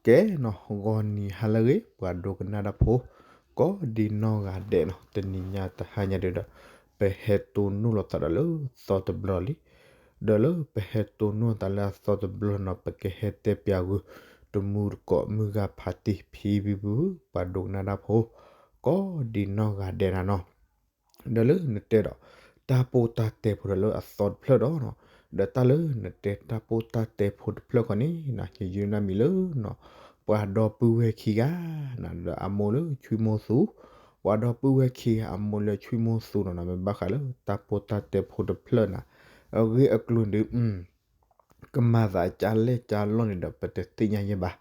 ကဲနီၤ ဂီၤနံၤဟါလၢအဂ့ၤ ပှၤဒိကနၣ်တၢ်ဖိ ကိးဒံနီၢ်ဂၤဒဲးနီၤ, တနံၤညါတဟါညါဒုဒီး ပဟဲတိၢ်နီၣ်လိာ်သးဒီးလၢသီတဘျီလံ. ဒီးလၢပဟဲတိၢ်နီၣ်သးလၢအသီတဘျီနီၤ ပကဟဲတဲပၠးဂုာ် တမူတကိးမုၢ်ဂၤဖးတံၢ်ဖံဖုဖု ပှၤဒိကနၣ်တၢ်ဖိ ကိးဒံနီၢ်ဂၤဒဲးနၤနီၤ. ဒီးလၢနတဲဒီး တၢ်ပိၢ်တၢ်တဲဖိဒီးလၢအသီတဖျၢၣ်ဒီးနီၤ, ဒီးတၢ်လၢနတဲတၢ်ပိၢ်တၢ်တဲဖိတဖျၢၣ်ခီန့ၣ်နီၤ ယယုၢ်နၢ်မံၤလၢနီၤ ပှၤဒီပုၢ်ဝဲၢ်ခံဂၤနၤ ဒီးအမိၢ်လၢဆွံမိၢ်သူ, ပှၤဒီပုၢ်ဝဲၢ်ခံဂၤအမိၢ်လၢဆွံမိၢ်သူနီၤနီၤ, မ့ၢ်ဘၣ်ဃးလၢတၢ်ပိၢ်တၢ်တဲဖိတဖျၢၣ်နၤ အဂ့ၢ်အကျိၤဒု ကမၤသးကၢ်လဲၢ်ကၢ်လီၢ်န့ၣ်ဒီး ပတသ့ၣ်ညါယဲဘၣ်.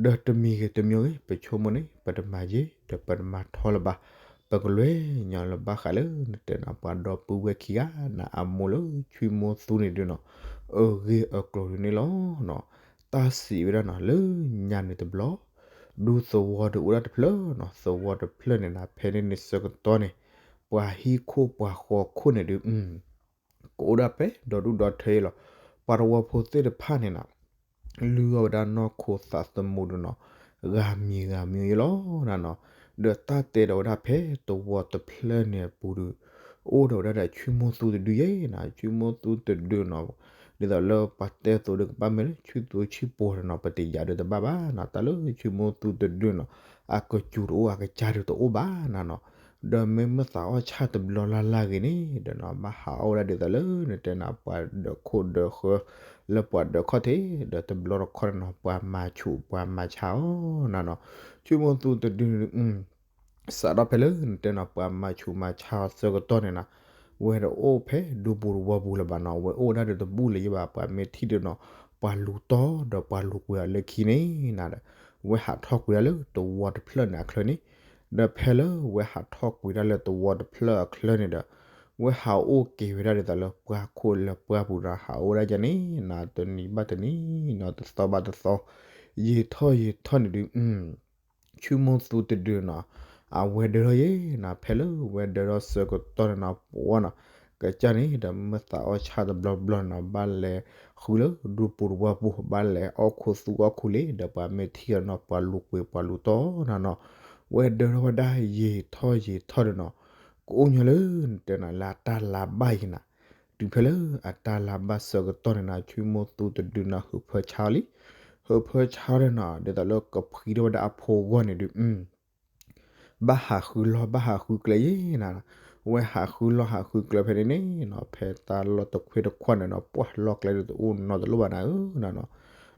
ဒီးတမံၤဂ့ၤတမံၤဂ့ၤ ပဆိကမိၣ်န့ၣ် ပတမၤယ့ၤ ဒီးပတမၤထီလၢၤဘၣ်. ပကလဲၤညီလၢဘၣ်ဃးလၢနတဲနၤ ပှၤဒီပုၢ်ဝဲၢ်ခံဂၤနၤ အမိၢ်လၢဆွံမိၢ်သူန့ၣ်ဒုနီၤ, အဂ့ၢ်အကျိၤဒုန့ၣ်လီၤနီၤ. တၢ်စံးဝဲဒၣ်နီၤ လၢညါန့ၣ်တဘျီ ဒူသဝီဒုအိၣ်ဒၣ်တဖျၢၣ်နီၤ, သဝီတဖျၢၣ်န့ၣ်နၤ ဖဲန့ၣ်န့ၣ်ဆၢကတီၢ်န့ၣ် ပှၤဟံၣ်ခိၣ်ပှၤဃီခိၣ်န့ၣ်ဒု ကအိၣ်ဒၣ်ဖဲဒီဒူၣ်ဒီထၢလီၤ. ပှၤသဝီဖိသ့ၣ်တဖၣ်န့ၣ်နၤ လုၢ်အီၣ်ဝဲဒၣ်နီၢ်ခိသးသမူဒုနီၤ, ဂၤမံၤဂၤမံၤယဲလီၤနၤနီၤ. ဒီးတၢ်တဲဒီးဝဲဒၣ်ဖဲသဝီတဖျၢၣ်န့ၣ်အပူၤဒု အိၣ်ဒီးဝဲဒၣ်ဒီးဆွံမိၢ်သူတဒုယဲနၤ, ဆွံမိၢ်သူတဒုနီၤ, ဒ်သိးလၢပှၤတဲသိးဒီးကဘၣ်မ့ၢ်လၢ ဆွံသူဆံၣ်ပှီၤန့ၣ်နီၤ ပတယာ်ဒုးတဘၣ်ဘၣ်နၤ, တၢ်လၢဆွံမိၢ်သူတဒုနီၤ အကစူၤတအိၣ် အကစၢ်ဒုးတအိၣ်ဘၣ်နၤနီၤ. ဒီးမ့ၢ်မ့ၢ်သးအီၣ်ဆၣ်တဘျီလၢ်လၢ်ဂ့ၤန့ၣ် ဒီးနီၤ ဘၣ်ဟးအီၣ်ဝဲဒၣ်ဒ်သိးလၢနတဲနၤ ပှၤဒၢးခိၣ်ဒၢးဃၢ လၢပှၤဒၢးခီၣ်ထံး ဒီးတဘျီတခီၣ်န့ၣ်နီၤ ပှၤမၤဆူးပှၤမၤဆါအီၤနၤနီၤ. ဆွံမိၢ်သူတဒု စးထီၣ်ဖဲလၢနတဲနီၤ ပှၤမၤဆူးမၤဆါအီၤဆၢကတီၢ်န့ၣ်နၤ, ဝဲတအိၣ်ဖဲဒူပူၤတဝီပူၤလၢၤဘၣ်နီၤ, ဝဲအိၣ်ဝဲဒၣ်ဒီးတဘူၣ်လၢၤယဲဘၣ်, ပှၤမ့ၢ်ထံၣ်ဒီးနီၤ ပှၤလူၤတီဒီးပှၤလူၤကွံာ်အီၤလၢခံန့ၣ်နၤဒီး ဝဲဟးထီၣ်ကွံာ်ဒၣ်လၢသဝီတဖျၢၣ်န့ၣ်အချၢန့ၣ်, ဒီးဖဲလၢဝဲဟးထီၣ်ကွံာ်ဒၣ်လၢသဝီတဖျၢၣ်အချၢန့ၣ်ဒီး ဝဲဟးအိၣ်က့ၤဝဲဒၣ်ဒ်သိးလၢပှၢ်ခိၣ်လၢပှၢ်ပူၤဒီး ဟးအိၣ်ဝဲဒၣ်ယန့ၣ်နၤ တနံၤဘၣ်တနံၤနီၤ တသီဘၣ်တသီ ယံာ်ထီၣ်ယံာ်ထီၣ်န့ၣ်ဒုး ဆွံမိၢ်သူတဒုနီၤ အဝဲဒၢးထီၣ်ယဲနၤ ဖဲလၢဝဲဒၢးထီၣ်ဆၢကတီၢ်န့ၣ်နီၤ ပှၤနီၤ ကစၢ်န့ၣ်ဒီးမ့ၢ်သးအီၣ်ဆၣ်တဘျီဘျီန့ၣ်နီၤ ဘၣ်လဲၤဃုလၢဒူပူၤတဝီပူၤ ဘၣ်လဲၤအီၣ်ခိၣ်သူအီၣ်ခိၣ်လ့ၤ ဒီးပှၤမ့ၢ်ထံၣ်ဒီးနီၤ ပှၤလူၤကွံာ်ပှၤလူၤတီနၤနီၤ, ဝဲဒၢးထီၣ်ဝဲဒၣ်ယံာ်ထီၣ်ယံာ်ထီၣ်န့ၣ်နီၤ ကအိၣ်ညီလၢနတဲနၤလၢအတၢ်လါဘၣ်ယဲနၤ တုၤဖဲလၢအတၢ်လါဘၣ်ဆၢကတီၢ်န့ၣ်နီၤ ဆွံမိၢ်သူတဒုနီၤ ဟုးဖၢဆါအီၤလံ, ဟုးဖၢဆါအီၤန့ၣ်နီၤ ဒ်သိးလၢကဖှံထီၣ်ဝဲဒၣ်အဖိအဂီၢ်န့ၣ်ဒုး ဘၣ်ဟးဃုလီၢ်ဘၣ်ဟးဃုကျဲယဲနၤ, ဝဲဟးဃုလီၢ်ဟးဃုကျဲဖဲန့ၣ်န့ၣ်နီၤ ဖဲတၢ်လီၢ်တခွ့တခွါန့ၣ်နီၤ ပှၢ်လီၢ်ကျဲဒုးတအိၣ်နီတလိၣ်ဘၣ်နၤဧၢနၤနီၤ,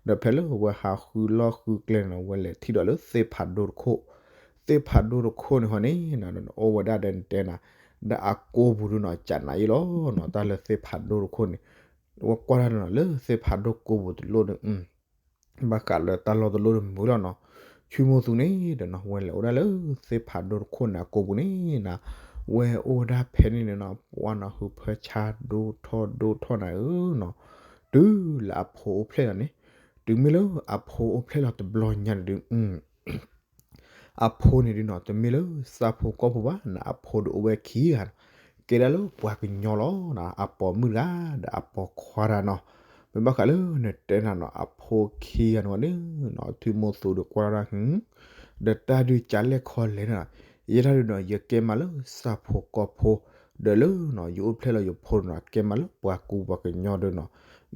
ဒီးဖဲလၢဝဲဟးဃုလီၢ်ဃုကျဲန့ၣ်နီၤ ဝဲလဲၤထံၣ်ဒီးလၢသ့ၣ်ဖးဒိၣ်တခိၣ်, သ့ၣ်ဖးဒိၣ်တခိၣ်န့ၣ်ဃီန့ၣ်နီၤ အိၣ်ဝဲဒၣ်ဒီးနတဲနၤ ဒီးအကိာ်ပူၤဒုးနီၤ ကနးယဲလီၤနီၤ တၢ်လၢသ့ၣ်ဖးဒိၣ်တခိၣ်န့ၣ် ဝဲကွၢ်တၢ်ဒီးနီၤ လၢသ့ၣ်ဖးဒိၣ်ကိာ်ပူၤတလိၣ်ဒီး ဘၣ်ဃးလၢတၢ်လီၢ်တလိၣ်ဒီးမုာ်လီၤနီၤ, ဆွံမိၢ်သူန့ၣ်ဒီးနီၤ ဝဲလဲၤအိၣ်ဒၣ်လၢသ့ၣ်ဖးဒိၣ်တခိၣ်န့ၣ်အကိာ်ပူၤန့ၣ်နၤ, ဝဲအိၣ်ဝဲဒၣ်ဖဲန့ၣ်န့ၣ်နီၤ ပှၤနီၤ ဟုးဖၢဆါဒိၣ်ထီၣ်ဒိၣ်ထီၣ်နၤဧၢနီၤ, တုၤလၢအဖိအိၣ်ဖျဲၣ်လီၤန့ၣ်, တုၤမ့ၢ်လၢအဖိအိၣ်ဖျဲၣ်လီၤတဘျီညါန့ၣ်ဒုး အဖိန့ၣ်ဒုးနီၤ တမ့ၢ်လၢဆၣ်ဖိကီၢ်ဖိဘၣ်နၤ အဖိဒုးအိၣ်ဝဲခံဂၤနီၤ, ကဲဒၣ်လၢပှၤကညီလီၤနၤ အပိာ်မုၣ်တဂၤ ဒီးအပိာ်ခွါတဂၤနီၤ, မ့ၢ်ဘၣ်ဃးလၢနတဲနၤနီၤ အဖိခံဂၤန့ၣ်ဝဲန့ၣ်နီၤ ဆွံမိၢ်သူဒီးကွၢ်တၢ် ဒီးတၢ်ဒုးကလဲၣ်ခီလဲၣ်နၤ, ယဲဒၣ်ဒုးနီၤ ယကဲမးလၢဆၣ်ဖိကီၢ်ဖိ, ဒီးလၢနီၤ ယအိၣ်ဖျဲၣ်လီၤယဖိဒုးနီၤ ကဲမးလၢပှၤကူပှၤကညီဒုးနီၤ,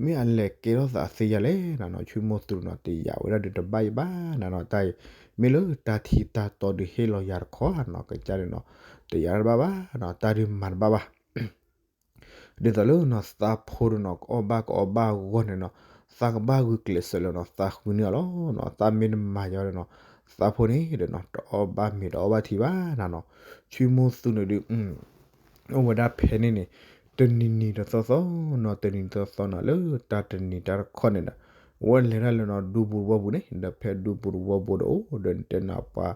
မ့ၢ်အလဲၤကဲထီၣ်သးသ့ယၤလဲၣ်နၤနီၤ ဆွံမိၢ်သူနီၤ တယာ်ဝဲဒၣ်ဒုးတဘၣ်ယဘၣ်နၤနီၤ တၢ်အံၤ, မ့ၢ်လၢတၢ်ထံတၢ်တီဒုးဟ့ၣ်လီၤယၤတခီနီၤ ကစၢ်ဒုးနီၤ တယာ်တဘၣ်ဘၣ်နီၤ တၢ်ဒုးမၤတဘၣ်ဘၣ် ဒ်သိးလၢနီၤ သးဖိဒုးနီၤ ကအီၣ်ဘၣ်ကအီဘၣ်အဂီၢ်န့ၣ်နီၤ, သးကဘၣ်ဂုာ်ကျဲးစၢးလၢနီၤ သးဃုန့ၢ်အီၤလီၤနီၤ, သးမ့ၢ်တမၤယၤဒီးနီၤ သးဖိန့ၣ်ဒီးနီၤ တအီၣ်ဘၣ်မ့ၤတအီၣ်ဘၣ်ထံဘၣ်နၤနီၤ, ဆွံမိၢ်သူန့ၣ်ဒုး အိၣ်ဝဲဒၣ်ဖဲန့ၣ်န့ၣ် တနံၤနံၤတသီသီနီၤ တနံၤနံၤတသီသီနီၤ လၢတၢ်တနံၤတၢ်တခီန့ၣ်ဒီး ဝဲလဲၤဒၣ်လၢနီၤ ဒူပူၤတဝီပူၤန့ၣ် ဒီးဖဲဒူပူၤတဝီပူၤဒီးအိၣ်ဒီးနတဲနၤ ပှၤ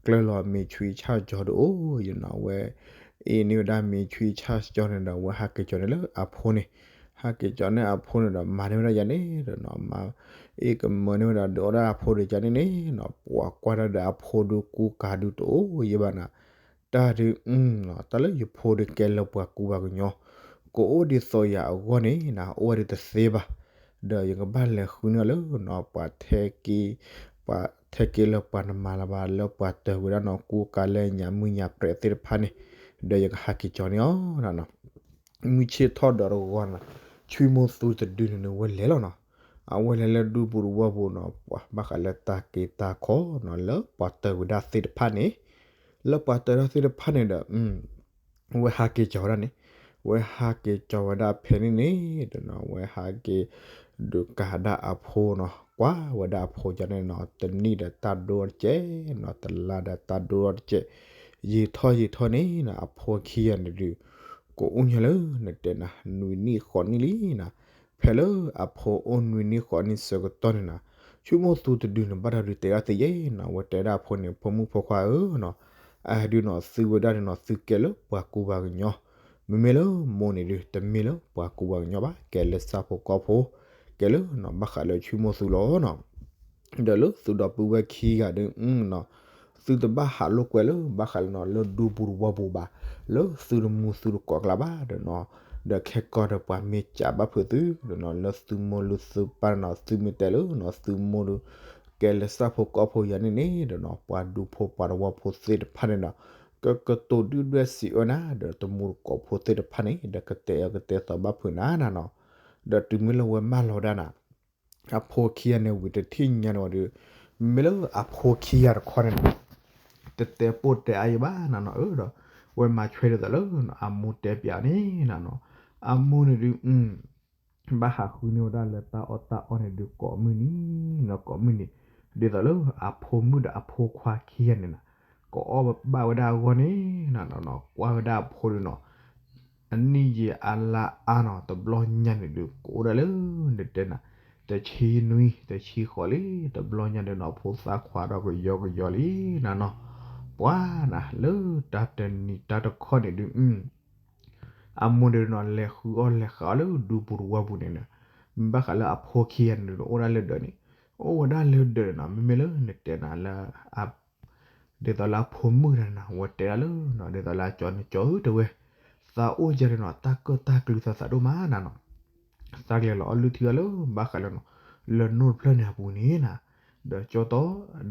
ကျၢၢ်လီၤမ့ၤဆွံဆၣ်ကၠီၤဒီးအိၣ်ယနီၤ ဝဲ အ့ၣ်န့ၢ်ဝဲဒၣ်မ့ၤဆွံဆၣ်ကၠီၤန့ၣ်ဒီး ဝဲဟးက့ၤကၠီၤန့ၣ်လၢအဖိန့ၣ်, ဟးက့ၤကၠီၤန့ၢ်အဖိန့ၣ်ဒီး မၤန့ၢ်ဝဲဒၣ်ယၤန့ၣ်ဒီးနီၤ မၤ အ့ၣ်ကမၢန့ၢ်ဝဲဒၣ်ဒီးအီၣ်ဒၣ်အဖိဒီးကန့ၣ်န့ၣ်နီၤ ပှၤကွၢ်တၢ်ဒီးအဖိဒုးကူကၤဒုးတအိၣ်ယဲဘၣ်နၤ တၢ်ဒုး တၢ်လၢယဖိဒုးကဲလၢပှၤကူပှၤကညီ ကအိၣ်ဒ်သိးယၤအဂီၢ်န့ၣ်နၤ အိၣ်ဝဲဒၣ်တသ့ဘၣ်, ဒီးယကဘၣ်လဲၤဃုန့ၢ်အီၤလၢနီၤ ပှၤထဲက့ၤ ပှၤထဲက့ၤလၢပှၤနမၤလၢၤဘၣ်လၢပှၤတၢၢ်ဝဲဒၣ်နီၤ ကူကၤလၢညၣ်မုၢ်ညၣ်ပြဲးသ့ၣ်တဖၣ်န့ၣ်, ဒီးယကဟးက့ၤကၠီန့ၣ်လီၤ. မုၢ်ဆ့ၣ်ထီၣ်ဒီးတဂီၤန့ၣ်, ဆံမိၢ်သူတဒုန့ၣ်န့ၣ် ဝဲလဲၤလီၤနီၤ. အဝဲလဲၤလၢဒူပူၤတဝီပူၤနီၤ, ပှၤဘၣ်ဃးလၢတၢ်က့ၤတၢ်ခီနီၤ လၢပှၤတၢၢ်ဝဲဒၣ်သ့ၣ်တဖၣ်န့ၣ်, လၢပှၤတၢၢ်ဒၣ်သ့ၣ်တဖၣ်န့ၣ်ဒီး ဝဲဟးက့ၤကၠီဝဲဒၣ်န့ၣ်, ဝဲဟးက့ၤကၠီဝဲဒၣ်ဖဲန့ၣ်န့ၣ်ဒီးနီၤ ဝဲဟးက့ၤ ဒုးကးဒၣ်အဖိနီၤ, ကွၢ်ဝဲဒၣ်အဖိကၠီန့ၣ်နီၤ တနံၣ်ဒီးတၢ်ဒိတကဲးနီၤ တလါဒီးတၢ်ဒိတကဲး, ယံာ်ထီၣ်ယံာ်ထီၣ်န့ၣ်နီၤ အဖိခံဂၤန့ၣ်ဒုး ကအိၣ်ညီလၢနတဲနၤ နွံနံၣ်ဃိးနံၣ်လံနီၤ. ဖဲလၢအဖိအိၣ်နွံနံၣ်ဃိးနံၣ်ဆၢကတီၢ်န့ၣ်နီၤ, ဆံမိၢ်သူတဒုန့ၣ် ဘၣ်တၢ်ဒုးတဲဒၣ်သ့ယဲနီၤ, ဝဲတဲဒၣ်အဖိန့ၣ် ဖိမုၣ်ဖိခွါဧၢနီၤ, အဒုးနီၤ သုဝဲဒၣ်န့ၣ်နီၤ သုကဲလၢပှၤကူပှၤကညီ, မ့မ့ၢ်လၢမိၢ်န့ၣ်ဒုး တမ့ၢ်လၢပှၤကူပှၤကညီဘၣ်, ကဲလၢဆၣ်ဖိကီၢ်ဖိ, ကဲလၢနီၤ ဘၣ်ဃးလၢဆံမိၢ်သူလီၤနီၤ. ဒီးလၢသုဒီပုၢ်ဝဲၢ်ခံဂၤဒုးနီၤ, သုတဘၣ်ဟးလိာ်ကွဲလၢဘၣ်ဃးလၢနီၤ လၢဒူပူၤတဝီပူၤဘၣ်, လၢသုတမူသုတကိးကျါဘၣ်ဒီးနီၤ, ဒီးခဲကီၢ်ဒီးပှၤမ့ၢ်ကးဘၣ်ဖုးသုဒီးနီၤ လၢသုမိၢ်လၢသုပၢ်နီၤ သုမ့ၢ်တဲလၢနီၤ သုမိၢ်ဒုး ကဲလၢဆၣ်ဖိကီၢ်ဖိယၤန့ၣ်န့ၣ်ဒီးနီၤ ပှၤဒူဖိပှၤတဝီဖိသ့ၣ်တဖၣ်န့ၣ်ဒီး ကကတိၤဒုၣ်ဒွဲၣ်စံးအၢနၤ ဒီးတမူတကိးဖိသ့ၣ်တဖၣ်န့ၣ် ဒီးကတဲအၢကတဲသီဘၣ်ဖုးနၤနၤနီၤ. ဒီးတုၤမ့ၢ်လၢဝဲမၢလီၤဝဲဒၣ်နၤ အဖိခံဂၤန့ၣ်ဝံၤတထံၣ်ညါန့ၣ်ဝံၤဒီး မ့မ့ၢ်လၢအဖိခံဂၤတခီန့ၣ် တတဲပိၢ်တဲအါယံၤဘၣ်နၤနီၤ, အၢ ဒီး ဝဲမၤဆွဲဒ်သိးလၢ အမိၢ်တဲပျးန့ၣ်နၤနီၤ, အမိၢ်န့ၣ်ဒုး ဘၣ်ဟးဃုန့ၢ်ဝဲဒၣ်လၢတၢ်အီၣ်တၢ်အီန့ၣ်ဒုးကိးမုၢ်နံၤနီၤ ကိးမုၢ်နံၤ, ဒ်သိးလၢအဖိမုၣ်ဒီးအဖိခွါခံဂၤန့ၣ်နၤ ကအီၣ်ဘၣ်ဝဲဒၣ်အဂီၢ်န့ၣ်နၤနီၤ ကွၢ်ဝဲဒၣ်အဖိဒုးနီၤ အနံၣ်ယံာ်အလါအါနီၤ တဘျီညါန့ၣ်ဒုး ကအိၣ်ဒၣ်လၢနတဲနၤ တဆံနွံ တဆံဃိးလံ တဘျီညါဒုးနီၤ ဖိသၣ်ခွါဒီးကယီကယီလံနၤနီၤ, ပှၤနၤ လၢတၢ်တနံၤတၢ်တခီန့ၣ်ဒုး အမိၢ်န့ၣ်နီၤ လဲၤဃုအီၣ်လဲၤဃုအီၣ်လၢဒူပူၤတဝီပူၤန့ၣ်နၤ, ဘၣ်ဃးလၢအဖိခံဂၤန့ၣ်ဒုး အိၣ်ဒၣ်လၢဒၢးန့ၣ်, အိၣ်ဝဲဒၣ်လၢဒၢးန့ၣ်နီၤ မ့မ့ၢ်လၢနတဲနၤလၢ ဒ်သိးလၢအဖိမုၣ်တဂၤန့ၣ် ဝဲတဲဒၣ်လၢနီၤ ဒ်သိးလၢအကၠီန့ၣ် ကၠီဧၢ တဲဝဲ, သးအိၣ်ယၤန့ၣ်နီၤ တၢ်ကၢၣ်တၢ်ကျူသးသးဒိၣ်မးနၤနီၤ, သးကလဲၤလီၤအီၣ်လုၢ်ထံအီၤလၢဘၣ်ဃးလၢနီၤ လၢနိၣ်တဖျၢၣ်န့ၣ်အပူၤန့ၣ်နၤ, ဒီးကၠီတီ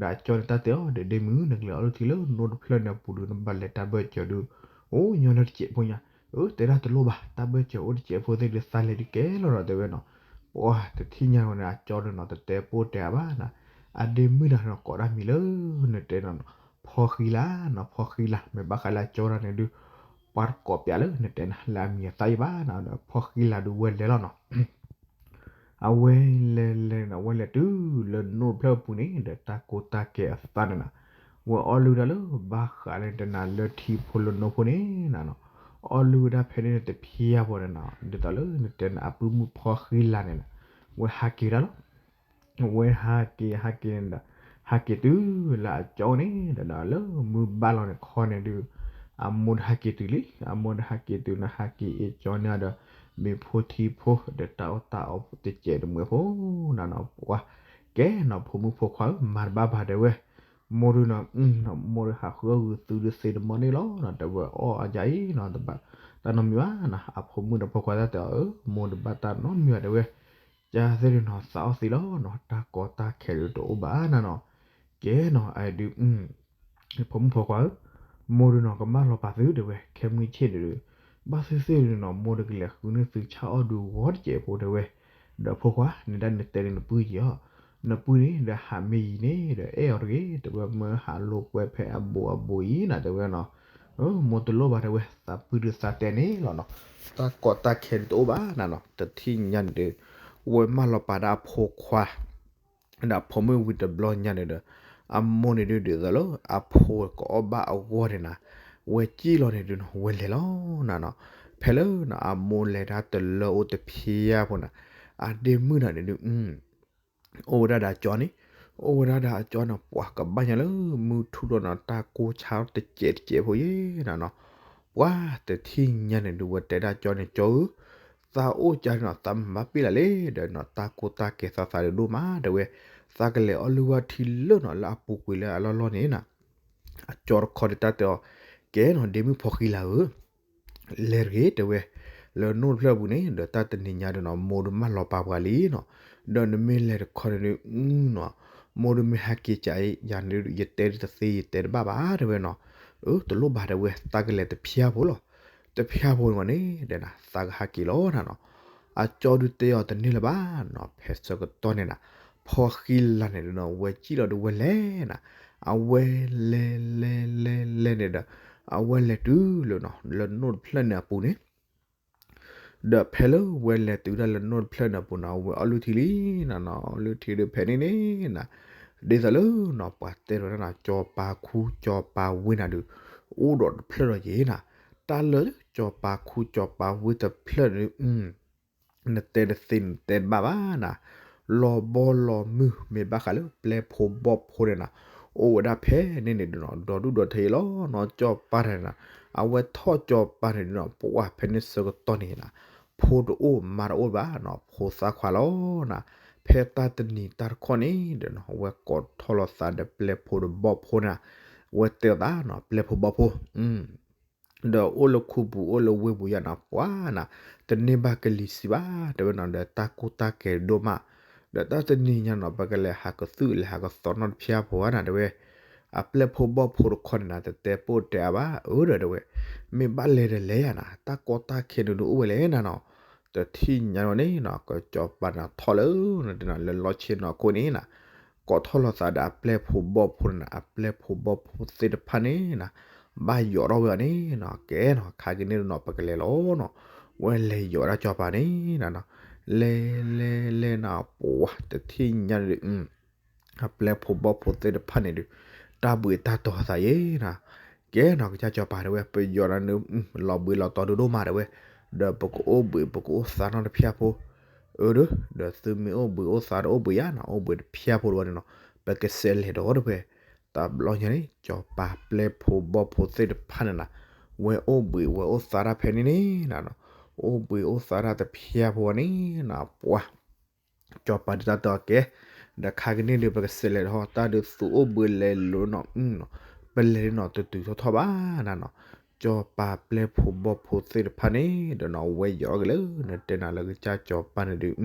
ဒီးကၠီန့ၣ်တၢ်တဲအီၤ ဒီးဒ့မုၣ် နကလဲၤအီၣ်လုၢ်ထံလၢနိၣ်တဖျၢၣ်န့ၣ်အပူၤဒုး နဘၣ်လဲၤတၢ်ဘၢၣ်စၢၤဒုး အိၣ်ညီနုၢ်တစဲးဖိညါ, အၢ တဲဒၣ်တလိၣ်ဘၣ် တၢ်ဘၢၣ်စၢၤအိၣ်တစဲးဖိသ့ၣ်ဒုး သးလဲၤဒုးကဲလီၤဒီးတဲဝဲနီၤ, ပှၤတထံၣ်ညါဝဲန့ၣ် အကၠီန့ၣ်နီၤ တတဲပိၢ်တဲအါဘၣ်နၤ, အဒ့မုၣ်တဂၤန့ၣ်နီၤ ကိးတၢ်မံၤလၢ နတဲနီၤ ဖီဃံလၤနီၤ ဖီဃံလၤ မ့ၢ်ဘၣ်ဃးလၢအကၠီတၢ်န့ၣ်ဒုး ပှၤတကိးပျးလၢနတဲနၤ လၢအမံၤအသၣ်အံၤဘၣ်နၤ ဒီးဖီဃံလၤဒုးဝဲလဲၤလီၤနီၤ အဝဲလဲၤလဲၤန့ၣ် အဝဲလဲၤတုၤလၢနိၣ်တဖျၢၣ်အပူၤန့ၣ် ဒီးတၢ်ကိၢ်တၢ်ကဲအသးန့ၣ်နၤ, ဝဲအီၣ်လုၢ်ဝဲဒၣ်လၢ ဘၣ်ဃးလၢနတဲနၤလၢထံဖိလၢနိဖိန့ၣ်နၤနီၤ, အီၣ်လုၢ်ဝဲဒၣ်ဖဲန့ၣ်တဖျၢၣ်ဖိန့ၣ်နၤ, ဒ်သိးလၢနတဲနၤအပုၢ်မုၣ်ဖီဃံလၤန့ၣ်နၤ, ဝဲဟးက့ၤဝဲဒၣ်လီၤ ဝဲဟးက့ၤဟးက့ၤန့ၣ်ဒီး ဟးက့ၤတုၤလၢအကၠီန့ၣ်ဒီး လၢမုၢ်ဘၣ်လီၤန့ၣ်ခီန့ၣ်ဒုး အမိၢ်ဒီးဟးက့ၤတုၤလံ, အမိၢ်ဒီးဟးက့ၤတုၤန့ၣ် ဟးက့ၤအ့ၣ်ကၠီန့ၣ်ဒီး မ့ၢ်ဖိထံဖိ ဒီးတၢ်အီၣ်တၢ်အီတစဲးတမှဲၤဖိနၤနီၤ, ပှၤ ကဲနီၤဖိမုၣ်ဖိခွါဧၢ မၤတဘၣ်ဘၣ်တဲဝဲ, မိၢ်ဒုးနီၤ မိၢ်ဒီးဟးဃုအီၣ်ဂုာ်သုဒုးသ့တမီၢ်န့ၣ်လီၤနီၤ, တဲဝဲအီၣ်အယၤအံၤနီၤ တဘၣ်တၢ်နီတမံၤဘၣ်နၤ, အဖိမုၣ်ဒီးဖိခွါတၢ်တဲအီၤ အၢ မိၢ်တဘၣ်တၢ်နီတမံၤဘၣ်တဲဝဲ, ကသ့ၣ်ဒုးနီၤ သးအီၣ်သံလီၤနီၤ တၢ်ကီတၢ်ခဲဒုးတအိၣ်ဘၣ်နၤနီၤ, ကဲနီၤ အဒုး ဖိမုၣ်ဖိခွါဧၢ, မိၢ်ဒုးနီၤ ကမၢလီၤပာ်သုတဲဝဲ ခဲမုၢ်ဆ့ၣ်ဒုး, ဘၣ်သ့ၣ်သ့ၣ်ဒုးနီၤ မိၢ်ဒုးကလဲၤဃုန့ၢ်သုဆၣ်အီၣ်ဒုးဂီၤတစဲးဖိတဲဝဲ, ဒီးဖိခွါ နဒၣ်နတဲန့ၣ်နပုၢ်က့ၤအီၤ, နပုၢ်န့ၣ် ဒီးဟးမ့ၢ်ယံၤန့ၣ် ဒီးအဲၣ်အီၤတဂ့ၤ တဲဝဲ မၢဟးလိာ်ကွဲဖဲအဘူးအဘူးအံၤနၤတဲဝဲနီၤ, မိၢ်တလိၣ်ဘၣ်တဲဝဲ သးပုၢ်ဒုးသးတဲန့ၣ်လီၤနီၤ, တၢ်ကီတၢ်ခဲဒုးတအိၣ်ဘၣ်နၤနီၤ တထံၣ်ညါန့ၣ်ဒုး, ဝဲမၢလီၤပာ်ဒၣ်အဖိခွါ ဒီးအဖိမုၣ်ဝံၤတဘျီညါန့ၣ်ဒီး, အမိၢ်န့ၣ်ဒုးဒ်သိးလၢ အဖိကအီၣ်ဘၣ်အဂီၢ်န့ၣ်နၤ, ဝဲစံၣ်လီၤန့ၣ်ဒုးနီၤ ဝဲလဲၤလီၤနၤနီၤ, ဖဲလၢနီၤ အမိၢ်လဲၤတၢ်တလၢအိၣ်တဖျၢၣ်ဖိနၤ, အဒ့မုၣ်နၤန့ၣ်ဒုး အိၣ်ဝဲဒၣ်ဒီးအကၠီန့ၣ်, အိၣ်ဝဲဒၣ်ဒီးအကၠီန့ၣ် ပှၤကဘၣ်ညါလၢမုၢ်ထူၣ်ဒီးနီၤ တၢ်ကိၢ်ဆါတစဲးတစဲးဖိယဲနၤနီၤ, ပှၤတထံၣ်ညါန့ၣ်ဒုး ဝဲတဲဒၣ်ကၠီန့ၣ် ကၠီဧၢ, သးအိၣ်ကၠီန့ၣ်နီၤ သးမၤဘၣ်ပ့ၣ်လၢ်လံ, ဒီးနီၤ တၢ်ကိၢ်တၢ်ကဲသးသးဒုးဒိၣ်မးတဲဝဲ, သးကလဲၤအီၣ်လုၢ်ဝဲထံလၢနီၤ လၢအပူၤကွံာ်လၢအလီၢ်လီၢ်န့ၣ်နၤ, အကၠီတခီဒုးတၢ်တဲအီၤ, ကဲနီၤ ဒ့မုၣ်ဖီဃံလၤဧၢ လဲၤတဂ့ၤတဲဝဲ, လၢနိၣ်တဖျၢၣ်အပူၤန့ၣ် ဒီးတၢ်တနံၤညါဒီးနီၤ မိၢ်ဒုးမၢလီၤပာ်ပှၤလံနီၤ, ဒီးနမ့ၢ်လဲၤတခီန့ၣ်ဒုး နီၤ မိၢ်ဒုးမ့ၢ်ဟဲက့ၤကယၤန့ၣ် ယတဲတသ့ ယတဲတဘၣ်ဘၣ် တဲဝဲနီၤ. အၢ တလိၣ်ဘၣ် တဲဝဲ, သးကလဲၤတဖျၢၣ်ဖိလီၤ. တဖျၢၣ်ဖိန့ၣ်န့ၣ်ဒီး သးကဟဲက့ၤလီၤနၤနီၤ. အကၠီဒုးတဲအီၤတန့ၢ်လၢၤဘၣ်နီၤ. ဖဲဆၢကတီၢ်န့ၣ်နၤ, ဖီဃံလၤန့ၣ်ဒီးနီၤ ဝဲစံၣ်လီၤဒီးဝဲလဲၤနၤ. အဝဲလဲၤလဲၤလဲၤလဲၤန့ၣ်ဒီး အဝဲလဲၤတုၤလၢနီၤ လၢနိၣ်တဖျၢၣ်န့ၣ်အပူၤန့ၣ် ဒီးဖဲလၢဝဲလဲၤတုၤဒၣ်လၢနိၣ်တဖျၢၣ်န့ၣ်အပူၤန့ၣ် အဝဲအီၣ်လုၢ်ထံလံနၤနီၤ. အီၣ်လုၢ်ထံဒုးဖဲန့ၣ်န့ၣ်နၤ, ဒ်သိးလၢနီၤ ပှၤတဲလီၤတၢ်နီၤ ကၠီၤပၤခူကၠီၤပၤဝ့နၤဒုး အိၣ်ဒီးတဖျၢၣ်ဒီးယဲနၤ. တၢ်လၢကၠီၤပၤခူကၠီၤပၤဝ့တဖျၢၣ်န့ၣ်ဒုး နတဲတသ့ နတဲတဘၣ်ဘၣ်နၤ. လီၤဘီလီၤမုၢ် မ့ၢ်ဘၣ်ဃးလၢပျဲၢ်ဖိဘီၣ်ဖိန့ၣ်နၤ, အိၣ်ဝဲဒၣ်ဖဲန့ၣ်န့ၣ်ဒုးနီၤ ဒီဒူၣ်ဒီထၢအံၤလီၤနီၤ. ကၠီၤပၤန့ၣ်နၤ, အဝဲထီၣ်ကၠီၤပၤန့ၣ်ဒုးနီၤ ပှၤဖဲန့ၣ်ဆၢကတီၢ်န့ၣ်နၤ, ဖိတအိၣ်မါတအိၣ်ဘၣ်နီၤ ဖိသၣ်ခွါလီၤနၤ. ဖဲတၢ်တနံၤတၢ်တခီန့ၣ်ဒီးနီၤ အဝဲကိးထီၣ်လီၤသးဒီးပျဲၢ်ဖိဒီးဘီၣ်ဖိန့ၣ်နၤ, အဝဲတဲအသးနီၤ ပျဲၢ်ဖိဘီၣ်ဖိ ဒီးအိၣ်လၢခူပူၤအိၣ်လၢဝ့ၢ်ပူၤယါနၤ ပှၤနၤ, တန့ၢ်ဘၣ်ကလံၤဆံးဘၣ် တဲဝဲနီၤ ဒီးတၢ်ကူတၢ်ကဲၤဒိၣ်မး, ဒီးတၢ်တနံၤညါနီၤ ပကလဲၤဟးကသုၣ်လဲၤဟးကသီနီတဖျၢၣ်ဖိဧါနၤ တဲဝဲ. အပျဲၢ်ဖိဘီၣ်ဖိတခီန့ၣ်နၤ တတဲပိၢ်တဲအါဘၣ် အၢဒီးတဲဝဲ, မ့ၢ်ဘၣ်လဲၤဒီးလဲၤယါနၤ တၢ်ကီတၢ်ခဲန့ၣ်ဒုးအိၣ်ဝဲလဲၣ်နၤနီၤ. တထံၣ်ညါန့ၣ်နီၤ ကၠီၤပၤန့ၣ်ထီၣ်လၢနတဲနၤလၢလီၢ်ဆ့ၣ်နီၤခိၣ်န့ၣ်နၤ ကိးထီၣ်လီၤသးဒီးအပျဲၢ်ဖိဘီၣ်ဖိန့ၣ်နၤ အပျဲၢ်ဖိဘီၣ်ဖိသ့ၣ်တဖၣ်န့ၣ်နၤ, ဘၣ်ယိးထီၣ်ဝဲအီၤန့ၣ်နီၤ ကဲနီၤ ခါက့ၤန့ၣ်ဒီးနီၤ ပကလဲၤလီၤနီၤ. ဝဲလဲၤယိးဝဲဒၣ်ကၠီၤပၤန့ၣ်နၤနီၤ, လဲၤလဲၤလဲၤနၤ ပှၤတထံၣ်ညါန့ၣ်ဒုး အပျဲၢ်ဖိဘီၣ်ဖိသ့ၣ်တဖၣ်န့ၣ်ဒုး တၢ်ဘှံးတၢ်တီၤသးယဲနၤ, ကဲနီၤ ကစၢ်ကၠီၤပၤတဲဝဲ ပယီၤနၤန့ၣ် လီၤဘှံးလီၤတီၤဒိၣ်ဒိၣ်မးတဲဝဲ, ဒီးပကအိၣ်ဘှံးပကအိၣ်သါနီတဖျၢၣ်ဖိ, အၢဒီး ဒီးသုမ့ၢ်အိၣ်ဘှံးအိၣ်သါတအိၣ်ဘှံးယါနီၤ အိၣ်ဘှံးတဖျၢၣ်ဖိတဝဲန့ၣ်နီၤ ပကစဲးလဲၤဒီးတဲဝဲ, တဘျီညါန့ၣ် ကၠီၤပၤပျဲၢ်ဖိဘီၣ်ဖိသ့ၣ်တဖၣ်န့ၣ်နၤ, ဝဲအိၣ်ဘှံးဝဲအိၣ်သါတၢ်ဖဲန့ၣ်န့ၣ်နၤနီၤ, အိၣ်ဘှံးအိၣ်သါတၢ်တဖျၢၣ်ဖိန့ၣ်နၤ ပှၤ ကၠီၤပၤဒုးတၢ်တဲအီၤကဲ, ဒီးခါက့ၤန့ၣ်ဒုး ပကစဲးလဲၤဒီးတၢ်ဒုးသူၣ်အိၣ်ဘှံးလဲၤလိၤနီၤ, ပလဲၤဒ်နီၤတတုၤထီၣ်ထီၣ်ဘၣ်နၤနီၤ, ကၠီၤပၤပျဲၢ်ဖိဘီၣ်ဖိသ့ၣ်တဖၣ်န့ၣ်ဒီးနီၤ ဝဲယိးထီၣ်က့ၤလၢ နတဲနၤလၢကစၢ်ကၠီၤပၤန့ၣ်ဒုး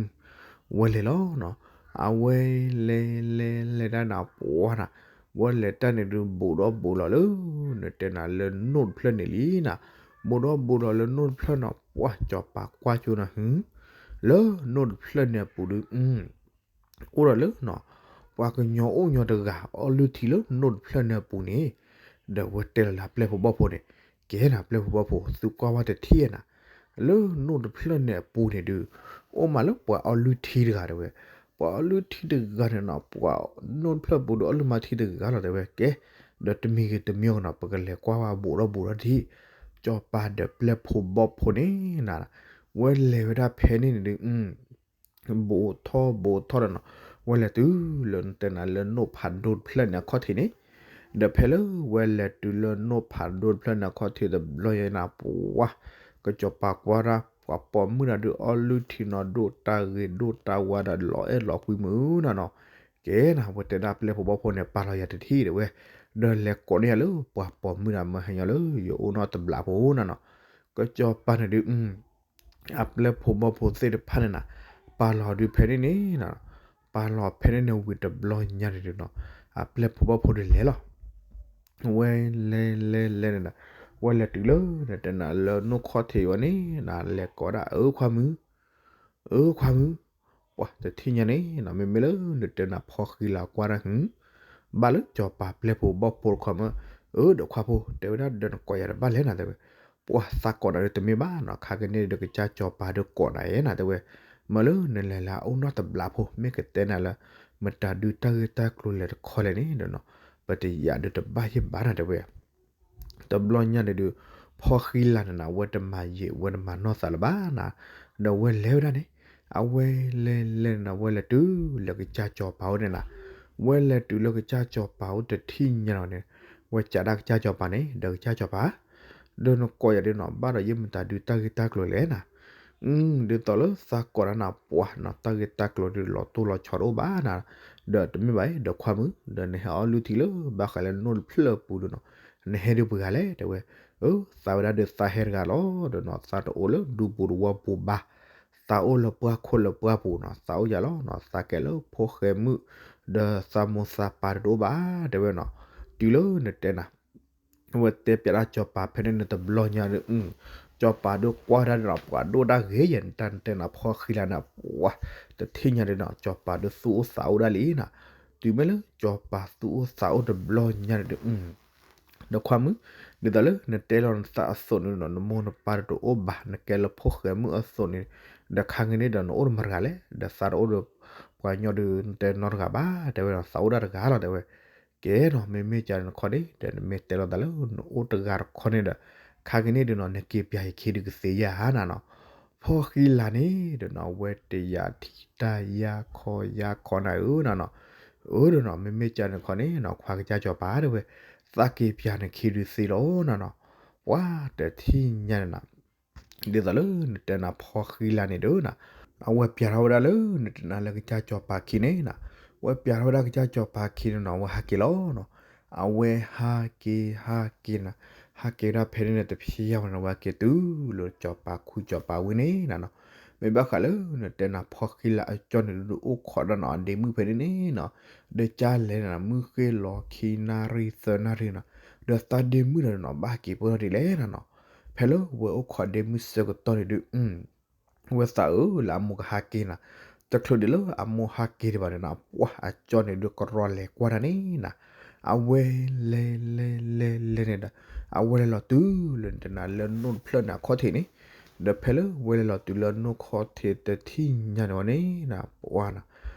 ဝဲလဲၤလီၤနီၤ, အဝဲလဲၤလဲၤလဲၤဒၣ်နၤ ပှၤနၤ, ဝဲလဲၤတၢ်န့ၣ်ဒုး ဘူးဒီးဘူးလီၤလၢ နတဲနၤလၢနိၣ်တဖျၢၣ်န့ၣ်လံနၤ, ဘူးဒီးဘူးလီၤလၢနိၣ်တဖျၢၣ်နီၤ ပှၤကၠီၤပၤကွၢ်ကၠိနၤဟု, လၢနိၣ်တဖျၢၣ်န့ၣ်အပူၤဒုး အိၣ်ဒီးလၢနီၤ, ပှၤကညီအိၣ်ညီတဂၤ အီၣ်လုၢ်ထံလၢနိၣ်တဖျၢၣ်န့ၣ်အပူၤန့ၣ်, ဒီးဝဲတဲလီၤလၢအပျဲၢ်ဖိဘီၣ်ဖိန့ၣ်, ကဲနၤပျဲၢ်ဖိဘီၣ်ဖိ သုကွၢ်ဝဲတထံၣ်နၤ, လၢနိၣ်တဖျၢၣ်န့ၣ်အပူၤန့ၣ်ဒုး အိၣ်မးလၢပှၤအီၣ်လုၢ်ထံတဂၤတဲဝဲ, ပှၤအီၣ်လုၢ်ထံတဂၤန့ၣ်နီၤ ပှၤနိၣ်တဖျၢၣ်ပူၤဒီးအီၣ်လုၢ်မၤထံတဂၤလီၤတဲဝဲကဲ, ဒီးတမံၤဂ့ၤတမံၤဂ့ၤနီၤ ပကလဲၤကွၢ်ဝဲဘူးဒီးဘူးဒီးတထံၣ်, ကၠီၤပၤဒီးပျဲၢ်ဖိဘီၣ်ဖိန့ၣ်နၤ, ဝဲလဲၤဝဲဒၣ်ဖဲန့ၣ်န့ၣ်ဒုး ဘူးထီၣ်ဘူးထီၣ်ဒီးနီၤ, ဝဲလဲၤတုၤလၢနတဲနၤလၢနိၣ်ဖးဒိၣ်တဖျၢၣ်န့ၣ်အခီၣ်ထံးန့ၣ်, ဒီးဖဲလၢဝဲလဲၤတုၤလၢနိၣ်ဖးဒိၣ်တဖျၢၣ်န့ၣ်အခီၣ်ထံးတဘျီယဲနၤ ပှၤ ကစီၤပၤကွၢ်ဒၣ် ပှၤပိာ်မုၣ်တၢ်ဒုးအီၣ်လုၢ်ထံနီၤ ဒိၣ်တၢ်ဂ့ၤဒိၣ်တၢ်ဝါဒီးလီၤအဲၣ်လီၤကွံမုာ်နၤနီၤ, ကဲနၤ ဝဲတဲဒၣ်ပျဲၢ်ဖိဘီၣ်ဖိန့ၣ် ပာ်လီၤယၤတထံၣ်တဲဝဲ, ဒီးလဲၤကိးန့ၢ်ယၤလၢပှၤပိာ်မုၣ်တၢ်မၢဟဲညီလၢယအိၣ်နီတဘျီဖိနၤနီၤ, ကစီၤပၤန့ၣ်ဒုး အပျဲၢ်ဖိဘီၣ်ဖိသ့ၣ်တဖၣ်န့ၣ်နၤ, ပာ်လီၤဒုးဖဲန့ၣ်န့ၣ်, ပာ်လီၤဖဲန့ၣ်န့ၣ်ဝံၤတဘျီညါန့ၣ်ဒုးနီၤ, အပျဲၢ်ဖိဘီၣ်ဖိဒုးလဲၤလီၤ, ဝဲလဲၤလဲၤလဲၤန့ၣ်နၤ, ဝဲလဲၤတုၤလၢနတဲနၤလၢနိၣ်ခီၣ်ထံးဝဲန့ၣ်နၤ လဲၤကိးဒၣ်အၢခွါမုၣ်, အၢခွါမုၣ်, ပှၤတထံၣ်ညါန့ၣ်နီၤ မ့မ့ၢ်လၢနတဲနၤဖီဃံလၤကွၢ်တၢ်ဟု, ဘၣ်လၢကစီၤပၤပျဲၢ်ဖိဘီၣ်ဖိတခီမး, အၢဒီးခွါဖိ တဲဝဲဒၣ်ဒီးနကိးယၤတဘၣ်လဲၣ်နၤတဲဝဲ, ပှၤသးကိးနၤဒုးတမ့ၢ်ဘၣ်နီၤ ခါကန့ၣ်ဒီးကစၢ်ကၠီၤပၤဒုးကိးနၤယဲနၤတဲဝဲ, မ့ၢ်လၢနလဲၤလၢအအိၣ်နီတဘျီဖိ မ့ၢ်ကတဲနၤလၢ မတၤဒုးတၢ်ဂ့ၢ်တၢ်ကျိၤလဲၤတခီလဲၣ်န့ၣ်ဒီးနီၤ, ပတယာ်ဒုးတဘၣ်ယဲၢ်ဘၣ်နၤတဲဝဲ တဘျီညါန့ၣ်ဒုး ဖီဃံလၤန့ၣ်နၤ ဝဲတမၤယံာ်ဝဲတမၤနီၢ်သးလၢၤဘၣ်နၤ, ဒီးဝဲလဲၤဝဲဒၣ်န့ၣ်, အဝဲလဲၤလဲၤန့ၣ်နၤ ဝဲလဲၤတုၤလၢကစၢ်ကၠီၤပၤအိၣ်န့ၣ်နၤ, ဝဲလဲၤတုၤလၢကစၢ်ကၠီၤပၤအိၣ်တထံၣ်ညါလီၤန့ၣ်, ဝဲစံးဒၣ်ကစၢ်ကၠီၤပၤန့ၣ် ဒီးကစၢ်ကၠီၤပၤ ဒီးနကိးယၤဒုးနီၤ ဘၣ်ဒီးယဲၢ်မတၤဒုးတၢ်ဂ့ၢ်တၢ်ကျိၤလဲၣ်နၤ, ဒ်သိးလၢသးကိးတၢ်နၤပှၤနီၤ တၢ်ဂ့ၢ်တၢ်ကျိၤဒုးလီၤတိၢ်လီၤဆီတအိၣ်ဘၣ်နၤ, ဒီးတမ့ၢ်ဘၣ်အံၤ ဒီးခွါမုၣ် ဒီးနဟဲအီၣ်လုၢ်ထံလၢဘၣ်ဃးလၢနိၣ်တဖျၢၣ်အပူၤဒုးနီၤ, နဟဲဒုးပှၤဂၤလဲၣ်တဲဝဲ, အၢ သးဝဲဒၣ်ဒုးသးဟဲတဂၤလီၤဒီးနီၤ သးတအိၣ်လၢဒူပူၤတဝီပူၤဘၣ်, သးအိၣ်လၢပှၢ်ခိၣ်လၢပှၢ်ပူၤနီၤ သးအိၣ်ယၤလီၤနီၤ သးကဲလၢဖိၣ်ဃဲမုၣ်, ဒီးသးမိၢ်သးပၢ်တအိၣ်ဘၣ် တဲဝဲနီၤ, တုၤလၢနတဲနၤ အဝဲတဲပျးတၢ်စီၤပၤဖဲန့ၣ်န့ၣ်တဘျီညါဒီး စီၤပၤဒိးကွၢ်ဒၣ်ဒီး ပှၤဒိၣ်ဒၣ်ဂ့ၤယဲၢ် နတၢ်နတဲနၤဖီၣ်ဃံလၤန့ၣ် ပှၤတထံၣ်ညါဒီးနီၤ စီၤပၤဒိးသူၣ်အိၣ်သးအိၣ်ဒၣ်လံနီၤ, တုၤမ့ၢ်လၢစီၤပၤသူၣ်အိၣ်သးအိၣ်တဘျီညါဒီး ဒီးခွါမုၣ်, ဒ်သိးလၢနတဲလီၤနသးအသိးန့ၣ်ဒီး နမိၢ်နပၢ်တအိၣ်ဘၣ် နကဲလၢဖိၣ်ဃဲမုၣ်အသိးန့ၣ်, ဒီးခါက့ၤန့ၣ်ဒီးနအိၣ်တမၤတဂၤလဲၣ်, ဒီးသးတအိၣ်ဒီးပှၤညီဒီး နတဲနီတဂၤဘၣ် တဲဝဲဒီး သးအိၣ်ဒၣ်တဂၤလီၤ တဲဝဲ, ကဲနီၤ မ့မ့ၢ်ကန့ၣ်ခီန့ၣ် ဒီးနမ့ၢ်တဲလီၤသးလၢနအိၣ်တဂၤတခီန့ၣ်ဒီး ခါက့ၤန့ၣ်ဒီးနီၤ နက့ၤပျးယခံဒုးကသ့ဧါနီၤနီၤ, ဖီၣ်ဃံလၤန့ၣ်ဒီးနီၤ အဝဲတယၤထံၣ်တၢ်ယါခီယါခီနၤဧၢနီၤနီၤ, အၢဒီးနီၤ မ့မ့ၢ်ကန့ၣ်ခီန့ၣ်နီၤ ခွါကစၢ်စီၤပၤတဲဝဲ, သးက့ၤပျးနခံဒုးသ့လီၤနီၤနီၤ, ပှၤတထံၣ်ညါန့ၣ်နီၤ ဒ်သိးလၢနတဲနၤဖီၣ်ဃံလၤန့ၣ်ဒီးနီၤ, အဝဲပျးထီၣ်ဝဲဒၣ်လၢနတဲနၤလၢကစၢ်စီၤပၤခံန့ၣ်နီၤ, အဝဲပျးထီၣ်ဝဲဒၣ်ကစၢ်စီၤပၤခံန့ၣ်နီၤ အဝဲဟးက့ၤလီၤနီၤ, အဝဲဟးက့ၤဟးက့ၤနီၤ, ဟးက့ၤဝဲဒၣ်ဖဲန့ၣ်န့ၣ်တဖျဲယါဝဲန့ၣ် အဝဲဟးက့ၤတုၤလၢစီၤပၤခူစီၤပၤဝ့ၢ်န့ၣ်နီၤနီၤ, မ့ၢ်ဘၣ်ဃးလၢနတဲနၤဖီၣ်ဃံလၤအကၠီန့ၣ်ဒုးအိၣ်ခိးဒၣ်နီၤ အဒ့မုၣ်ဖဲန့ၣ်န့ၣ်နီၤ, ဒီးကၢ်လဲၤန့ၣ်နီၤ မုၢ်ဃ့လီၤခံနၣ်ရံၣ်သၢနၣ်ရံၣ်နီၤ, ဒီးသးဒ့မုၣ်တဂၤန့ၣ်နီၤ ဘၣ်ဟးက့ၤပၢၢ်ထီၣ်ဒ်လဲၣ်နီၤနီၤ, ဖဲလၢဝဲအိၣ်ခိးဒ့မုၣ်ဆၢကတီၢ်န့ၣ်ဒုး ဝဲသးအၢလၢအမိၢ်ကဟးက့ၤနီၤ, တချုးဒံးလၢအမိၢ်ဟးက့ၤဒံးဘၣ်န့ၣ်နီၤ ပှၤအကၠီန့ၣ်ဒုးကရီလဲၤကွၢ်တၢ်န့ၣ်နီၤ, အဝဲလဲၤလဲၤလဲၤလဲၤန့ၣ်ဒီး အဝဲလဲၤလီၤတုၤလၢနတဲနၤလၢနိၣ်တဖျၢၣ်န့ၣ်အခီၣ်ထံးန့ၣ်, ဒီးဖဲလၢဝဲလဲၤလီၤတုၤလၢနိၣ်ခီၣ်ထံးတထံၣ်ညါန့ၣ်ဝဲန့ၣ်နီၤ ပှၤနီၤ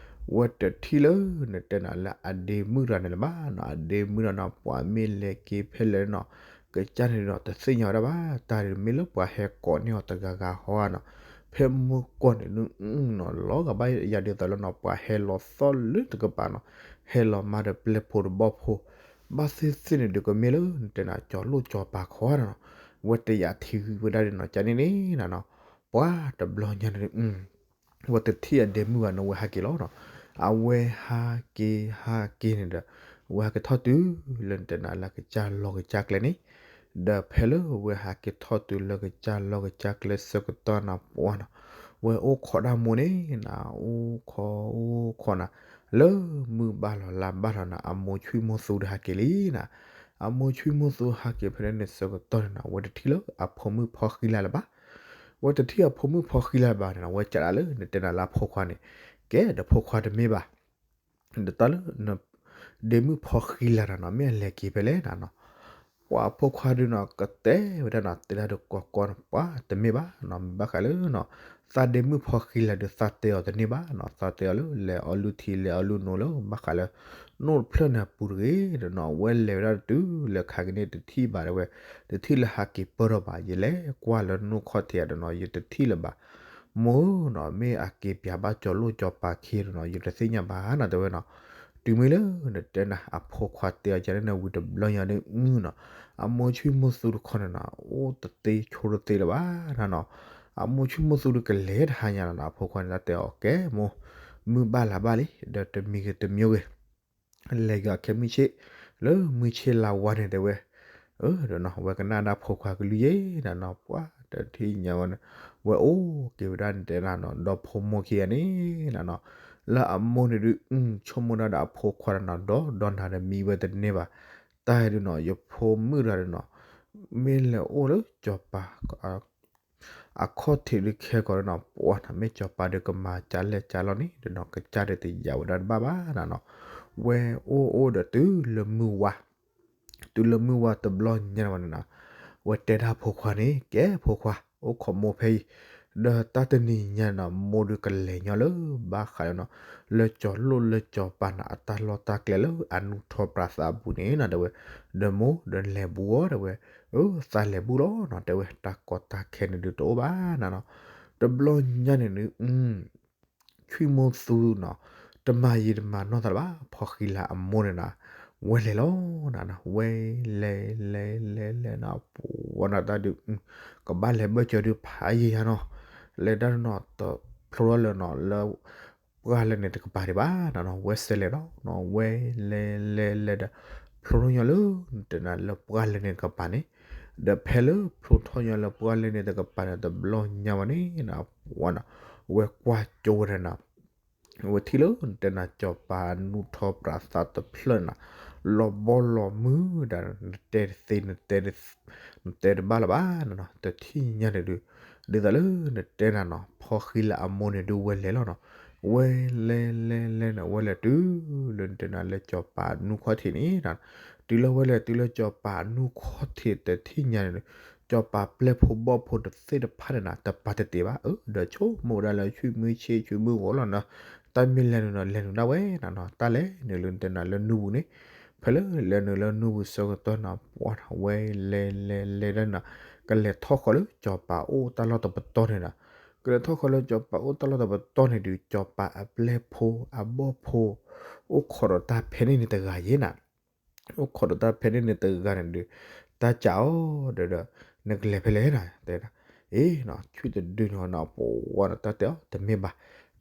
ဝဲတထံၣ်လၢနတဲနၤလၢအဒ့မုၣ်တဂၤန့ၣ်လၢၤဘၣ်နီၤ, အဒ့မုၣ်တဂၤနီၤ ပှၤမ့ၢ်လဲၤက့ၤဖဲလဲၣ်နီၤ, ကစၢ်န့ၣ်ဒီးတသ့ၣ်ညါဝဲဒၣ်ဘၣ်, တၢ်ဒ်မ့ၢ်လၢပှၤဟဲကိးန့ၢ်အီၤတဂၤဂၤဟီဧါနီၤ, ဖဲမုၢ်ကီၢ်န့ၣ်ဒုးနီၤ လီၤဂာ်ဘၣ်ယၤဒ်သိးလၢနီၤ ပှၤဟဲလီၤသီၣ်လၢတကပၤနီၤ, ဟဲလီၤမၤဒီးပျဲၢ်ဖိတဘီၣ်ဖိ, ဘၣ်သ့ၣ်သ့ၣ်န့ၣ်ဒုးကမ့ၢ်လၢနတဲနၤကၠီၤလိၣ်ကၠီၤပၤခီဧါနီၤ, ဝဲတယာ်ထံဂံၢ်ဝဲဒၣ်ဒ်နီၤ ကန့ၣ်န့ၣ်နီၤနီၤ, ပှၤတဘျီညါန့ၣ် ဝဲတထံၣ်အဒ့မုၣ်ဘၣ်နီၤ ဝဲဟးက့ၤလီၤနီၤ, အဝဲဟးက့ၤဟးက့ၤန့ၣ်ဒီး ဝဲဟးက့ၤထီၣ်တုၤလၢနတဲနၤလၢကစၢ်လီၢ်ကစၢ်ကျဲန့ၣ်, ဒီးဖဲလၢဝဲဟးက့ၤထီၣ်တုၤလၢကစၢ်လီၢ်ကစၢ်ကျဲဆၢကတီၢ်နီၤ ပှၤနီၤ, ဝဲအိၣ်ခိးဒၣ်မိၢ်န့ၣ်နီၤ အိၣ်ခိးအိၣ်ခိးနီၤ, လၢမုၢ်ဘၣ်လီၤလါဘၣ်လီၤနီၤ အမိၢ်ဆွံမိၢ်သူတဟးက့ၤလံနီၤ, အမိၢ်ဆွံမိၢ်သူဟးက့ၤဖဲန့ၣ်န့ၣ်ဆၢကတီၢ်န့ၣ်နီၤ ဝဲတထံၣ်လၢအဖိမုၣ်ဖီဃံလၤလၢၤဘၣ် ဝဲတထံၣ်အဖိမုၣ်ဖီဃံလၤဘၣ်န့ၣ်နီၤ ဝဲကးဒၣ်လၢနတဲနၤလၢအဖိခွါန့ၣ်, ကဲဒီးဖိခွါတမ့ၢ်ဘၣ်, ဒီးတၢ်လၢ ဒ့မုၣ်ဖီဃံလၤတၢ်နီၤ မ့ၢ်အလဲၤက့ၤဖဲလဲၣ်နီၤနီၤ, ပှၤအဖိခွါဒုးနီၤ ကတဲဝဲဒၣ်နီၤ တဲဒၣ်ဒီးကီကီနီၤ ပှၤတမ့ၢ်ဘၣ်နီၤ မ့ၢ်ဘၣ်ဃးလၢနီၤ သးဒ့မုၣ်ဖီဃံလၤဒုးသးတဲအီၤတန့ၢ်ဘၣ်နီၤ သးတဲအီၤလၢ လဲၤအီလုၢ်ထံလဲၤအီလုၢ်နိလၢ ဘၣ်ဃးလၢ နိၣ်တဖျၢၣ်န့ၣ်အပူၤတဂ့ၤဒီးနီၤ အဝဲလဲၤဝဲဒၣ်တုၤလၢခါကန့ၣ်တထံၣ်ဘၣ်တဲဝဲ, တထံၣ်လၢဟးက့ၤပၢၢ်ထီၣ်ဘၣ် ယလဲၤကွၢ်လၢနိၣ်ခီၣ်ထံးဒီးနီၤ ယတထံၣ်လၢၤဘၣ် မိၢ်နီၤ မ့ၢ်အက့ၤပျးဘၣ်ကၠီၤလိၣ်ကၠီၤပၤခံဒီးနီၤ ယတသ့ၣ်ညါဘၣ်နီၤ တဲဝဲနီၤ, တုၤမ့ၢ်လၢနတဲနၤ အဖိခွါတဲအီၤကန့ၣ်န့ၣ် ဝံၤတဘျီညါဒ်နီၤ, အမိၢ်ဆွံမိၢ်သူတခီန့ၣ်နီၤ အိၣ်တသ့ဆိးတသ့လၢၤဘၣ်နီၤနီၤ, အမိၢ်ဆွံမိၢ်သူဒုးကလဲၤတဟါညါလီၤနီၤ အဖိခွါန့ၣ် တၢ်တဲအီၤကဲမိၢ်, မုၢ်ဘၣ်လါဘၣ်လံ ဒီးတမံၤဂ့ၤတမံၤဂ့ၤ လဲၤက့ၤအီၤခဲမုၢ်ဆ့ၣ်, လၢမုၢ်ဆ့ၣ်လါဝါန့ၣ်တဲဝဲ, အၢ ဒီးနီၤ ဝဲကနၣ်ဒၣ်ဖိခွါကလုၢ်ယဲနီၤနီၤ ပှၤတထံၣ်ညါဝဲန့ၣ်, ဝဲအိၣ်က့ၤဝဲဒၣ်န့ၣ်တဲဒၣ်နီၤ ဒီဖိမိၢ်ခံဂၤန့ၣ်နီၤနီၤ, လၢအမိၢ်န့ၣ်ဒုး ဆိကမိၣ်ဒၣ်ဒီးအဖိခွါဒီးနီၤ ဒီးဒီနၤဒီးမံဝဲတန့ၢ်ဘၣ်, တၢ်ဒုးနီၤ ယဖိမုၣ်တဂၤဒီးနီၤ မ့ၢ်လဲၤအိၣ်လၢစီၤပၤ အခီၣ်ထံးဒုးခဲကီးဒီးနီၤ ပှၤနီၤ မ့ၢ်စီၤပၤဒုးကမၤကၢ်လဲၢ်ကၢ်လီၢ်န့ၣ်ဒီးနီၤ ကစၢ်ဒုးတယာ်ဝဲဒၣ်တဘၣ်ဘၣ်နီၤနီၤ, ဝဲအိၣ်အိၣ်ဒီးတုၤလၢမုၢ်ဝါ, တုၤလၢမုၢ်ဝါတဘျီညါန့ၣ်ဝဲန့ၣ်နီၤ, ဝဲတဲဒၣ်ဖိခွါန့ၣ် ကဲဖိခွါ အိၣ်ခိးမိၢ်ဖဲအံၤ, ဒီးတၢ်တနံၤညါနီၤ မိၢ်ဒုးကလဲၤညီလၢ ဘၣ်ဃးဒီးနီၤ လၢကၠီၤလိၣ်လၢကၠီၤပၤနီၤ အတၢ်လီၢ်တၢ်ကျဲလၢအနုာ်ထီၣ်ပြးသးအပူၤန့ၣ်နီၤ တဲဝဲ, ဒီးမိၢ်ဒီးလဲၤဘူးအီၤတဲဝဲ, အၢ သးလဲၤဘူးလီၤနီၤ တဲဝဲ တၢ်ကီတၢ်ခဲန့ၣ်ဒုးတအိၣ်ဘၣ်နီၤနီၤ, တဘျီညါန့ၣ်ဒုး ဆွံမိၢ်သူနီၤ တမၤယံာ်တမၤနီၢ်သးလၢၤဘၣ် ဖီဃံလၤအမိၢ်န့ၣ်နီၤ, ဝဲလဲၤလီၤနီၤနီၤ ဝဲလဲၤလဲၤလဲၤလဲၤနီၤ ပှၤနီၤတၢ်ဒုး ကဘၣ်လဲၤဘၢၣ်စၢၤဒုးဖးယံာ်ယါနီၤ, လဲၤတၢ်နီၤ တဖျိထီၣ်လၢနီၤ လၢ ပှၢ်လၢန့ၣ်တကပၤဒံးဘၣ်နီၤနီၤ ဝဲစဲးလဲၤလီၤနီၤ ဝဲလဲၤလဲၤလဲၤဒီး ဖျိထီၣ်ညီလၢ တနၤလၢပှၢ်လၢန့ၣ်တကပၤန့ၣ်, ဒီးဖဲလၢဖျိထီၣ်ညီလၢပှၢ်လၢန့ၣ်တကပၤန့ၣ် တဘျီညါဝဲန့ၣ်နီၤ ပှၤနီၤ ဝဲကွၢ်ကၠိဝဲဒၣ်နီၤ ဝဲထံၣ်လၢနတဲနၤ စီၤပၤအနူၢ်ထီၣ်ပြးသးတဖျၢၣ်နၤ, လီၤဘီလီၤမုၢ်ဒၣ် နတဲတသ့ နတဲတဘၣ်လၢၤဘၣ်နနီၤ, တထံၣ်ညါန့ၣ်ဒုး, ဒ်သိးလၢနတဲနၤနီၤ ဖီဃံလၤအမိၢ်န့ၣ်ဒုးဝဲလဲၤလီၤနီၤ, ဝဲလဲၤလဲၤလဲၤန့ၣ် ဝဲလဲၤတုၤလၢနတဲနၤလၢစီၤပၤအနူၢ်ခီၣ်ထံးန့ၣ်, တုၤလၢဝဲလဲၤတုၤလၢစီၤပၤအနူၢ်ခီၣ်ထံးတထံၣ်ညါန့ၣ်ဒုး, စီၤပၤပျဲၢ်ဖိဘီၣ်ဖိတသ့ၣ်တဖၣ်န့ၣ်နၤ တပာ်တတ့ၢ်ဘၣ်, အၢ ဒီးဆိကမိၣ်ဝဲဒၣ်လၢဆွံၣ်မုၢ်ဆ့ဆွံၣ်မုၢ်ဂီၤလီၤနီၤ, တၢ်မ့ၢ်လဲၤနုာ်နီၤ လဲၤနုာ်ဒၣ်ဝဲနၤနီၤ, တၢ်လဲၤနုာ်လၢနတဲနၤလၢနူၢ်ပူၤန့ၣ်, ဖဲလၢလဲၤနုာ်လၢနူၢ်ပူၤဆၢကတီၢ်နၤ ပှၤဝဲလဲၤလဲၤလဲၤဒၣ်နၤ, ကလဲၤထီၣ်ဃီလၢစီၤပၤအိၣ်တၢ်လီၢ်တပတီၢ်န့ၣ်နၤ, ကလဲၤထီၣ်ဃီလၢစီၤပၤအိၣ်တၢ်လီၢ်တပတီၢ်န့ၣ်ဒုး စီၤပၤအပျဲၢ်ဖိအဘီၣ်ဖိ အိၣ်ခိးဒီးတၢ်ဖဲန့ၣ်န့ၣ်တဂၤယဲနၤ အိၣ်ခိးဒီးတၢ်ဖဲန့ၣ်န့ၣ်တဂၤန့ၣ်ဒုး, တၢ်စံးအီၤဒီး, နကလဲၤဖဲလဲၣ်နၤ တဲ, အ့ ဆွံၣ်တဒုန့ၣ်နၤ ပဝဲနၤ တၢ်တဲအီၤ တမ့ၢ်ဘၣ်,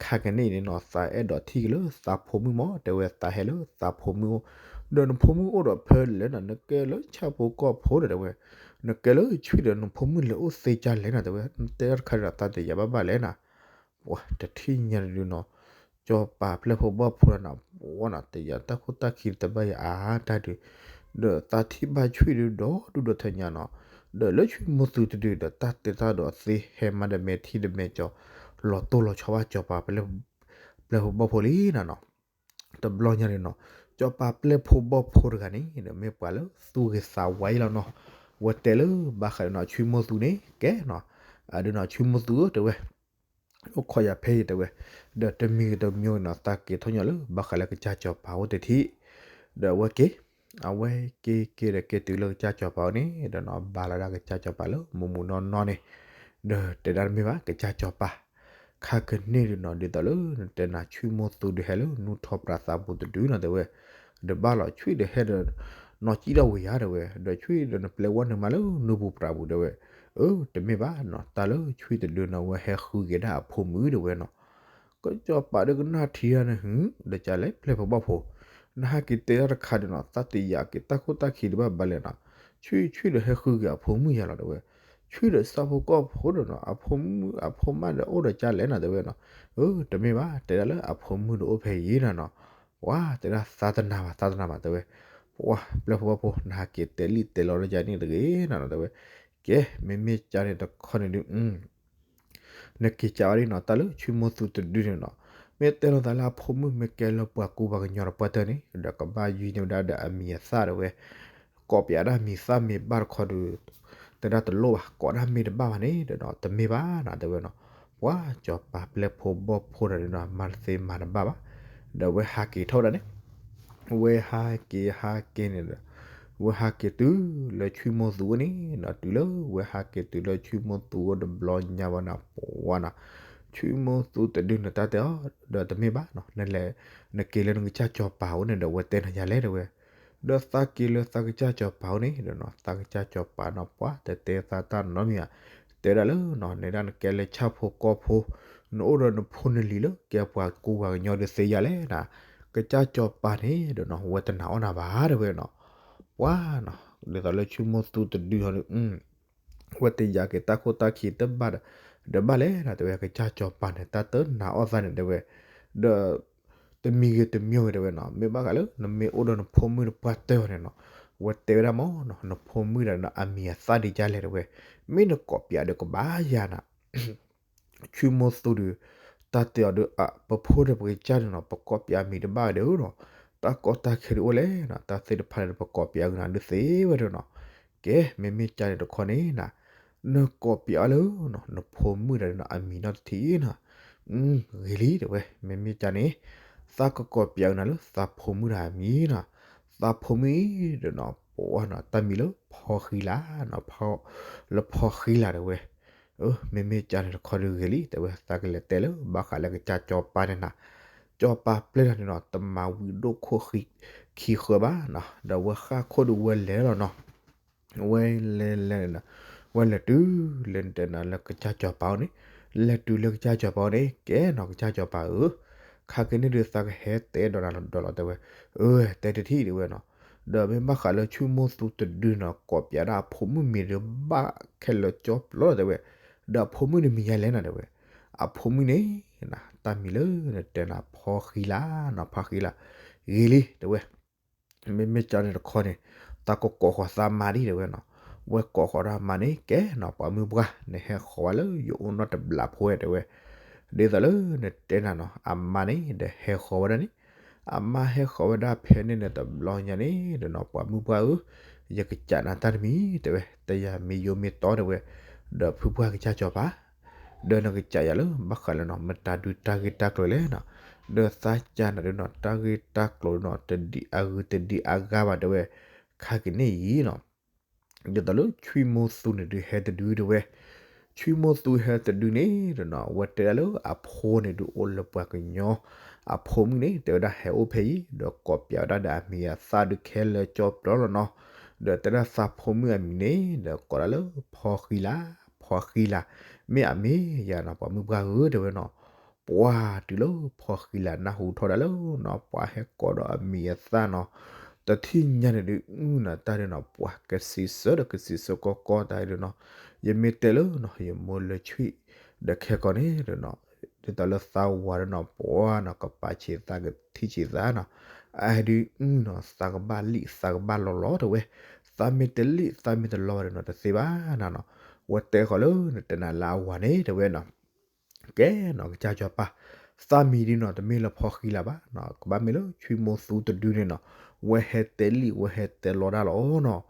ခါကနံၣ်အံၤန့ၣ်နၤ သးအဲၣ်ဒိးထံၣ်က့ၤလၢသးဖိမုၣ်မး, တဲဝဲသးဟဲလၢသးဖိမုၣ်အိၣ်, ဒီးနဖိမုၣ်အိၣ်ဒီးဖဲလဲၣ်နၤ နကဲလၢဆၣ်ဖိကီၢ်ဖိဒီးတဲဝဲ, နကဲလၢဆွံၣ်ဒီး နဖိမုၣ်လဲၤအိၣ်သ့ကၢ်လဲၣ်နၤ တဲဝဲ, နတဲတၢ်တခါဒီးသးတယာ်ဘၣ်ဘၣ်လဲၣ်နၤ ပှၤတထံၣ်ညါတဒုနီၤ, စီၤပၤပျဲၢ်ဖိဘီၣ်ဖိနၤ ပဝဲနၤ တယာ်တၢ်ခိၣ်တၢ်ခံတဘၣ်ယၤအါတၢ်ဒုး, ဒီးသးထံၣ်ဘၣ်ဆွံၣ်ဒုးဒီးဒူၣ်ဒီးထၢညါနီၤ, ဒီးလၢဆွံၣ်မိၢ်သူတဒုဒီး တၢ်တဲတၢ်ဒီးသ့ဟဲမၤဒီးမဲာ်ထံဒီးမဲာ်ကၠီၤ, လီၤတိၢ်လီၤဆီဘၣ်စီၤပၤ ပျဲၢ်ဖိဘီၣ်ဖိလံနၤနီၤ တဘျီညါန့ၣ်နီၤ, စီၤပၤပျဲၢ်ဖိဘီၣ်ဖိတဂၤန့ၣ်ဒီး မ့ၢ်ပှၤလၢသူၣ်ဂ့ၤသးဝါအံၤလီၤနီၤ, ဝဲတဲလၢဘၣ်ဃးဒီးနီၤ ဆွံၣ်မိၢ်သူန့ၣ် ကဲနီၤ, အဒုးနီၤ ဆွံၣ်မိၢ်သူဧၢ တဲဝဲ, အိၣ်ခိးယၤဖဲအံၤတဲဝဲ, ဒီးတမံၤဂ့ၤတမံၤဂ့ၤနီၤ သးက့ၤထီၣ်ညီလၢဘၣ်ဃးလၢကစၢ်စီၤပၤအိၣ်တထံၣ်, ဒီးအဝဲက့ၤ, အဝဲက့ၤက့ၤဒီးက့ၤတုၤလၢကစၢ်စီၤပၤအိၣ်န့ၣ် ဒီးနီၤ ဘါလီၤဒၣ်ကစၢ်စီၤပၤလၢမူးမူးနီၢ်နီၢ်န့ၣ်, ဒီးတဲဒၣ်တမ့ၢ်ဘၣ် ကစၢ်စီၤပၤ ခါကနံၣ်ဒုးနီၤ ဒ်သိးလၢနတဲနၤ ဆွံၣ်မိၢ်သူဒီးဟဲလၢနူၢ်ထီၣ်ပြးသးပူၤတဒုနီၤ တဲဝဲ, ဒီးဘၣ်လီၤဆွံၣ်ဒီးဟဲဒီး နီၢ်ကံၣ်ထီၣ်ဝံၤယၤတဲဝဲ, ဒီးဆွံၣ်ဒီးနပျဲဝဲနမၤလၢနူၢ်ပူၤပြးပူၤတဲဝဲ, အၢ တမ့ၢ်ဘၣ်နီၤ တၢ်လၢဆွံၣ်တဒုနီၤ ဝဲဟဲဃုက့ၤဒၣ်အဖိမုၣ်တဲဝဲနီၤ ကစီၤပၤဒီးကနၣ်ထံၣ်ဒၣ်န့ၣ် ဟ့ၣ် ဒီးကလဲၣ် ပျဲၢ်ဖိဘီၣ်ဖိ, နဟးက့ၤတဲတၢ်တခါဒီးနီၤ သးတယာ်က့ၤတၢ်ခိၣ်တၢ်ခံတဘၣ်ဘၣ်လဲၣ်နီၤ, ဆွံၣ်ဆွံၣ်ဒီးဟဲဃုက့ၤအဖိမုၣ်ယၤလီၤတဲဝဲ, ဆွံၣ်ဒီးဆၣ်ဖိကီၢ်ဖိဒီးနီၤ အဖိမုၣ်အဖိမါဒီးအိၣ်ဒီးကလဲၣ်နီၤတဲဝဲနီၤ, အၢ တမ့ၢ်ဘၣ် တဲဒၣ်လၢအဖိမုၣ်ဒီးအိၣ်ဖဲအံၤနီၤနီၤ, ပှၤတဲဒၣ်သးတနာ်ဘၣ် သးတနာ်ဘၣ်တဲဝဲ, ပှၤပျဲၢ်ဖိဘီၣ်ဖိ နဟးက့ၤတဲလံာ်တဲလီၤလၢယၤန့ၣ်တဂ့ၤနီၤတဲဝဲ, ကဲ မ့မ့ၢ်ကန့ၣ်တခီန့ၣ်ဒုး နက့ၤကးဝဲဒၣ်နီၤ တၢ်လၢဆွံၣ်မိၢ်သူတဒုန့ၣ်နီၤ, မ့ၢ်တဲလီၤသးလၢအဖိမုၣ်မ့ၢ်ကဲလၢပှၤကူပှၤကညီဒီးပှၤတၢၢ်န့ၣ် ဒီးကဘၣ်ယုၢ်န့ၢ်ဝဲဒၣ်ဒီးအမံၤအသၣ်တဲဝဲ, ကိးပၠးဒၣ်မံၤသၣ်မ့ၢ်ဘၣ်တခီဒီး တဲဒၣ်တလိၣ်ဘၣ် ကိးဒၣ်မ့ၢ်တဘၣ်ဘၣ်န့ၣ်ဒီးနီၤ တမ့ၢ်ဘၣ်နီၤတဲဝဲနီၤ, ပှၤစီၤပၤပျဲၢ်ဖိဘီၣ်ဖိတဒုနီၤ မၤတသ့မၤတဘၣ်ဘၣ်, ဒီးဝဲဟးက့ၤထီၣ်ဝဲဒၣ်န့ၣ် ဝဲဟးက့ၤဟးက့ၤန့ၣ်ဒီး ဝဲဟးက့ၤတုၤလၢဆွံၣ်မိၢ်သူန့ၣ်နီၤ တုၤလၢဝဲဟးက့ၤတုၤလၢဆွံၣ်မိၢ်သူအိၣ်တဘျီညါဘၣ်နီၤ ပှၤနီၤ, ဆွံၣ်မိၢ်သူတဒုန့ၣ်တၢ်တဲအီၤ ဒီးတမ့ၢ်ဘၣ်နီၤ နလဲၤ နက့ၤလၢနကစၢ်စီၤပၤအိၣ်န့ၣ်ဒီး ဝဲတဲနၤယၤလဲၣ်တဲဝဲ, ဒီးသးက့ၤလၢသးကစၢ်စီၤပၤအိၣ်န့ၣ်ဒီးနီၤ သးကစၢ်စီၤပၤနီၤ ပှၤတတဲသးတၢ်နီတမံၤဧါ, တဲဒၣ်လၢနီၤ နဲဒၣ်နကဲလၢဆၣ်ဖိကီၢ်ဖိ နအိၣ်ဒီးနဖိနလံၤလၢကဲပှၤကူပှၤကညီဒုးသ့ယၤလဲၣ်နီၤ, ကစၢ်စီၤပၤန့ၣ်ဒီးနီၤ ဝဲတနာ်အီၣ်နၤဘၣ်တဲဝဲနီၤ, ပှၤနီၤ ဒ်သိးလၢဆွံၣ်မိၢ်သူတဒုဟီဒုး ဝဲတယာ်က့ၤတၢ်ခိၣ်တၢ်ခံတဘၣ်ဒီး ဒီးဘၣ်လဲၣ်နီၤ တဲဝဲ ကစၢ်စီၤပၤန့ၣ် တၢ်တနာ်အီၣ်သးန့ၣ်တဲဝဲ, ဒီး တမံၤဂ့ၤတမံၤဂ့ၤတဲဝဲနီၤ မ့ၢ်ဘၣ်ဃးလၢ နမ့ၢ်အိၣ်ဒီးနဖိမုၣ်နပှၢ်တၢၢ်အီၤန့ၣ်နီၤ, ဝဲတဲဝဲဒၣ်မ့ၢ်နီၤ နဖိမုၣ်ဒၣ်ဒီးအမံၤအသၣ်ဒ်ကလဲၣ်တဲဝဲ, မ့ၢ်နကိးပၠးဒီးကဘၣ်ယၤနၤ ဆွံၣ်မိၢ်သူဒီး တၢ်တဲအီၤဒီး ပဖိဒီးပကစၢ်န့ၣ်နီၤ ပကိးပၠးမံၤတဘၣ်ဒီးနီၤ, တၢ်ကီတၢ်ခဲဒုးအိၣ်လဲၣ်နီၤ, တၢ်သ့ၣ်တဖၣ်န့ၣ် ပကိးပၠးဂ့ၤနၤဒုးသ့ဝဲဒၣ်နီၤ, ကဲ မ့မ့ၢ်ကန့ၣ်တခီန့ၣ်နၤ, နကိးပၠးအီၤလၢ နဖိမုၣ်ဒၣ်ဒီးနီၤ အမံၤနီတထံၣ်နီၤ, ဂ့ၤလံတဲဝဲ မ့မ့ၢ်ကန့ၣ်, သးကကိးပၠးဂ့ၤနၤလၢသးဖိမုၣ်ဒၣ်အမံၤနီၤ, သးဖိမုၣ်အံၤဒီးနီၤ ပဝဲနီၤ တၢ်မံၤလၢဖီဃံလၤနီၤ, လၢဖီဃံလၤတဲဝဲ မ့မ့ၢ်ကန့ၣ်တခီဒုးဂ့ၤလံ တဲဝဲ သးကလဲၤတဲလၢဘၣ်ဃးလၢကစၢ်စီၤပၤန့ၣ်နၤ, စီၤပၤပျဲၢ်တဂၤန့ၣ်နီၤ တမၤဝံၤဒိၣ်ခိၣ်ခံဃၢဘၣ်နီၤ, ဒီးဝဲဃၣ်ခိၣ်ဒုးဝဲလဲၤလီၤနီၤ, ဝဲလဲၤလဲၤန့ၣ်နီၤ, ဝဲလဲၤတုၤလၢနတဲနၤလၢကစၢ်စီၤပၤအိၣ်န့ၣ်, လဲၤတုၤလၢကစၢ်စီၤပၤအိၣ်န့ၣ် ကဲနီၤ ကစၢ်စီၤပၤဧၢ, ခါက့ၤန့ၣ်ဒုးသးကဟဲတဲဒီးနၤဒီးလီၤတဲဝဲ, အၢ တဲတထံၣ်တဲဝဲနီၤ, ဒီးမ့ၢ်ဘၣ်ဃးလၢဆွံၣ်မိၢ်သူတဒုနီၤ ကိးပၠးဒၣ်အဖိမုၣ်မံၤဒီးဘၣ်ခဲလၢာ်ကၠီပျီလီၤတဲဝဲ, ဒီးအဖိမုၣ်န့ၣ်မံၤယါလဲၣ်နၤတဲဝဲ, အဖိမုၣ်န့ၣ်နၤ တၢ်မံၤလၢနတဲနၤဖီဃံလၤနီၤ, ဖီဃံလၤ, ဂ့ၤလံ တဲဝဲ မ့မ့ၢ်ကန့ၣ်တခီန့ၣ် သးကကိးဃီၤသးမါဒံး တဲဝဲနီၤ. ဝဲကိးဃီၤဒီးအမါန့ၣ် ကဲနီၤ ပှၤမုၢ်ပှၢ် နဟဲဃီၤဝဲလၢယအိၣ်နီတဘျီဖိဝဲ တဲဝဲ. ဒ်သိးလၢနတဲနၤနီၤ အမါန့ၣ်ဒီးဟဲဃီၤဝဲဒၣ်န့ၣ်, အမါဟဲဃီၤဝဲဒၣ်ဖဲန့ၣ်န့ၣ်တဘျီညါန့ၣ်ဒီးနီၤ ပှၤမုၢ်ပှၢ်ဧၢ, ယကစးနၤတၢ်တမံၤ တဲဝဲ, တယၤမ့ၢ်ယိမ့ၢ်တီ တဲဝဲ, ဒီးဖုပှၢ်ကစၢ်စီၤပၤ ဒီးနကစးယၤလၢဘၣ်ဃးလၢနီၤ မတၤဒုးတၢ်ဂ့ၢ်တၢ်ကျိၤလဲၣ်နီၤ, ဒီးသးစးနၤဒုးနီၤ တၢ်ဂ့ၢ်တၢ်ကျိၤဒုးနီၤ တဒံးအဂုၤတဒံးအဂၤဘၣ် တဲဝဲ, ခါက့ၤန့ၣ်အံၤနီၤ ဒ်သိးလၢဆွံမိၢ်သူန့ၣ်ဒုးဟဲတဒု တဲဝဲ, ဆွံမိၢ်သူဟဲတဒုန့ၣ်ဒီးနီၤ အဝဲတဲဒၣ်လၢအဖိန့ၣ်ဒုးအိၣ်လၢပှၤကညီ, အဖိမုၣ်န့ၣ် တဲဝဲဒၣ်ဟဲအိၣ်ဖဲအံၤ ဒီးကိးပၠးဝဲဒၣ်ဒီးအမံၤအသၣ်ဒုးခဲလၢာ်ကၠီပျီလီၤနီၤ, ဒီးတဲဒၣ်သးဖိမုၣ်အမံၤန့ၣ် ဒီးကိးဒၣ်လၢဖီဃံလၤ, ဖီဃံလၤ, မ့ၢ်အမ့ၢ်ယၤနီၤ ပှၤမုၢ်ပှၢ်ဧၢ တဲဝဲနီၤ ပှၤတုၤလၢဖီဃံလၤနၢ်ဟူထီၣ်ဒၣ်လၢနီၤ ပှၤဟဲကိးဒီးအမံၤအသၣ်နီၤ, တထံၣ်ညါန့ၣ်ဒုး အုနီၤ တၢ်ဒုးနီၤ ပှၤကစံးဆၢဒီးကစံးဆၢကီကီတၢ်ဒုးနီၤ, ယမ့ၢ်တဲလၢနီၤ ယမိၢ်လၢဆွံၣ် ဒီးခဲကီန့ၣ်ဒီးနီၤ, ဒ်သိးလၢသးဝၤဒီးနီၤ ပှၤနီၤ ကပာ်ဆံးသးကထံၣ်ဆံးသးနီၤ, အဒုးအုနီၤ သးကဘၣ်လံၣ်သးကဘၣ်လီလီ တဲဝဲ, သးမ့ၢ်တလံၣ်သးမ့ၢ်တလီဘၣ်ဒီးနီၤ တသ့ဘၣ်နၤနီၤ, ဝဲတဲဃီၤလၢနတဲနၤလၢအဝၤန့ၣ် တဲဝဲနီၤ ကဲနီၤ ကစၢ်စီၤပၤ, သးမံၤဒုးနီၤ တမ့ၢ်လၢဖီဃံလၤဘၣ်နီၤ, ကဘၣ်မ့ၢ်လၢဆွံမိၢ်သူတဒုန့ၣ်နီၤ, ဝဲဟဲတဲလံၣ်ဝဲဟဲတဲလီတၢ်လီၤနီၤ,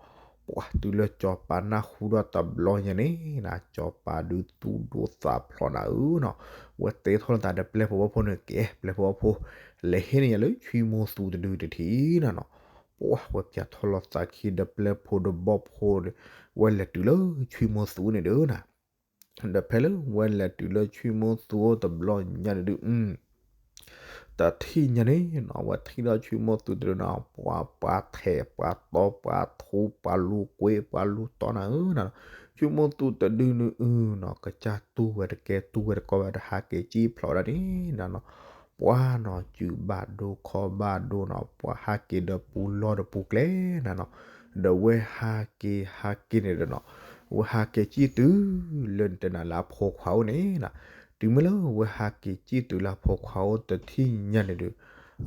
ပှၤတုၤလၢစီၤပၤနၢ်ဟူဒီးတဘျီညါန့ၣ်နီၤ စီၤပၤဒုးသူၣ်ဒိၣ်သးဖျိးနၤဧၢနီၤ, ဝဲတဲထီၣ်လီၤသးဒီးပျဲၢ်ဖိဝၣ်ဖိန့ၣ် ကဲ ပျဲၢ်ဖိဝၣ်ဖိ လဲၤဟ့ၣ်န့ၢ်ယၤလၢဆွံမိၢ်သူတဒုတထံၣ်နီၤနီၤ, ပှၤဝဲပၠးထီၣ်လီၤသးခံဒီးပျဲၢ်ဖိဒီးဘီၣ်ဖိဒီး ဝဲလဲၤတုၤလၢဆွံမိၢ်သူန့ၣ်ဒုးနီၤ ဒီးဖဲလၢဝဲလဲၤတုၤလၢဆွံမိၢ်သူအိၣ်တဘျီညါန့ၣ်ဒုး တထံၣ်ညါန့ၣ်နီၤ ဝဲထံၣ်ဒီးဆွံမိၢ်သူတဒုနီၤ ပှၤပှၤထဲးပှၤတီပှၤထူပှၤလူၤကွ့ပှၤလူၤတီနၤဧၢနီၤ, ဆွံမိၢ်သူတဒုန့ၣ်အုနီၤ ကစၢ်တူၢ်ဝဲတကဲတူၢ်ဝဲတကီဘၣ်ဒီးဟးက့ၤစံၣ်ဖျိးဝဲဒၣ်န့ၣ်နီၤ, ပှၤနီၤ စုဘၣ်ဒိခီဘၣ်ဒိနီၤ ပှၤဟးက့ၤဒီးပူၤလီၢ်ဒီးပူၤကျဲနၤနီၤ, ဒီးဝဲဟးက့ၤဟးက့ၤန့ၣ်ဒီးနီၤ ဝဲဟးက့ၤစံၣ်တုၤလၢနတဲနၤလၢအဖိခွါအိၣ်န့ၣ်နီၤ, တုၤမ့ၢ်လၢဝဲဟးက့ၤစံၣ်တုၤလၢအဖိခွါအိၣ်တထံၣ်ညါန့ၣ်ဒီး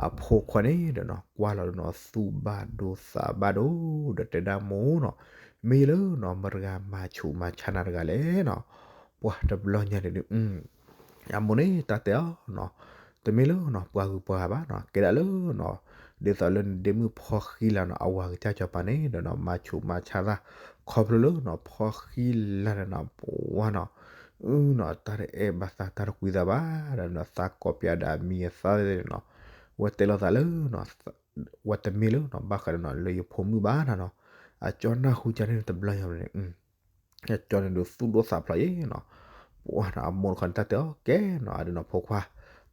အဖိခွါန့ၣ်ဒီးနီၤ ကွၢ်လီၤဒီးနီၤ သူၣ်ဘၣ်ဒိသးဘၣ်ဒိ ဒီးတဲဒၣ်မိၢ်နီၤ, မ့ၢ်လၢနီၤ မတဂၤမၤဆူးမၤဆါနၤတဂၤလဲၣ်နီၤ, ပှၤတဘျီညါန့ၣ်ဒုး အမိၢ်န့ၣ်တၢ်တဲအီၤနီၤ, တမ့ၢ်လၢနီၤ ပှၤဂုၤပှၤဂၤဘၣ်နီၤ ကဲဒၣ်လၢနီၤ ဒ်သိးလၢနဒ့မုၣ်ဖီဃံလၤနီၤ အဝၤကစၢ်စီၤပၤန့ၣ်ဒီးနီၤ မၤဆူးမၤဆါသး ခီဖျိလၢနီၤ ဖီဃံလၤန့ၣ်နီၤ ပှၤနီၤ အုနီၤ တၢ်တအဲၣ်ဘၣ်သး တၢ်တကွံသးဘၣ် ဒီးနီၤ သးကိးပၠးဒီးအမံၤအသၣ်န့ၣ်နီၤ ဝဲတဲလိာ်သးလၢ ဝဲတမ့ၢ်လၢနီၤ ဘၣ်ဃးဒီးနီၤ လၢယဖိမုၣ်ဘၣ်နၤနီၤ, အကၠီနၢ်ဟူကန့ၣ်တဘျီညါန့ၣ် အကၠီန့ၣ်ဒုးသူၣ်ဒိၣ်သးဖျိးယဲနီၤ, ပှၤနီၤ အမိၢ်တခီန့ၣ်တၢ်တဲအီၤ ကဲနီၤ အဒုးနီၤ ဖိခွါ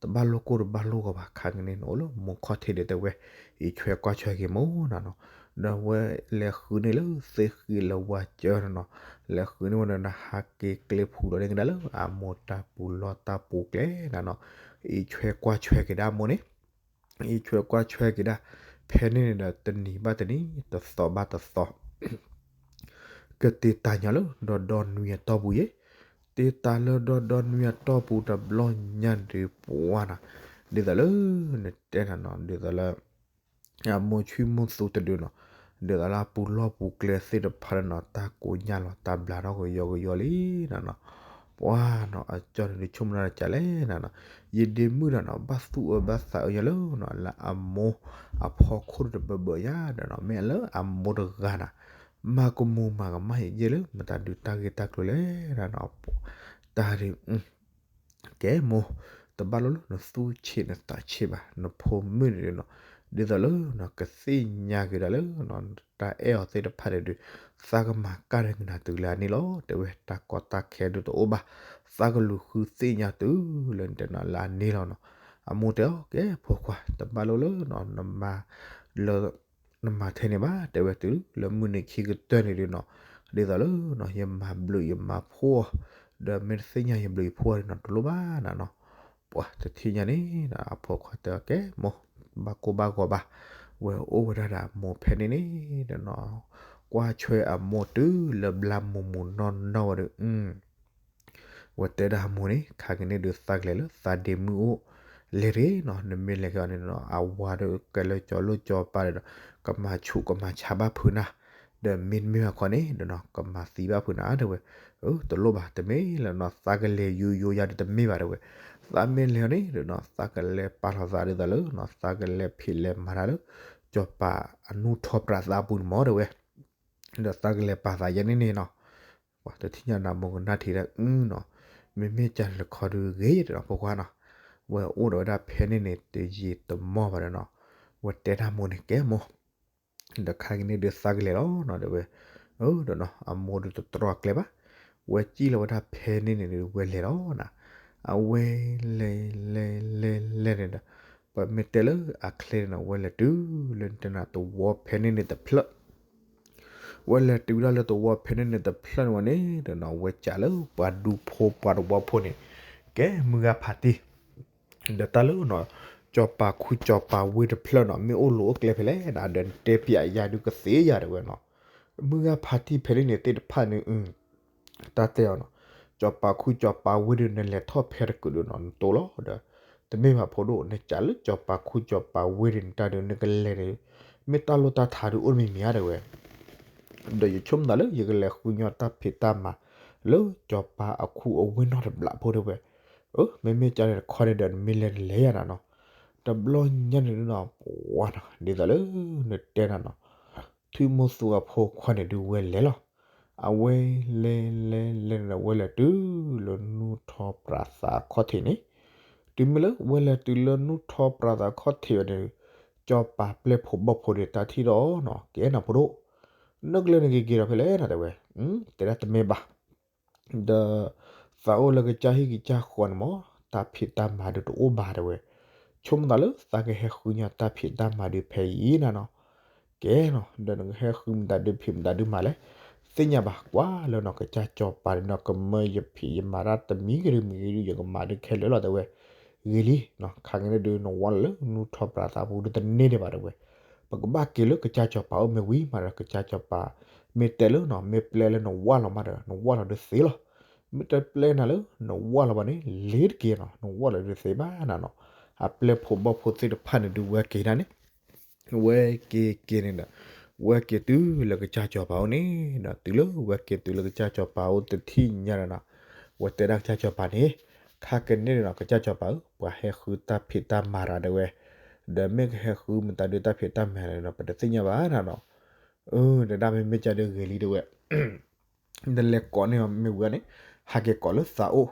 တဘၣ်လိၣ်ကိၢ်တဘၣ်လိၣ်ဂီၤဘၣ် ခါကန့ၣ်နအိၣ်လၢမိၢ်ခီၣ်ထံးဒီးတဲဝဲ အံးဆွဲကွၢ်ဆွဲက့ၤမိၢ်နၤနီၤ, ဒီးဝဲလဲၤဃုန့ၢ်လၢသ့ၣ်ဃံလၢဝါစၢၤနၤနီၤ, လဲၤဃုန့ၢ်ဝဲဒီးနဟးက့ၤကျဲဖှူလီၤန့ၣ်ကဒါလၢ အမိၢ်တၢ်ပူၤလီၢ်တၢ်ပူၤကျဲနၤနီၤ, အံးဆွဲကွၢ်ဆွဲက့ၤဒၣ်အမိၢ်န့ၣ် အံးဆွဲကွၢ်ဆွဲက့ၤဒၣ် ဖဲန့ၣ်န့ၣ်ဒီးတနံၤဘၣ်တနံၤ တသီဘၣ်တသီ ကတ့တၢ်ညီလၢ ဒီဒီနွံအတီၢ်ပူၤယဲ, တ့တၢ်လၢဒီဒီနွံအတီၢ်ပူၤတဘျီညါဒုးပှၤနီၤ, ဒ်သိးလၢ နတဲနၤနီၤ ဒ်သိးလၢ အမိၢ်ဆွံမိၢ်သူတဒုနီၤ, ဒ်သိးလၢအပူၤလီၢ်ပူၤကျဲသ့ၣ်တဖၣ်န့ၣ်နီၤ တၢ်ကိးညါလီၤ တၢ်ဘျါထီၣ်ကယီကယီလံနၤနီၤ, ပှၤနီၤ အကၠီန့ၣ်ဒုးဆိကမိၣ်တၢ်တကးလဲၣ်နၤနီၤ, ယဒ့မုၣ်နၤနီၤ ဘၣ်သူၣ်အၢဘၣ်သးအၢယၤလၢနီၤ လၢအမိၢ်အဖီခိၣ်တဘၢဘၢယၤဒီးနီၤ မ့ၢ်လၢအမိၢ်တဂၤနၤ မၤကမူၤမၤကမၣ်ယဲလၢ မတၤဒုးတၢ်ဂ့ၢ်တၢ်ကျိၤလဲၣ်နၤနီၤ, တၢ်ဒုး ကဲမိၢ်, တဘၣ်လိၣ်လၢနသူၣ်ဆ့းနသးဆ့းဘၣ်, နဖိမုၣ်န့ၣ်နီၤ, ဒ်သိးလၢနီၤ ကသ့ၣ်ညါက့ၤဒၣ်လၢနီၤ တၢ်အဲၣ်အီၤသ့ၣ်တဖၣ်န့ၣ်ဒုး သးကမၤကၢ်ဒီးကနၤတုၤလၢအန့ၣ်လီၤ, တဲဝဲတၢ်ကီတၢ်ခဲဒုးတအိၣ်ဘၣ်, သးကလူၤဃုသ့ၣ်ညါတုၤလၢနတဲနီၤလၢအန့ၣ်လီၤနီၤ, အမိၢ်တဲအီၤ ကဲဖိခွါ တဘၣ်လိၣ်လၢနီၤ နမၤလၢ နမၤထဲန့ၣ်ဘၣ် တဲဝဲတုၤလၢမုၢ်နံၤခံကတၢၢ်န့ၣ်ဒုးနီၤ, ဒ်သိးလၢနီၤ ယမၤဘျုးယမၤဖှိၣ်အီၤ, ဒီးမ့ၢ်တသ့ၣ်ညါယဘျုးယဖှိၣ်အီၤန့ၣ်နီၤ တလိၣ်ဘၣ်နၤနီၤ, ပှၤတထံၣ်ညါန့ၣ် အဖိခွါတဲအီၤ ကဲမိၢ်, ဘၣ်ကိၢ်ဘၣ်ဂီၤဘၣ်, ဝဲအိၣ်ဝဲဒၣ်ဒီးအမိၢ်ဖဲန့ၣ်န့ၣ်ဒီးနီၤ, ကွၢ်ဆွဲအမိၢ်တုၤလၢဘျါမူးမူးနီၢ်နီၢ်ဝဲဒီး အ ဝဲတဲဒၣ်အမိၢ်န့ၣ် ခါက့ၤန့ၣ်ဒုးသးကလဲၤလၢသးဒ့မုၣ်အိၣ်လဲၤတဂ့ၤနီၤ, နမ့ၢ်လဲၤက့ၤအီၤန့ၣ်နီၤ အဝၤဒီးကဲလၢကၠီၤလိၣ်ကၠီၤပၤဒီး ကမၤဆူၣ်ကမၤဆါဘၣ်ဖုးနၤ, ဒီးမ့တမ့ၢ်ဘၣ်ခီန့ၣ်ဒီးနီၤ ကမၤသံဘၣ်ဖုးနၤတဲဝဲ, အၢ တလိၣ်ဘၣ် တမ့ၢ်လၢနီၤ သးကလဲၤယူယူယၤဒီးတမ့ၢ်ဘၣ်တဲဝဲ, သးမ့ၢ်လဲၤအီၤန့ၣ်ဒီးနီၤ သးကလဲၤပာ်လီၤသးဒ်သိးလၢနီၤ သးကလဲၤဖံးလဲၤမၤတၢ်လၢ ကၠီၤပၤအနူၢ်ထီၣ်ပြးသးအပူၤန့ၣ်မ့ၢ်တဲဝဲ ဒီးသးကလဲၤပာ်သးယဲန့ၣ်န့ၣ်နီၤ, ပှၤတထံၣ်ညါနၤမိၢ်ကနၣ်ထံတၢ်အုနီၤ, မ့မ့ၢ်ကလဲၤခီဒုးဂ့ၤတနီၤဖိခွါနီၤ, ဝဲအိၣ်ဒီးဝဲဒၣ်ဖဲန့ၣ်န့ၣ် တယံာ်တမီၢ်ဘၣ်ဒီးနီၤ, ဝဲတဲတၢ်မိၢ်န့ၣ်ကဲမိၢ်, ဒီးခါက့ၤန့ၣ်ဒုးသးကလဲၤလီၤနီၤတဲဝဲ, အၢဒီးနီၤ အမိၢ်ဒုးတတြီကျဲဘၣ်, ဝဲစံၣ်လီၤဝဲဒၣ်ဖဲန့ၣ်န့ၣ်ဒုးဝဲလဲၤလီၤနၤ, အဝဲလဲၤလဲၤလဲၤလဲၤန့ၣ်ဒီး ပမ့ၢ်တဲလၢအချဲန့ၣ်နီၤ ဝဲလဲၤတုၤလၢတဲနၤသဝီဖဲန့ၣ်န့ၣ်တဖျၢၣ် ဝဲလဲၤတုၤဝဲဒၣ်လၢသဝီဖဲန့ၣ်န့ၣ်တဖျၢၣ်န့ၣ်ဝဲန့ၣ်ဒီးနီၤ ဝဲစံးလၢပှၤဒူဖိပှၤသဝီဖိန့ၣ်, ကဲမုၢ်ဂၤဖးတံၢ်, ဒီးတၢ်လၢနီၤ ကၠီၤပၤခူကၠီၤပၤဝ့ၢ်တဖျၢၣ်နီၤ မ့ၢ်အိၣ်လိၤအိၣ်ကျဲဖဲလဲၣ်နၤ ဒီးနတဲပျးယၤဒုးကသ့ယၤတဲဝဲနီၤ, မုၢ်ဂၤဖးတံၢ်ဖဲန့ၣ်န့ၣ်သ့ၣ်တဖၣ်န့ၣ် တၢ်တဲအီၤနီၤ, ကၠီၤပၤခူကၠီၤပၤဝ့ၢ်ဒုး နလဲၤထီၣ်ဖဲတကုးဒုးနီၤ နတိၢ်လီၤဒီး, တမ့ၢ်ဘၣ်ဖိဒိၣ် နစးလၢကၠီၤပၤခူကၠီၤပၤဝ့ၢ်ဒုးန့ၣ် တၢ်ဒုးနကလဲၤန့ၣ်, မ့ၢ်တၢ်လိၣ်တၢ်ထးဒုးအိၣ်တမံၤမံၤဧါတဲဝဲ, ဒီးယဆိကမိၣ်သးလၢယကလဲၤဃုညီတၢ်ဖံးတၢ်မၤ လၢကၠီၤပၤအခူအဝ့ၢ်နီတဘျီဖိတဲဝဲ, အၢ မ့မ့ၢ်ကန့ၣ်တခီန့ၣ်ဒီး နမ့ၢ်လဲၤတလဲၤယၤနၤနီၤ, တဘျီညါန့ၣ်နီၤ ပှၤနီၤ ဒ်သိးလၢ နတဲနၤနီၤ ထွံၣ်မိၢ်သူအဖိခွါန့ၣ်ဒုးဝဲလဲၤလီၤ, အဝဲလဲၤလဲၤလဲၤန့ၣ်ဒီး ဝဲလဲၤတုၤလၢနူၢ်ထီၣ်ပြးသးအခီၣ်ထံးန့ၣ်, တုၤမ့ၢ်လၢဝဲလဲၤတုၤလၢနူၢ်ထီၣ်ပြးသးအခီၣ်ထံးဝဲန့ၣ်, ကၠီၤပၤပျဲၢ်ဖိဘီၣ်ဖိဒီးတၢ်ထံၣ်ဒီးနီၤ ကဲနီၤဖိဒိၣ်, နကလဲၤန့ၣ်က့ၤက့ၤဒီးဖဲလဲၣ်နၤတဲဝဲ, တဲဒၣ်တမ့ၢ်ဘၣ် ဒီးသးအိၣ်လၢကစၢ်ဟံၣ်ကစၢ်ဃီန့ၣ်မ့ၢ် တၢ်ဖံးတၢ်မၤဒုးတအိၣ်ဘၣ်တဲဝဲ, ဆိကမိၣ်သးလၢသးကဟဲဃုညီတၢ်ဖံးတၢ်မၤဒုးဖဲအံၤနၤနီၤ, ကဲနီၤ ဒီးနကဟဲဃုမတၤဒုးဖံးမတၤဒုးမၤလဲၣ်, သ့ၣ်ညါဘၣ်ကွၢ်လၢနီၤ ကစၢ်ကၠီၤပၤန့ၣ်နီၤ ကမၢယဖံးယမၤတၢ်တမံၤကဒုမံၤကဒု ယကမၤဒုးခဲလၢာ်လီၤတဲဝဲ, ဂ့ၤလံ, ခါက့ၤန့ၣ်ဒုးနဝၣ်လီၤလၢနူၢ်ထီၣ်ပြးသးပူၤဒုးတန့ၢ်ဒံးဘၣ်တဲဝဲ, ပကဘၣ်က့ၤလၢကစၢ်ကၠီၤပၤအိၣ်မ့ၢ်ဝံၤမးဒီး ကစၢ်ကၠီၤပၤ မ့ၢ်တဲလၢနီၤ မ့ၢ်ပျဲလၢနဝၣ်လီၤမးဒီး နဝၣ်လီၤဒုးသ့လီၤ, မ့ၢ်တပျဲနၤလၢ နဝၣ်လီၤဘၣ်န့ၣ် လ့ၤတက့ၤနီၤ နဝၣ်လီၤဒုးသ့ဘၣ်နၤနီၤ, အပျဲၢ်ဖိဘီၣ်ဖိသ့ၣ်တဖၣ်န့ၣ်ဒုးဝဲက့ၤဒၣ်န့ၣ် ဝဲက့ၤက့ၤန့ၣ်ဒီး ဝဲက့ၤတုၤလၢကစၢ်ကၠီၤပၤအိၣ်န့ၣ်ဒီး တုၤလၢဝဲက့ၤတုၤလၢကစၢ်ကၠီၤပၤအိၣ်တထံၣ်ညါဒီးနီၤ, ဝဲတဲဒၣ်ကစၢ်ကၠီၤပၤန့ၣ်, ခါက့ၤန့ၣ်ဒီးနီၤ ကစၢ်ကၠီၤပၤဧၢ ပှၤဟဲဃုတၢ်ဖံးတၢ်မၤရၤတဲဝဲ, ဒီးမ့ၢ်ကဟဲဃုမတၤဒုးတၢ်ဖံးတၢ်မၤလဲၣ်ဒီး ပတသ့ၣ်ညါဘၣ်နၤနီၤ, အၢ တဲဒၣ်မ့မ့ၢ်ကဒုးဂ့ၤလံတဲဝဲ နလဲၤကိးန့ၢ်အီၤမ့ၢ်ဝံၤန့ၣ် ဟးက့ၤကိးလၢသးအိၣ်,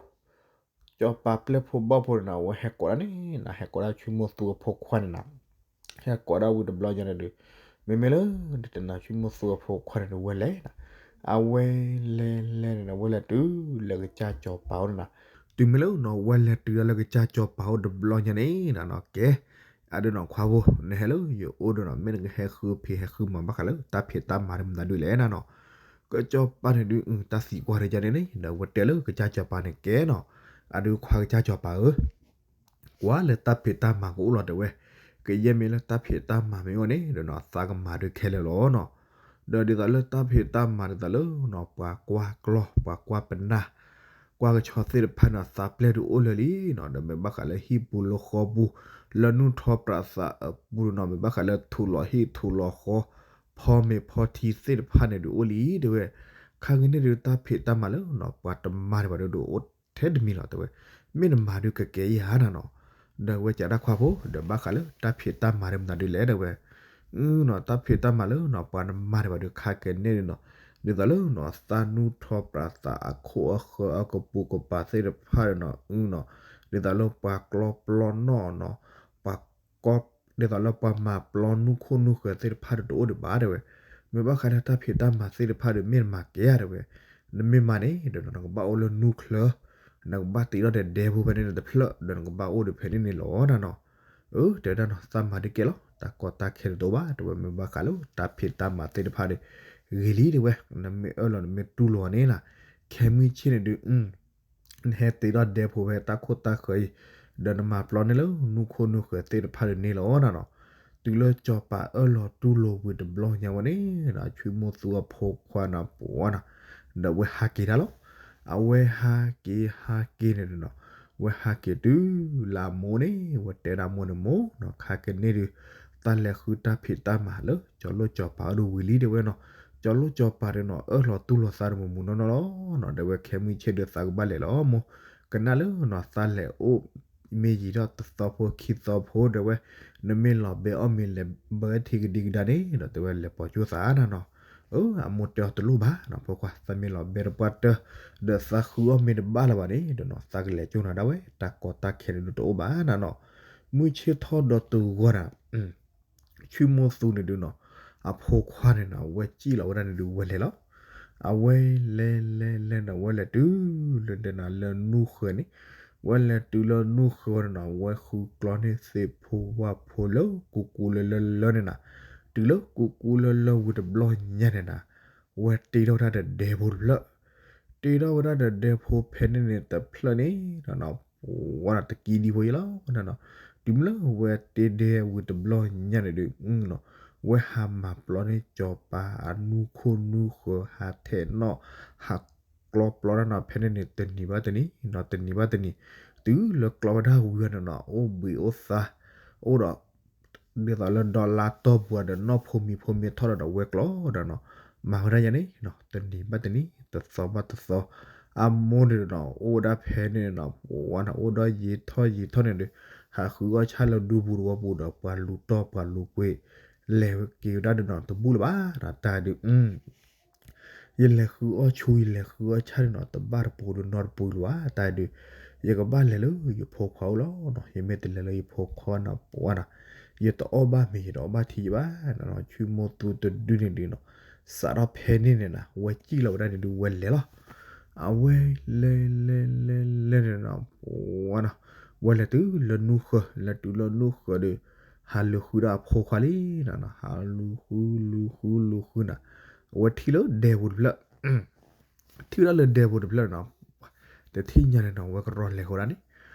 ကၠီၤပၤပျဲၢ်ဖိဘီၣ်ဖိန့ၣ်နီၤ အဝဲဟဲကိးဒၣ်န့ၣ်နီၤ ဟဲကိးဒၣ်ထွံၣ်မိၢ်သူအဖိခွါန့ၣ်နီၤ, ဟဲကိးဒၣ်ဝံၤတဘျီညါန့ၣ်ဒုး, မ့မ့ၢ်လၢ တနၤထွံၣ်မိၢ်သူအဖိခွါန့ၣ်ဒုးဝဲလဲၤနီၤ, အဝဲလဲၤလဲၤန့ၣ်နီၤ ဝဲလဲၤတုၤလၢကစၢ်ကၠီၤပၤအိၣ်န့ၣ်နီၤ, တုၤမ့ၢ်လၢနီၤ ဝဲလဲၤတုၤဒၣ်လၢကစၢ်ကၠီၤပၤအိၣ်တဘျီညါန့ၣ်နီၤ ကဲ အဒိနီၤခွါဖိ နဟဲလၢယအိၣ်ဒီးနီၤ မ့ၢ်နကဟဲဃုဖံးဟဲဃုမၤဘၣ်ဃးလၢတၢ်ဖံးတၢ်မၤဒုးမတၤဒုးလဲၣ်နၤနီၤ, ကစၢ်ကၠီၤပၤန့ၣ်ဒုး တၢ်သံကွၢ်တယါန့ၣ်န့ၣ် ဒီးဝဲတဲလၢကစၢ်ကၠီၤပၤန့ၣ်ကဲနီၤ, အဒုးခွါကစၢ်ကၠီၤပၤဧၢ ကွၢ်လၢတၢ်ဖံးတၢ်မၤကအိၣ်လီၤတဲဝဲ, ကယဲၢ်မ့ၢ်လၢတၢ်ဖံးတၢ်မၤမ့ၢ်အိၣ်န့ၣ်ဒီးနီၤ သးကမၤဒုးခဲလၢာ်လီၤနီၤ, ဒီးဒ်သိးလၢတၢ်ဖံးတၢ်မၤဒ်သိးလၢနီၤ ပှၤကွၢ်ကျီၢ် ပှၤကွၢ်ပနၢ် ကွၢ်ကဆီသ့ၣ်တဖၣ်န့ၣ် သးပျဲၢ်ဒုးအိၣ်လၢာ်လံနီၤ, ဒီးမ့ၢ်ဘၣ်ဃးလၢဟံၣ်ပူၤလၢဃီပူၤ လၢနူၢ်ထီၣ်ပြးသးအပူၤနီၤ မ့ၢ်ဘၣ်ဃးလၢထူးလီၤဟံၣ်ထူးလီၤဃီ ဖီမ့ၤဖီထံသ့ၣ်တဖၣ်န့ၣ်ဒုးအိၣ်လံတဲဝဲ, ခါက့ၤန့ၣ်ဒုးတၢ်ဖံးတၢ်မၤလၢနီၤ ပှၤတမၤဒံးဘၣ်ဒုးဒုးအိၣ်ထဲတမံၤလီၤတဲဝဲ, မ့ၢ်နမၤဒုးကကဲယၤနၤနီၤ, ဒီးဝဲကးဒၣ်ခွါဖိ ဒီးဘၣ်ဃးလၢတၢ်ဖံးတၢ်မၤဒုးမတၤဒုးလဲၣ်တဲဝဲ နီၤ တၢ်ဖံးတၢ်မၤလၢနီၤ ပှၤနမၤဒံးဘၣ်ဒုးခါကဲန့ၣ်နီၤ, ဒ်သိးလၢနီၤ သးနူၢ်ထီၣ်ပြးသးအခိၣ်အဃၢၤအကပူၤကပၤသ့ၣ်တဖၣ်နီၤ နီၤ ဒ်သိးလၢပှၤကျီပျီနီၣ်နီၤ ပှၤကီ ဒ်သိးလၢပှၤမၤပျီနူၢ်ခိၣ်နူၢ်ဃၢၤသ့ၣ်တဖၣ်ဒီးတအိၣ်ဒံးဘၣ်တဲဝဲ, မ့ၢ်ဘၣ်ဃးလၢတၢ်ဖံးတၢ်မၤသ့ၣ်တဖၣ်ဒီးမ့ၢ်နမၤကဲဧါတဲဝဲ, နမ့ၢ်မၤန့ၣ်ဒီးနီၤ နကဘၣ်အိၣ်လၢနူၢ်ချၢ နကဘၣ်တ့ထီၣ်ဒီးဒဲဖိဖဲန့ၣ်န့ၣ်တဖျၢၣ် ဒီးနကဘၣ်အိၣ်ဒီးဖဲန့ၣ်န့ၣ်လီၤနၤနီၤ, အၢ တဲဒၣ်နီၤ သးမၤဒုးကဲလီၤ တၢ်ကီတၢ်ခဲတအိၣ်ဘၣ်တဲဝဲ, မ့ၢ်ဘၣ်ဃးလၢတၢ်ဖံးတၢ်မၤသ့ၣ်တဖၣ်ဒီး ဂ့ၤလံတဲဝဲ, နမ့ၢ်အၢၣ်လီၤနမ့ၢ်တူၢ်လိာ်အီၤန့ၣ်နီၤ, ခဲမုၢ်ဆ့ၣ်န့ၣ်ဒုး နဟဲတ့ထီၣ်ဒဲဖိဖဲတၢ်ခိၣ်တၢ်ဃၢၤအံၤ, ဒီးနမၤပျီန့ၢ်လၢနူၢ်ခိၣ်နူၢ်ဃၢၤသ့ၣ်တဖၣ်ဒီးန့ၣ်လီၤနၤနီၤ, တုၤလၢစီၤပၤအၢၣ်လီၤတူၢ်လိာ်ဝံၤတဘျီညါဝဲန့ၣ်နီၤ ထွံၣ်မိၢ်သူအဖိခွါနီၤ ပှၤနီၤ, ဒီးဝဲဟးက့ၤတၢ်လီၤ, အဝဲဟးက့ၤဟးက့ၤန့ၣ်ဒီးနီၤ, ဝဲဟးက့ၤတုၤလၢအမိၢ်န့ၣ် ဝဲတဲဒၣ်မိၢ်န့ၣ်မိၢ်နီၤ, ခါကန့ၣ်ဒုး သးလဲၤဃုတၢ်ဖံးတၢ်မၤလၢ ကၠီၤလိၣ်ကၠီၤပၤအဒိၣ်ဝံၤလံတဲဝဲနီၤ, ကၠီၤလိၣ်ကၠီၤပၤဒီးနီၤ အၢၣ်လီၤတူၢ်လိာ်သးတမုာ်မုာ်နီၢ်နီၢ်လီၤနီၤ, တဲဝဲခဲမုၢ်ဆ့ၣ်ဒုးသးကဘၣ်လဲၤလီၤမိၢ်, ကနၣ်လၢနီၤ သးလဲၤအိၣ် မ့ၢ်ယံာ်ထီၣ်တသီဖိခံသီဖိတဲဝဲ, နမ့ၢ်လီၤဘဲအီၣ်မ့ၤလဲၤဘၢထံကဒံကဒါန့ၣ်ဒီး တဲဝဲလဲၤပိာ်ကၠိသးနၤနီၤ, အၢ အမိၢ်တဲအီၤတလိၣ်ဘၣ်နီၤ ဖိခွါ သးမ့ၢ်လီၤဘဲတပှၢ်တၢၢ် ဒီးသးဃုအီၣ်မ့ၤတဘၣ်လၢၤဘၣ်န့ၣ်ဒီးနီၤ သးကလဲၤကၠိနၤဒၣ်ဝဲ တၢ်ကီတၢ်ခဲန့ၣ်ဒုးတအိၣ်ဘၣ်နၤနီၤ, မုၢ်ဆ့ၣ်ထီၣ်ဒီးတဂီၤနၤ ဆံမိၢ်သူန့ၣ်ဒုးနီၤ အဖိခွါန့ၣ်နီၤ အဝဲစံၣ်လီၤဝဲဒၣ်န့ၣ်ဒုးဝဲလဲၤလီၤ, အဝဲလဲၤလဲၤလဲၤနီၤ ဝဲလဲၤတုၤလၢတဲနၤလၢနူၢ်ဃၢၤန့ၣ်, ဝဲလဲၤတုၤလၢနူၢ်ဃၢၤဝဲန့ၣ်နီၤ ဝဲဃုကျီန့ၢ်သ့ၣ်ဖိဝၣ်ဖိလၢကူကူလၢလၢလၢန့ၣ်နၤ, တုၤလၢကူကူလၢလၢဝံၤတဘျီညါန့ၣ်နၤ, ဝဲတ့ထီၣ်ဝဲဒၣ်ဒီးဒဲဖိတဖျၢၣ် တ့ထီၣ်ဝဲဒၣ်ဒီးဒဲဖိဖဲန့ၣ်န့ၣ်တဖျၢၣ်န့ၣ်နီၤ, ဝဲနီၤတကံဒံဖိယလီၤနီၤ, တုၤမ့ၢ်လၢဝဲတ့ဒဲဝံၤတဘျီညါန့ၣ်ဒုး, ဝဲဟးမၤပျီန့ၢ်ကၠီၤပၤအနူၢ်ခိၣ်နူၢ်ဃၢၤ ဟးထဲးနီၣ် ဟးကျီပျီတၢ်နီၤ ဖဲန့ၣ်န့ၣ် တနံၤဘၣ်တနံၤနီၤ တနံၤဘၣ်တနံၤ, တုၤလၢကျီဝဲဒၣ်ဝံၤအီၤန့ၣ်နီၤ အိၣ်ဘှံးအိၣ်သါ, အိၣ်ဒီး ဒ်သိးလၢဒီလါတီၢ်ပူၤဒီး နီၢ်ဖိမံၤဖိမ့ၢ်ထီၣ်ဒီး ဝဲကျီဒီးနီၤ, မၤဝဲဒၣ်ယါန့ၣ်နီၤ တနံၤဘၣ်တနံၤ တသီဘၣ်တသီ, အမိၢ်န့ၣ်ဒီးနီၤ အိၣ်ဝဲဒၣ်ဖဲန့ၣ်နီၤ ပှၤနီၤ အိၣ်ဒီးယံာ်ထီၣ်ယံာ်ထီၣ်န့ၣ်ဒီး ဟးဃုအီၣ်ဆၣ်လၢဒူပူၤတဝီပူၤဒီး ပှၤလူၤတီၢ်ပှၤလူၤကွံာ် လဲၤက့ၤဝဲဒၣ်ဒီးနီၤ တဘူၣ်လၢၤဘၣ်နီၤ တၢ်ဒုး ယလဲၤဃုအီၣ်ဆူ ယလဲၤဃုအီၣ်ဆၣ်န့ၣ်နီၤ တဘၣ်တပူၤဒီးနီတပူၤလၢၤဘၣ် တၢ်ဒုး, ယကဘၣ်လဲၤလၢယဖိခွါအိၣ်လီၤနီၤ ယမ့ၢ်တလဲၤလၢယဖိခွါနီၤ ပှၤနီၤ, ယတအီၣ်ဘၣ်မ့ၤ ယတအီၣ်ဘၣ်ထံယဘၣ်နီၤ ဆံမိၢ်သူတဒုန့ၣ်ဒုးနီၤ, စးထီၣ်ဖဲန့ၣ်န့ၣ်နၤ ဝဲစံၣ်လီၤဝဲဒၣ်န့ၣ်ဒုးဝဲလဲၤလီၤ, အဝဲလဲၤလဲၤလဲၤလဲၤန့ၣ်နီၤ ပှၤနီၤ, ဝဲလဲၤတုၤလၢနူၢ်ဃၢၤ လဲၤတုၤလၢနူၢ်ဃၢၤဒီး ဟးလူၤဃုဒီးအဖိခွါလံနီၤ ဟးလူၤဃုလူၤဃုလူၤဃုနၤ, အဝဲထံၣ်လၢဒဲပူၤတဖျၢၣ် ထံၣ်ဝဲဒၣ်လၢဒဲပူၤတဖျၢၣ်နီၤ, တထံၣ်ညါန့ၣ်နီၤ ဝဲကရီလဲၤဃီဒၣ်န့ၣ်,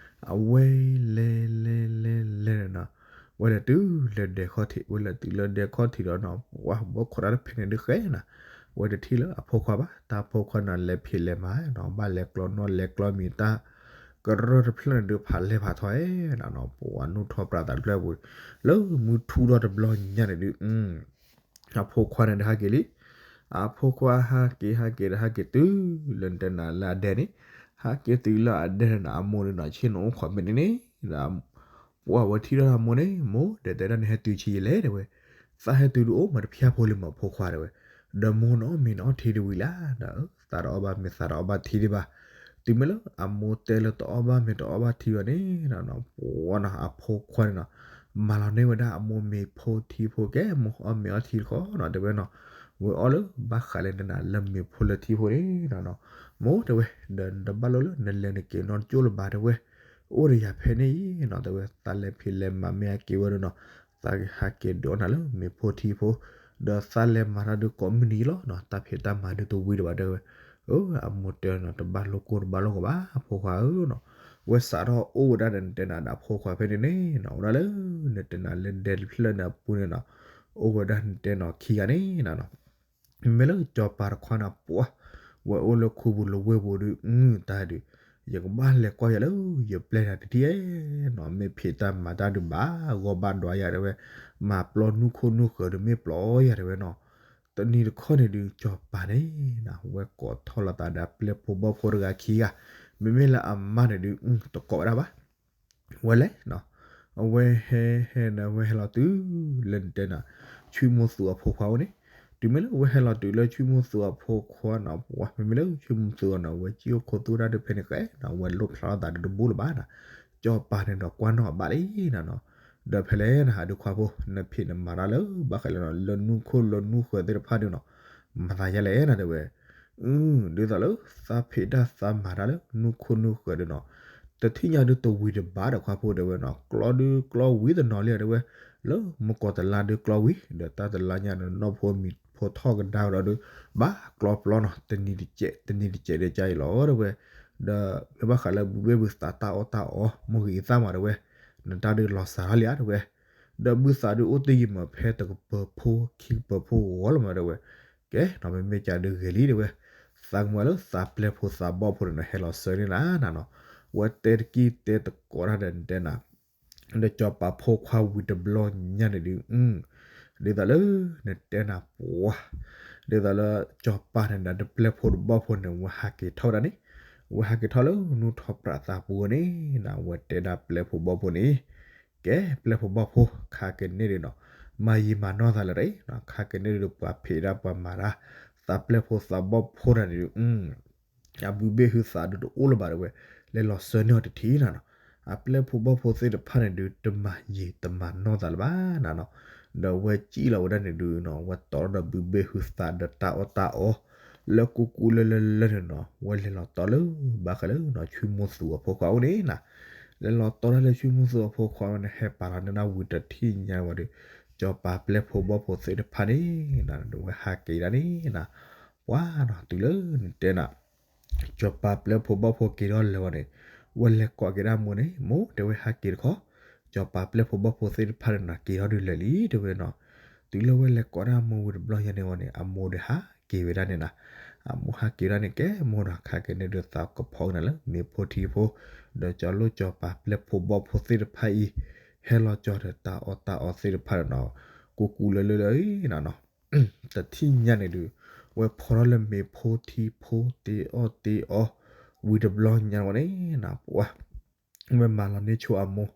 အဝဲလဲၤလဲၤလဲၤလဲၤန့ၣ်နီၤ, ဝဲလဲၤတုၤလၢဒဲခီၣ်ထံး ဝဲလဲၤတုၤလၢဒဲခီၣ်ထံးဒီးနီၤ ပှၤဘီခိးတၢ်တဖဲန့ၣ်ဒုးဃဲနၤ, ဝဲတထံၣ်လၢအဖိခွါဘၣ် တၢ်ဖိခွါန့ၣ်လဲၤဖံးလဲၤမၤနီၤ ဘၣ်လဲၤကျီနီၣ်လဲၤကျီမံၤတၢ် ကရၢတဖျၢၣ်န့ၣ်ဒုးဖးလဲၢ်ဖးထီနီၤ, ပှၤနူၢ်ထီၣ်ပြးသးတဖျၢၣ်ပူၤ, လၢမုၢ်ထူၣ်ထီၣ်တဘျီညါန့ၣ်ဒုး အဖိခွါန့ၣ်ဒီးဟးက့ၤလံ, အဖိခွါဟးက့ၤဟးက့ၤဒီးဟးက့ၤတုၤလၢတဲနၤလၢအဒဲန့ၣ်, ဟးက့ၤတုၤလၢအဒဲန့ၣ်နီၤ အမိၢ်န့ၣ်နီၤ ဆ့ၣ်နီၤအိၣ်ခိးမ့ၢ်န့ၣ်န့ၣ်, ပှၤဝဲထံၣ်ထီၣ်အမိၢ်န့ၣ် မိၢ်ဒီးတဲဒၣ်န့ၣ်ဟဲတုၤဆံးယလဲၣ်တဲဝဲ, သးဟဲတုၤဒုးအိၣ်မးတဖျၢၣ်ဖိလံမးဖိခွါတဲဝဲ, ဒီးမိၢ်နအီၣ်မ့ၤနအီၣ်ထံတဝံၤလၢ်ဒီး သးတအီၣ်ဘၣ်မ့ၤသးတအီၣ်ဘၣ်ထံဒံးဘၣ်, တုၤမ့ၢ်လၢအမိၢ်တဲလၢတအီၣ်ဘၣ်မ့ၤတအီၣ်ဘၣ်ထံဘၣ်န့ၣ်နီၤ ပှၤနီၤ အဖိခွါန့ၣ်နီၤ မၤလီၤန့ၢ်ဝဲဒၣ်အမိၢ်မ့ၤဖိထံဖိကဲ မိၢ်အီၣ်မ့ၤအီထံတခီနီၤ တဲဝဲနီၤ, ဝဲအီၣ်လၢဘၣ်ဃးလၢနနၤလၢမ့ၤဖိလၢထံဖိန့ၣ်နီၤ, မိၢ်တဲဝဲ, ဒီးနတဘၣ်လိၣ်လၢနလဲၤနက့ၤနီတကၠိၢ်လၢၤဘၣ်တဲဝဲ, အိၣ်ဒီးယၤဖဲန့ၣ်အံၤနီၤ တဲဝဲ သးလဲၤဖံးလဲၤမၤမ့ၢ်ဟဲက့ၤဝဲဒီးနီၤ သးကဟဲက့ၤဒုးအီၣ်နၤလၢမ့ၤဖိထံဖိ, ဒီးသးလဲၤမၤတၢ်ဒုးကိးမုၢ်နံၤလီၤနီၤ တၢ်ဖံးတၢ်မၤဒုးတဝံၤဒံးဘၣ်တဲဝဲ, အမိၢ်တဲနီၤ တဘၣ်လိၣ်ကိၢ်တဘၣ်လိၣ်ဂီၤဘၣ် ဖိခွါဧၢနီၤ, ဝဲစးထီၣ်အိၣ်ဝဲဒၣ်ဒီးနတဲနၤဒီးအဖိခွါဖဲန့ၣ်န့ၣ်နီၤ အိၣ်ဒၣ်လၢ နတဲနၤလၢဒဲတဖျၢၣ်န့ၣ်အပူၤန့ၣ်နီၤ, အိၣ်ဝဲဒၣ်နတဲနီၤခံဂၤန့ၣ်နီၤ မ့မ့ၢ်လၢစီၤပၤတခွါန့ၣ်ပှၤ, ဝဲအိၣ်လၢခူပူၤလၢဝ့ၢ်ပူၤဒုး တၢ်ဒုး, ယကဘၣ်လဲၤကွၢ်ယၤလၢ ယပျဲၢ်နၤတထံၣ်နီၤ မ့ၢ်ဖံးတၢ်မၤတၢ်ဒုးဘၣ်ဂီၢ်ဘၣ်ဒွးယၤတဲဝဲ, မၤပျီနူၢ်ခိၣ်နူၢ်ဃၢၤဒုးမ့ၢ်ပျီယၤတဲဝဲနီၤ, တနံၤတခီန့ၣ်ဒုး စီၤပၤန့ၣ်နီၤ ဝဲကိးထီၣ်လီၤသးဒီးပျဲၢ်ဖိဘီၣ်ဖိတဂၤခံဂၤ, မ့မ့ၢ်လၢအမါန့ၣ်ဒုး တကိးဝဲဒၣ်ဘၣ် ဝဲလဲၤနီၤ, အဝဲဟဲဟဲန့ၣ် အဝဲဟဲလီၤတုၤလၢနတဲနၤ ဆူမိၢ်သူအဖိခွါအိၣ်န့ၣ်, တုၤမ့ၢ်လၢအဝဲဟဲလီၤတုၤလၢဆူမိၢ်သူအဖိခွါနီၤ ပှၤ မ့မ့ၢ်လၢဆူမိၢ်သူအီၤနီၤ အဝဲစံၣ်အိၣ်ခိးသူဝဲဒၣ်ဒီးဖဲန့ၣ်ဃဲနီၤ အဝဲလိၣ်ဖျါထီၣ်သးဒီးတဘူၣ်လၢၤဘၣ်နီၤ, စီၤပၤန့ၣ်ဒီးကွၢ်နီၣ်အဘၣ်လံနီၤနီၤ, ဒီးဖဲလဲၣ်နဟးဒုးခွါဖိ နဖံးနမၤတၢ်လၢဘၣ်ဃးလၢနီၤ လၢနူၢ်ခိၣ်လၢနူၢ်ဃၢၤသ့ၣ်တဖၣ်ဒုးနီၤ, မၤသးယါလဲၣ်နီၤတဲဝဲ ဒ်သိးလၢသးဖံးတၢ်သးမၤတၢ်လၢနူၢ်ခိၣ်နူၢ်ဃၢၤဒုးနီၤ, တထံၣ်ညါဒုးတဝံၤတဘၣ်ဒီးခွါဖိတဲဝဲနီၤ ကျီဒုးကျီဝံၤတနီၤလံတဲဝဲ, လၢမုၢ်ကီၢ်တလါဒုးကျီဝံၤ ဒီးတၢ်တလါညါဒီး နီၢ်ဖိမံၤဖိထီၣ်ကဒါဒီးဒုး ဘၣ်ကျီပျီနီၤ တနံၤတစဲး တနံၤတစဲးဒီးကါအံၤလီၤတဲဝဲ, ဒီးမ့ၢ်ဘၣ်ဃးလၢဘုဘ့ၣ်ဘုသးတၢ်အီၣ်တၢ်အီ မုၢ်ဂ့ၤသၣ်မးတဲဝဲ, နတၢ်ဒုးလီၤစှၤထီၣ်လံဧါတဲဝဲ ဒီးဘုသးဒုးအိၣ်တ့ၢ်ယံၤမးဖဲတကပၤဖိခံကပၤဖိဂီၢ်လီၤမးတဲဝဲ, ကဲနီၤ မ့မ့ၢ်ကါဒုးဂ့ၤလံတဲဝဲ, သးကမၢလၢသးပျဲၢ်ဖိသးဘီၣ်ဖိန့ၣ်ဒီး ဟဲလီၤဆၢန့ၢ်နၤနီၤ. ဝဲတဲတကံၢ်တဲတကိးတၢ်ဒီးတဲနၤ ဒီးစီၤပၤဖိခွါဝံၤတဘျီညါန့ၣ်ဒုး ဒ်သိးလၢနတဲနၤပှၤ ဒ်သိးလၢစီၤပၤန့ၣ်ဒီး တပျဲၢ်ဖိတဘီၣ်ဖိန့ၣ် ဝဲဟးက့ၤထီၣ်ဝဲဒၣ်န့ၣ်, ဝဲဟးက့ၤထီၣ်လၢနူၢ်ထီၣ်ပြးသးပူၤန့ၣ် ဝဲတဲဒၣ်ပျဲၢ်ဖိဘီၣ်ဖိန့ၣ်, ကဲပျဲၢ်ဖိဘီၣ်ဖိ ခါက့ၤန့ၣ်ဒုးနီၤ မၤယံာ်မၤနီၢ်သးလၢၤတၢ်အံၤ, ခါက့ၤန့ၣ်ဒုး ပှၤဖံးဒၣ်ပှၤမၤတၢ် သးပျဲၢ်ဖိသးဘီၣ်ဖိတၢ်န့ၣ်ဒုး အဘုဘ့ၣ်ဟုသးဒုးတအိၣ်လၢၤဘၣ်ဒီးဝဲ လဲၤလီၤဆၢန့ၢ်အီၤတထံၣ်နၤနီၤ. အပျဲၢ်ဖိဘီၣ်ဖိသ့ၣ်တဖၣ်န့ၣ်ဒုး တမၤယံာ်တမၤနီၢ်သးလၢၤဘၣ်နၤနီၤ. ဒီးဝဲစံၣ်လီၤဝဲဒၣ်န့ၣ်ဒုးနီၤ ဝဲတီထီၣ်ဒီးဘုဘ့ၣ်ဟုသးဒီးတၢ်အီၣ်တၢ်အီ လၢကူကူလၢလၢလၢန့ၣ်နီၤ ဝဲလဲၤလီၤတီလၢဘၣ်ဃးလၢနီၤ ဆွံမူသူအဖိခွါအိၣ်န့ၣ်နၤ. လဲၤလီၤတီဒၣ်လၢဆွံမူသူအဖိခွါဝဲန့ၣ် ဟဲပာ်လီၤန့ၢ်ဒၣ်ဝံၤတထံၣ်ညါဝဲဒီး စီၤပၤပျဲၢ်ဖိဘီၣ်ဖိသ့ၣ်တဖၣ်န့ၣ် ဒီးဝဲဟးက့ၤဒၣ်န့ၣ်နၤ ပှၤနီၤတုၤလၢနတဲနၤ စီၤပၤပျဲၢ်ဖိဘီၣ်ဖိက့ၤထီၣ်လၢာ်ဝဲန့ၣ် ဝဲလဲၤကိးက့ၤဒၣ်မိၢ်န့ၣ် မိၢ်တဲဝဲဟးက့ၤတခီ, စီၤပၤပျဲၢ်ဖိဘီၣ်ဖိသ့ၣ်တဖၣ်န့ၣ်နီၤ က့ၤထီၣ်ဒုးလၢာ်လံတဲဝဲနီၤ. တုၤလၢဝဲလဲၤကိးဒၣ်မိၢ်ဝံၤတဘျီညါန့ၣ်ဝဲန့ၣ် အမိၢ်ဒီးဟးက့ၤဝဲဒၣ်န့ၣ်နၤ. အမိၢ်ဟးက့ၤဒၣ်န့ၣ် ကဲမိၢ်နီၤ ခါက့ၤန့ၣ်ဒုးသးကဖီကနၤလၢမ့ၤဖိထံဖိ ဒီးကၠီလိၣ်စီၤပၤပျဲၢ်ဖိဘီၣ်ဖိသ့ၣ်တဖၣ်အံၤ ဟဲလီၤကၠီဒီးတၢ်အီၣ်တၢ်အီသ့ၣ်တဖၣ်န့ၣ်နီၤ ကူကူလၢလၢလၢအံၤနၤနီၤ တထံၣ်ညါန့ၣ်ဒုး ဝဲဖီထီၣ်လၢမ့ၤဖိထံဖိတ့အီၣ်တ့အီ ဝံၤတဘျီညါဝဲန့ၣ်နၤ ပှၤ ဝဲမၤလီၤန့ၢ်ဆိအမိၢ်,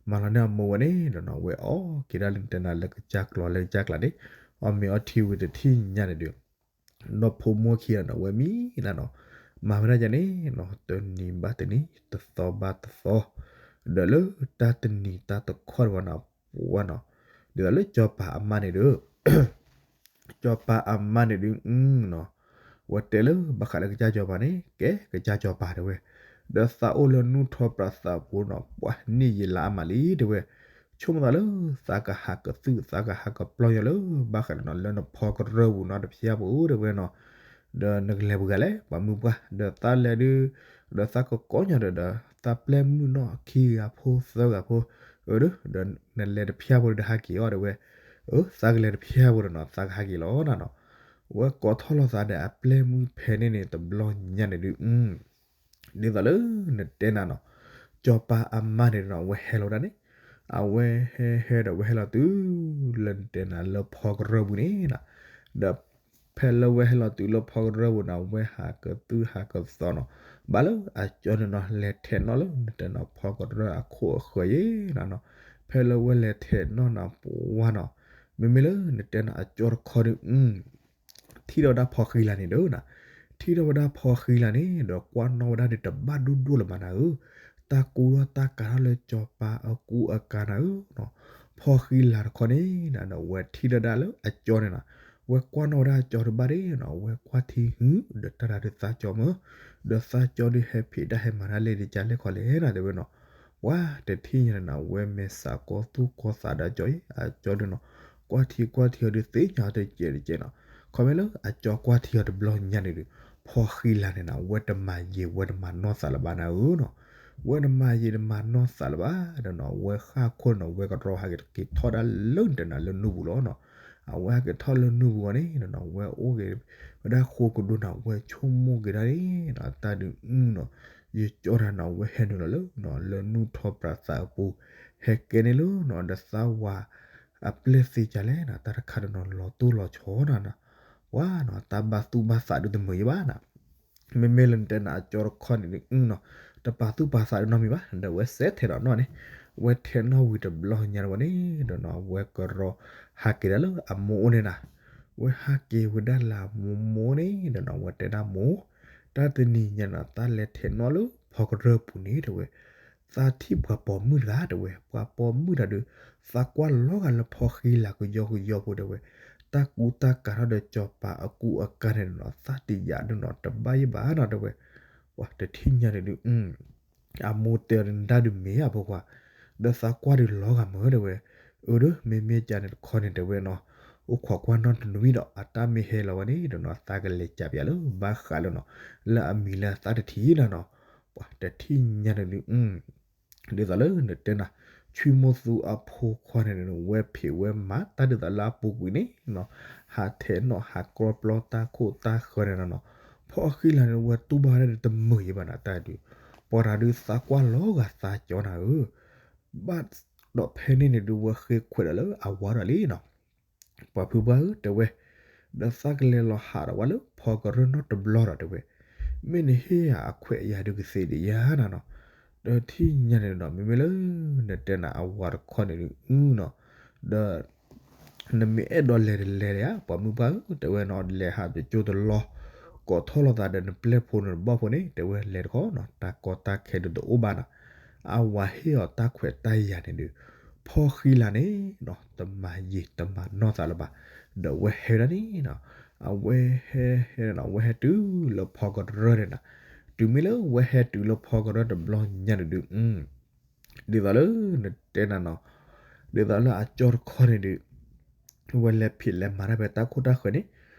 မၤလီၤန့ၢ်အမိၢ်ဝဲန့ၣ်ဒီးနီၤ ဝဲအီၣ်က့ၤဒၣ်လၢနတဲနၤလၢကစၢ်ကျီၤလၢကစၢ်ကျါန့ၣ် အီၣ်မ့ၤအီထံဝံၤတထံၣ်ညါန့ၣ်ဒုး ဒီဖိမိၢ်ခံဂၤန့ၣ် ဝဲမံနၤနီၤ မၤဝဲဒၣ်ယၤန့ၣ်နီၤ တနံၤဘၣ်တနံၤ တသီဘၣ်တသီ ဒီးလၢတၢ်တနံၤတၢ်တခီတဝဲနီၤ ပှၤနီၤ ဒ်သိးလၢစီၤပၤအမါန့ၣ်ဒီး စီၤပၤအမါန့ၣ်ဒုးနီၤ ဝဲတဲလၢဘၣ်ဃးလၢကစၢ်စီၤပၤန့ၣ် ကဲကစၢ်စီၤပၤတဲဝဲ ဒီးသးအိၣ်လၢနူၢ်ထီၣ်ပြးသးပူၤနီၤ ပှၤန့ၢ်ယံာ်လါအါမးလံတဲဝဲ ဆိကမိၣ်သးလၢ သးကဟးကသုၣ်သးကဟးကပျီၢ်ညီလၢဘၣ်ဃးလၢနီၤ လၢနဖီကရၢၢ်ပူၤနီၤတဖျါပူၤတဲဝဲနီၤ ဒီးနကလဲၤပှၤဂၤလဲၣ် ပှၤမုၢ်ပှၢ် ဒီးသးလဲၤဒုး ဒီးသးကကိးညီဒီး ဒီးသးပျဲၢ်မုၣ်နီၢ်ခံဂၤဖိသၢဂၤဖိ အၢ ဒီးနလဲၤတဖျါဖိဒီးဟးက့ၤအီၤတဲဝဲ အၢ သးကလဲၤတဖျါဖိဒီးနီၤ သးကဟးက့ၤလီၤနၤနီၤ ဝဲကိးထီၣ်လီၤသးဒီးအပျဲၢ်မုၣ်ဖဲန့ၣ်န့ၣ် တဘျီညါန့ၣ်ဒုး ဒ်သိးလၢနတဲနၤနီၤ စီၤပၤအမါန့ၣ်နီၤ ဝဲဟဲလီၤဝဲဒၣ်န့ၣ် အဝဲဟဲဟဲဒီးဝဲဟဲလီၤတုၤ လၢနတဲနၤလၢဖီကရၢၢ်ပူၤန့ၣ်နၤ ဒီးဖဲလၢဝဲဟဲလီၤတုၤလၢဖီကရၢၢ်ပူၤန့ၣ် ဝဲဟးကသုၣ်ဟးကသီနီၤ ဘၣ်လၢအကၠီန့ၣ်နီၤ လဲၤထဲးနီၣ်လၢနတဲနၤ ဖီကရၢၢ်အခိၣ်အဃၢၤယဲနၤနီၤ ဖဲလၢဝဲလဲၤထဲးနီၣ်နၤ ပှၤနီၤ မ့မ့ၢ်လၢနတဲနၤအကၠီတခီဒီး ထံၣ်ထီၣ်ဝဲဒၣ်ဖီဃံလၤန့ၣ်ဒီးနၤ ထံၣ်ထီၣ်ဝဲဒၣ်ဖီဃံလၤန့ၣ်ဒီး ကွၢ်နီၣ်ဝဲဒၣ်ဒီးတဘၣ်ဒိၣ်ဒိၣ်လၢၤဘၣ်နၤဧၢ, တၢ်ကူထီၣ်တၢ်ကၤထီၣ်လၢစီၤပၤအကူအကၤနၤဧၢ, ဖီဃံလၤတခီန့ၣ် ဝဲထံၣ်ထီၣ်ဒၣ်လၢအကၠီန့ၣ်နၤ, ဝဲကွၢ်နီၣ်ဝဲဒၣ်အကၠီတဘၣ်ဒ့ၣ်နၤ, ဝဲကွၢ်ထံဟုဒီးတၢ်တၢ်ဒုးသးကၠီမၢ်, ဒီးသးကၠီဒုးဟဲဖံးတၢ်ဟဲမၤတၢ်လဲၣ်ဒ်ကလဲၣ်ခီလဲၣ်နၤတဲဝဲနီၤ, ပှၤတထံၣ်ညါန့ၣ်နၤ ဝဲမ့ၢ်စးကီသူၣ်ကီသးဒီးအကၠီအံၤ အကၠီဒုးနီၤ, ကွၢ်ထံကွၢ်ထံအီၤဒုးသ့ၣ်ညါအီၤတကဲးတကဲးနီၤ, ခီမ့ၢ်လၢအကၠီကွၢ်ထံအီၤတဘျီညါန့ၣ်ဒုး ဖီဃံလၤန့ၣ်နၤ ဝဲတမၤယံာ်ဝဲတမၤနီၢ်သးလၢၤဘၣ်နၤဧၢနီၤ, ဝဲတမၤယံာ်တမၤနီၢ်သးလၢၤဘၣ်ဒီးနီၤ ဝဲဃၣ်ခိၣ်န့ၣ်နီၤ ဝဲကရီဟးက့ၤထီၣ်ဒၣ်လၢနတဲနၤလၢနူၢ်ပူၤလီၤနီၤ, အဝဲဟးက့ၤထီၣ်လၢနူၢ်ပူၤအီၤန့ၣ်နီၤ ဝဲအိၣ်က့ၤဝဲဒၣ်ဃိကဒိနၤ ဝဲဆိကမိၣ်က့ၤဒၣ်န့ၣ်နီၤ တၢ်ဒုးအုနီၤ, ယကၠီတၢ်နီၤ ဝဲဟဲနုာ်လီၤလၢ လၢနူၢ်ထီၣ်ပြးသးအပူၤ, ဟဲကဲန့ၣ်လၢနီၤ ဒီးသးဝၤအပျဲၢ်သ့ကလဲၣ်နၤ တၢ်တခါဒီးနီၤ လီၤတိၢ်လီၤဆီနၤနီၤ, ပှၤနီၤ တၢ်ဘၣ်သူၣ်ဘၣ်သးဒုးတမုာ်ယံၤဘၣ်နၤ, မ့မ့ၢ်လၢနတဲနၤအကၠီတခီန့ၣ်ဒုးနီၤ တပာ်သူၣ်ပာ်သးဒုးနီတမံၤဘၣ် ဒီးဝဲစဲးထဲးဒီးနီၢ်န့ၣ်, ဝဲထဲးနီၢ်ဝံၤတဘျီညါဝဲန့ၣ်ဒီးနီၤ ဝဲကရီဟးက့ၤဒၣ်လၢအမိၢ်အိၣ်န့ၣ်နၤ, ဝဲဟးက့ၤဝဲဒၣ်လၢအမိၢ်မိၢ်န့ၣ်ဒီးနီၤ ဝဲတဲဒၣ်မိၢ်, တၢ်တနံၤညါနီၤ သးလဲၤထဲးနီၣ်လၢဖီကရၢၢ်ပူၤန့ၣ်တဲဝဲ သးထံၣ်ပှၤပိာ်မုၣ်တဂၤတဲဝဲ ပှၤပိာ်မုၣ်တဂၤဒီး သးကွၢ်လီၤဂာ်လၢဖီဃံလၤကယီကယီဖိတဲဝဲ, တၢ်ကူတၢ်ကၤထီၣ်ဒီးစီၤပၤအကူအကၤန့ၣ်နီၤ သးတယာ်ဒုးနီၤ တဘၣ်ယံၤဘၣ်နီၤတဲဝဲ, ပှၤတထံၣ်ညါန့ၣ်ဒုး အမိၢ်တဲအီၤဒုးနဒၣ်ဒုးမ့ၢ်ဧါဖိခွါ, ဒီးသးကွၢ်ဒုးလီၤဂာ်မၢ်တဲဝဲ, အၢ ဒီးမ့မ့ၢ်ကန့ၣ်တခီန့ၣ် တဲဝဲနီၤ, အိၣ်ခိးကွၢ်နီၣ်တနွံဒီး အတၢ်မ့ၢ်ဟဲလီၤဝဲန့ၣ်ဒီးနီၤ သးကလဲၤကးပၠးလၢဘၣ်ဃးလၢနီၤ လၢအမံၤလၢအသးတထံၣ်နၤနီၤ, ပှၤတထံၣ်ညါန့ၣ်ဒုး ဒ်သိးလၢနတဲနၤ ဆွံမိၢ်သူအဖိခွါန့ၣ် ဝဲဖံးဝဲမၤတၢ်ဒ်သိးလၢအပူၤကွံာ်န့ၣ်နီၤ, ဟးထဲးနီၣ်ဟးကြီပျီတၢ်ခိၣ်တၢ်ဃၢၤန့ၣ်နီၤ, ဖီၣ်ဃံလၤန့ၣ် ဝဲတူၢ်ဘၣ်ဝဲဒၣ်ဒီးတမုာ်ယံၤဘၣ်နၤ တၢ်ဒုး, ပှၤတဂၤဒုးသးကွၢ်လီၤဂာ်သးကၠီနၤဧၢ, ဘၣ်ဒီးဖဲန့ၣ်န့ၣ်ဒုး ဝဲဃ့ခွဲးဒီးလၢအဝၤဒီးလံနီၤ ပှၤဖုပှၢ်ဧၢ တဲဝဲ, ဒီးသးကလဲၤလီၤဟးဒီးဝဲလၢဖီကရၢနီတဘျီဒီးတဲဝဲ, မ့ၢ်နဟ့ၣ်ယၤအခွဲးအယာ်ဒုးကသ့ဒံးယၤနၤနီၤ, ဒီးထံၣ်ညါန့ၣ်ဒီး မ့မ့ၢ်လၢ နတဲနၤအဝၤတခီန့ၣ်ဒုး အုနီၤ, ဒီး နမ့ၢ်အဲၣ်ဒိးလဲၤတလဲၤဧါ ပှၤမုၢ်ပှၢ်ဧၢ တဲဝဲနီၤ လဲၤဟးတကၠိတလီၢ်, ကိးထီၣ်လိာ်သးဒီးနပျဲၢ်ဖိနတဘီၣ်ဖိန့ၣ် တဲဝဲလဲၤတခီနီၤ တၢ်ကီတၢ်ခဲဒုးတအိၣ်ဘၣ်နၤ, အဝၤဟ့ၣ်အီၤတၢ်ခွဲးတၢ်ယာ်န့ၣ်ဒုး, ဖီၣ်ဃံလၤန့ၣ်နီၤ တမၤယံာ်တမၤနီၢ်သးလၢၤဘၣ်, ဒီးဝဲဟဲဝဲဒၣ်န့ၣ်နီၤ, အဝဲဟဲဟဲနီၤ ဝဲဟဲတုၤလၢဖီကရၢန့ၣ်နၤ, တုၤမ့ၢ်လၢဝဲဟဲတုၤလၢဖီကရၢတဘျီညါန့ၣ်ဒုး ဒ်သိးလၢနတဲနၤနီၤ, ဒ်သိးလၢအကၠီတခီန့ၣ်ဒုး, ဝဲလဲၤဖံးလဲၤမၤတၢ်ဖဲတၢ်ခိၣ်တၢ်ဃၢၤန့ၣ်,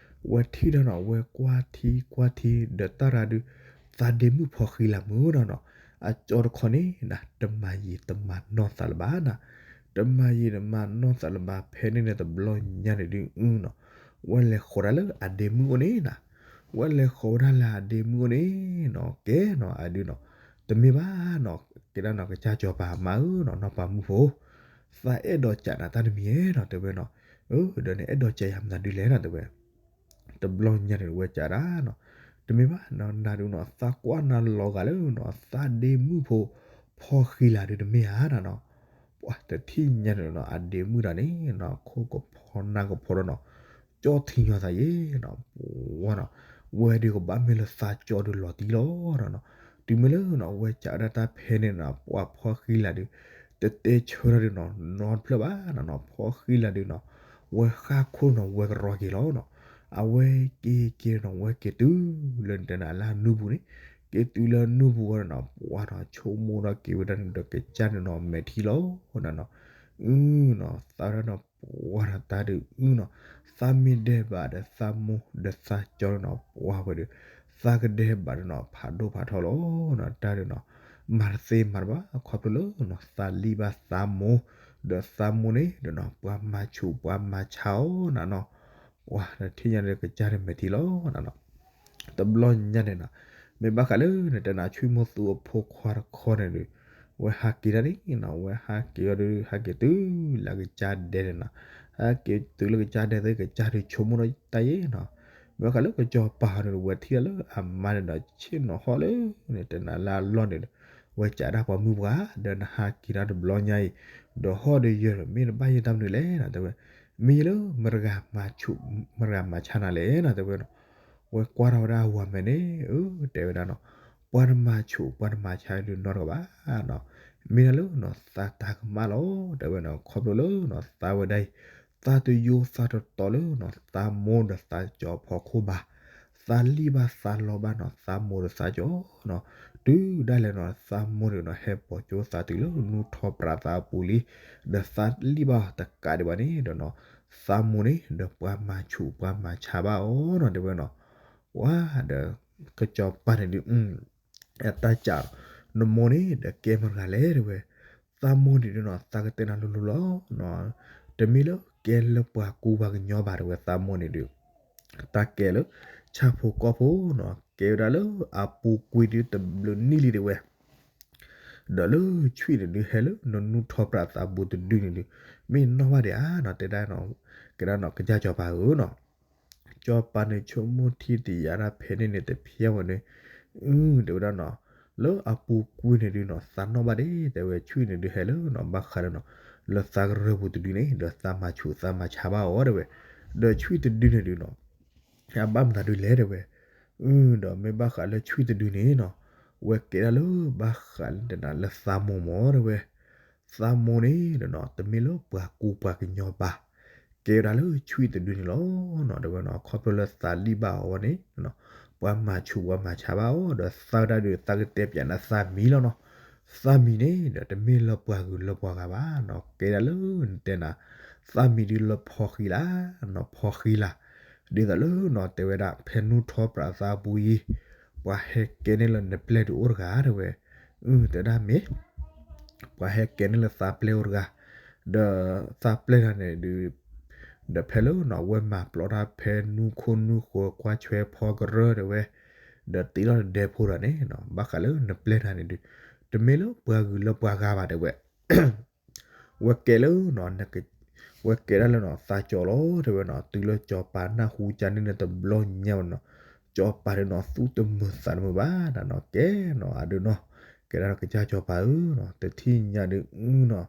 ဝဲထံၣ်ဒီးနီၤ ဝဲကွၢ်ထံကွၢ်ထံ ဒီးတၢ်ရၤဒုး, သးဒ့မုၣ်ဖီဃံလၤမုၢ်နီၤနီၤ, အကၠီတခီန့ၣ်နၤ တမၤယံာ်တမၤနီၢ်သးလၢၤဘၣ်နၤ, တမၤယံာ်တမၤနီၢ်သးလၢၤဘၣ် ဖဲန့ၣ်န့ၣ်တဘျီညါန့ၣ်ဒုးနီၤ, ဝဲလဲၤဃီၤဒၣ်လၢအဒ့မုၣ်အိၣ်န့ၣ်နၤ, ဝဲလဲၤဃီၤဝဲဒၣ်လၢအဒ့မုၣ်အိၣ်န့ၣ်နီၤ ကဲနီၤ အဒုးနီၤ, တမ့ၢ်ဘၣ်နီၤ, ကဲဒၣ်နီၤ ကစၢ်စီၤပၤမါဧၢနီၤ နီၢ်ပၤမုၣ်ဖိ, သးအဲၣ်ဒိးကးနၤတၢ်တမံၤဧါနီၤ တဲဝဲနီၤ, အၢ ဒီးနအဲၣ်ဒိးကးယၤမနုၤဒ်လဲၣ်နီၤ တဲဝဲ တဘျီညါန့ၣ် ဝဲကးဒၣ်နီၤ, တမ့ၢ်ဘၣ်နီၤ နၤဒုးနီၤ သးကွၢ်နၤလီၤဂာ်လၢနီၤ သးဒ့မုၣ်ဖိ ဖီဃံလၤဒုးတမ့ၢ်ဧါနီၤ, ပှၤတထံၣ်ညါန့ၣ်နီၤ အဒ့မုၣ်တၢ်န့ၣ်နီၤ ခိၣ်ကဖီနၢ်ကဖီဒီးနီၤ, ကၠီထံညီသးယဲနီၤ, ပှၤနီၤ, ဝဲဒုးကဘၣ်မ့ၢ်လၢသးကၠီဒုးလီၤတံၢ်လီၤနီၤနီၤ, တုၤမ့ၢ်လၢနီၤ ဝဲကးဒၣ်တၢ်ဖဲန့ၣ်နီၤ ပှၤဖီဃံလၤဒုး, တတဲဆၢတၢ်ဒုးနီၤ နီတဖျၢၣ်ဘၣ်နီၤနီၤ ဖီဃံလၤဒုးနီၤ, ဝဲဃၣ်ခိၣ်နီၤ ဝဲကရီက့ၤလီၤနီၤ, အဝဲက့ၤက့ၤနီၤ ဝဲက့ၤတုၤလၢနတဲနၤလၢအနူၢ်ပူၤန့ၣ်, က့ၤတုၤလၢအနူၢ်ပူၤဝဲနီၤ ပှၤနီၤ ဆိကမိၣ်ဒီးက့ၤဝဲဒၣ်န့ၣ်ဒီးကစၢ်န့ၣ်နီၤ မဲာ်ထံလီၤနီၤနီၤ, အုနီၤ သးဝဲဒၣ်နီၤ ပှၤနီၤ တၢ်ဒုးအုနီၤ, သးမ့ၢ်ဒဲးဘးဒီးသးမိၢ်ဒီးသးကၠီနီၤ ပှၤဝဲဒုး, သးကဒဲးဘးဒီးနီၤ ဖးဒိၣ်ဖးထီလီၤနီၤ တၢ်ဒုးနီၤ, မၤတသ့မၤတဘၣ် ခီဖျိလၢနီၤ သးလံၣ်ဘၣ်သးမိၢ်, ဒီးသးမိၢ်န့ၣ်ဒီးနီၤ ပှၤမၤဆူးပှၤမၤဆါအီၤနီၤနီၤ, ပှၤတထံၣ်ညါဒီးကစၢ်ဒီးမဲာ်ထံလီၤနီၤနီၤ တဘျီညါန့ၣ်နီၤ, မ့ၢ်ဘၣ်ဃးလၢနတဲနၤ ဆွံမိၢ်သူအဖိခွါတခီန့ၣ်ဒုး, ဝဲဟးက့ၤတၢ်န့ၣ်နီၤ ဝဲဟးက့ၤအီၤဒုး ဟးက့ၤတုၤလၢအကစၢ်ဒဲန့ၣ်နီၤ, ဟဲက့ၤတုၤလၢကစၢ်ဒဲသ့ၣ် ကစၢ်ဒုးဆိကမိၣ်ဒီးတၢ်ယဲနီၤ, မ့ၢ်ဘၣ်ဃးလၢကစီၤပၤန့ၣ်ဒုး ဝဲထံၣ်တၢ်လၢအမါန့ၣ်ဒီး ဆ့ၣ်နီၤဟီၣ်လၢ နတဲနၤလၢအလီၢ်န့ၣ်ဒီး, ဝဲကးဒၣ်ပှၤမုၢ်ပှၢ် ဒီးနဟးက့ၤတၢ်တဘျီညါအံၤ, ဒီးဟီၣ်ဒီးယၢၤဒီး မ့ၢ်နဘၣ်ယဲၢ်တၢ်မနုၤလဲၣ်နီၤ တဲဝဲ, မ့ၢ်ယဲၢ်လၢမတၤတဂၤမၤဆူး မတၤတဂၤမၤဆါနၤလဲၣ်နီၤ တဲဝဲနီၤ, ဝဲကွၢ်ထီၣ်ဝဲဒၣ်အဝၤမဲာ်န့ၣ် အၢ တဲဝဲဒၣ်နီၤ, ပှၤတမၤဆူးပှၤတမၤဆါဒုးနီတဂၤဘၣ်နီၤ, မ့ၢ်ဒၣ်လၢနီၤ သးတၢ်ကမၣ်လီၤ တဲဝဲနီၤ, ခီဖျိလၢနီၤ သးဝဲဒၣ်အံၤ သးတယိသးတတီလၢနီၤ သးမိၢ်ဒီးသးကၠီအဖီခိၣ်ဘၣ်, သးလံၣ်ဘၣ်သးလီဘၣ်နီၤ သးမိၢ်ဒီးသးကၠီနီၤ, တုၤဒၣ်လဲာ်နီၤ သးမိၢ်န့ၣ်နီၤ ဟဲပိာ်ကၠိသးတုၤလၢနူၢ်ထီၣ်ပြးသးအပူၤလံ, ဒီးသးလံၣ်ဘၣ်အီၤတကးဒံးဘၣ်န့ၣ်ဒီးနီၤ, သးမိၢ်န့ၣ်ဒီးပှၤမၤဆူးပှၤမၤဆါဘၣ်အီၤနီၤ တဲဝဲနီၤ, ပှၤဒီး ကစီၤပၤန့ၣ်ဒုး အတၢ်စး, နမိၢ်န့ၣ်ဒီးကဲမတၤတဂၤလဲၣ် တဲဝဲ, သးမိၢ်န့ၣ်ဒုးနီၤ သးကတဲနၤလိၤလိၤလီၤ, တမ့ၢ်လၢကဲလၢပှၤကူပှၤကညီဘၣ် တဲဝဲ, သးမိၢ်န့ၣ်ဒုး တၢ်ကဲလၢ ဆၣ်ဖိကီၢ်ဖိနီၤ ကဲဝဲဒၣ်လၢအပူၤကွံာ်ဒုးတဘျုးနံၣ်လံ တဲဝဲ, ဒီးလၢဆွံၣ်န့ၣ်ဒုးဟဲလၢနနူၢ်ထီၣ်ပြးသးပူၤတဒုန့ၣ်ဒုး, မ့ၢ်နီၢ်ဘၣ်ဒံးဧါနီၤ တဲဒၣ်နီၤ, ကဲဒၣ်နီၤ ကစၢ်စီၤပၤဧၢနီၤ စီၤပၤန့ၣ်ဆိကမိၣ်ထံတယၤဒၣ်ဖဲန့ၣ်န့ၣ်တဖျဲဝဲန့ၣ်, အု တဲဝဲဒၣ်နီၤ, လၢအပူၤကွံာ်န့ၣ်ဒုးနီၤ သးနီၣ်ဘၣ်ဒံး တဲဝဲ ဆွံၣ်န့ၣ်ဒုးဟဲလၢနီၤ ဘၣ်ဃးဒီးနီၤ လၢသးကရၢပူၤတဒုန့ၣ် ဒီးသးမၤဆူးသးမၤဆါဘၣ်အီၤ တဲဝဲ, ဒီးဆွံၣ်တဒုန့ၣ်ဒုးနီၤ အဘၣ်မတၤဒုးလဲၣ် တဲဝဲ, အု ဒီးမ့ၢ်ဘၣ်ဃးလၢဆွံၣ်တဒုန့ၣ်နီၤ ဝဲကဲဒၣ်လၢဘၣ်ဃးလၢနတဲနၤလၢသးမိၢ်မၢ် တဲဝဲ သးမိၢ်န့ၣ်ဒီးနီၤ တမ့ၢ်လၢပှၤကူပှၤကညီဘၣ်, ကဲဝဲဒၣ်လၢဆွံၣ်တဒုန့ၣ်လီၤနီၤ တဲဝဲနီၤ ခီဖျိလၢသးလံၣ်ဘၣ်အီၤဝဲန့ၣ် ပှၤမၤဆူးပှၤမၤဆါဘၣ်အီၤ ဒီးသးဝဲဒၣ်ဒုး သးကတဲပျးနၤသးမံၤလီၤနီၤ, သးမံၤန့ၣ်ဒီးတမ့ၢ်လၢပှၤဂုၤလၢပှၤဂၤဘၣ်နီၤ ကဲဒၣ်လၢနတဲနၤ သးမံၤဒုးလၢဖီဃံလၤနီၤ ဖီဃံလၤ, ဒ်သိးလၢနီၤ တဲဝဲဒၣ် ဖဲနူၢ်ထီၣ်ပြးသးပူၤအံၤ ပှၤဟဲကဲန့ၢ်လၢနပျဲၢ်ဒုးအိၣ်တဂၤ တဲဝဲ, အု တဲဒၣ်မ့ၢ် ပှၤဟဲကဲန့ၢ်လၢသးပျဲၢ်အိၣ်တဂၤ, ဒီးသးပျဲၢ်တဂၤန့ၣ်ဒုး ဒီးဖဲလၢနီၤ ဝဲမၤပျီတၢ်ဖဲနူၢ်ခိၣ်နူၢ်ဃၢၤကွၢ်ဆွဲဖီကရၢ တဲဝဲ, ဒီးတ့ထီၣ်တဒဲဖိဒီးန့ၣ်နီၤ ဘၣ်ဃးလၢနပျဲၢ်နၤန့ၣ်ဒုး တမ့ၢ်လၢပှၤဂုၤလၢပှၤဂၤဘၣ်တဲဝဲ ဝဲကဲလၢ ဝဲကဲဒၣ်လၢနီၤသးကၠီလီၤတဲဝဲနီၤ တုၤလၢကၠီၤပၤနၢ်ဟူကန့ၣ်န့ၣ်တဘျီညါနီၤ ကၠီၤပၤဒုးနီၤ သူၣ်တမုာ်သးတမုာ်ဘၣ်နီၤ ကဲနီၤ အဒုးနီၤ ကဲဒၣ်လၢကစၢ်ကၠီၤပၤဧၢနီၤ တထံၣ်ညါဒုးအုနီၤ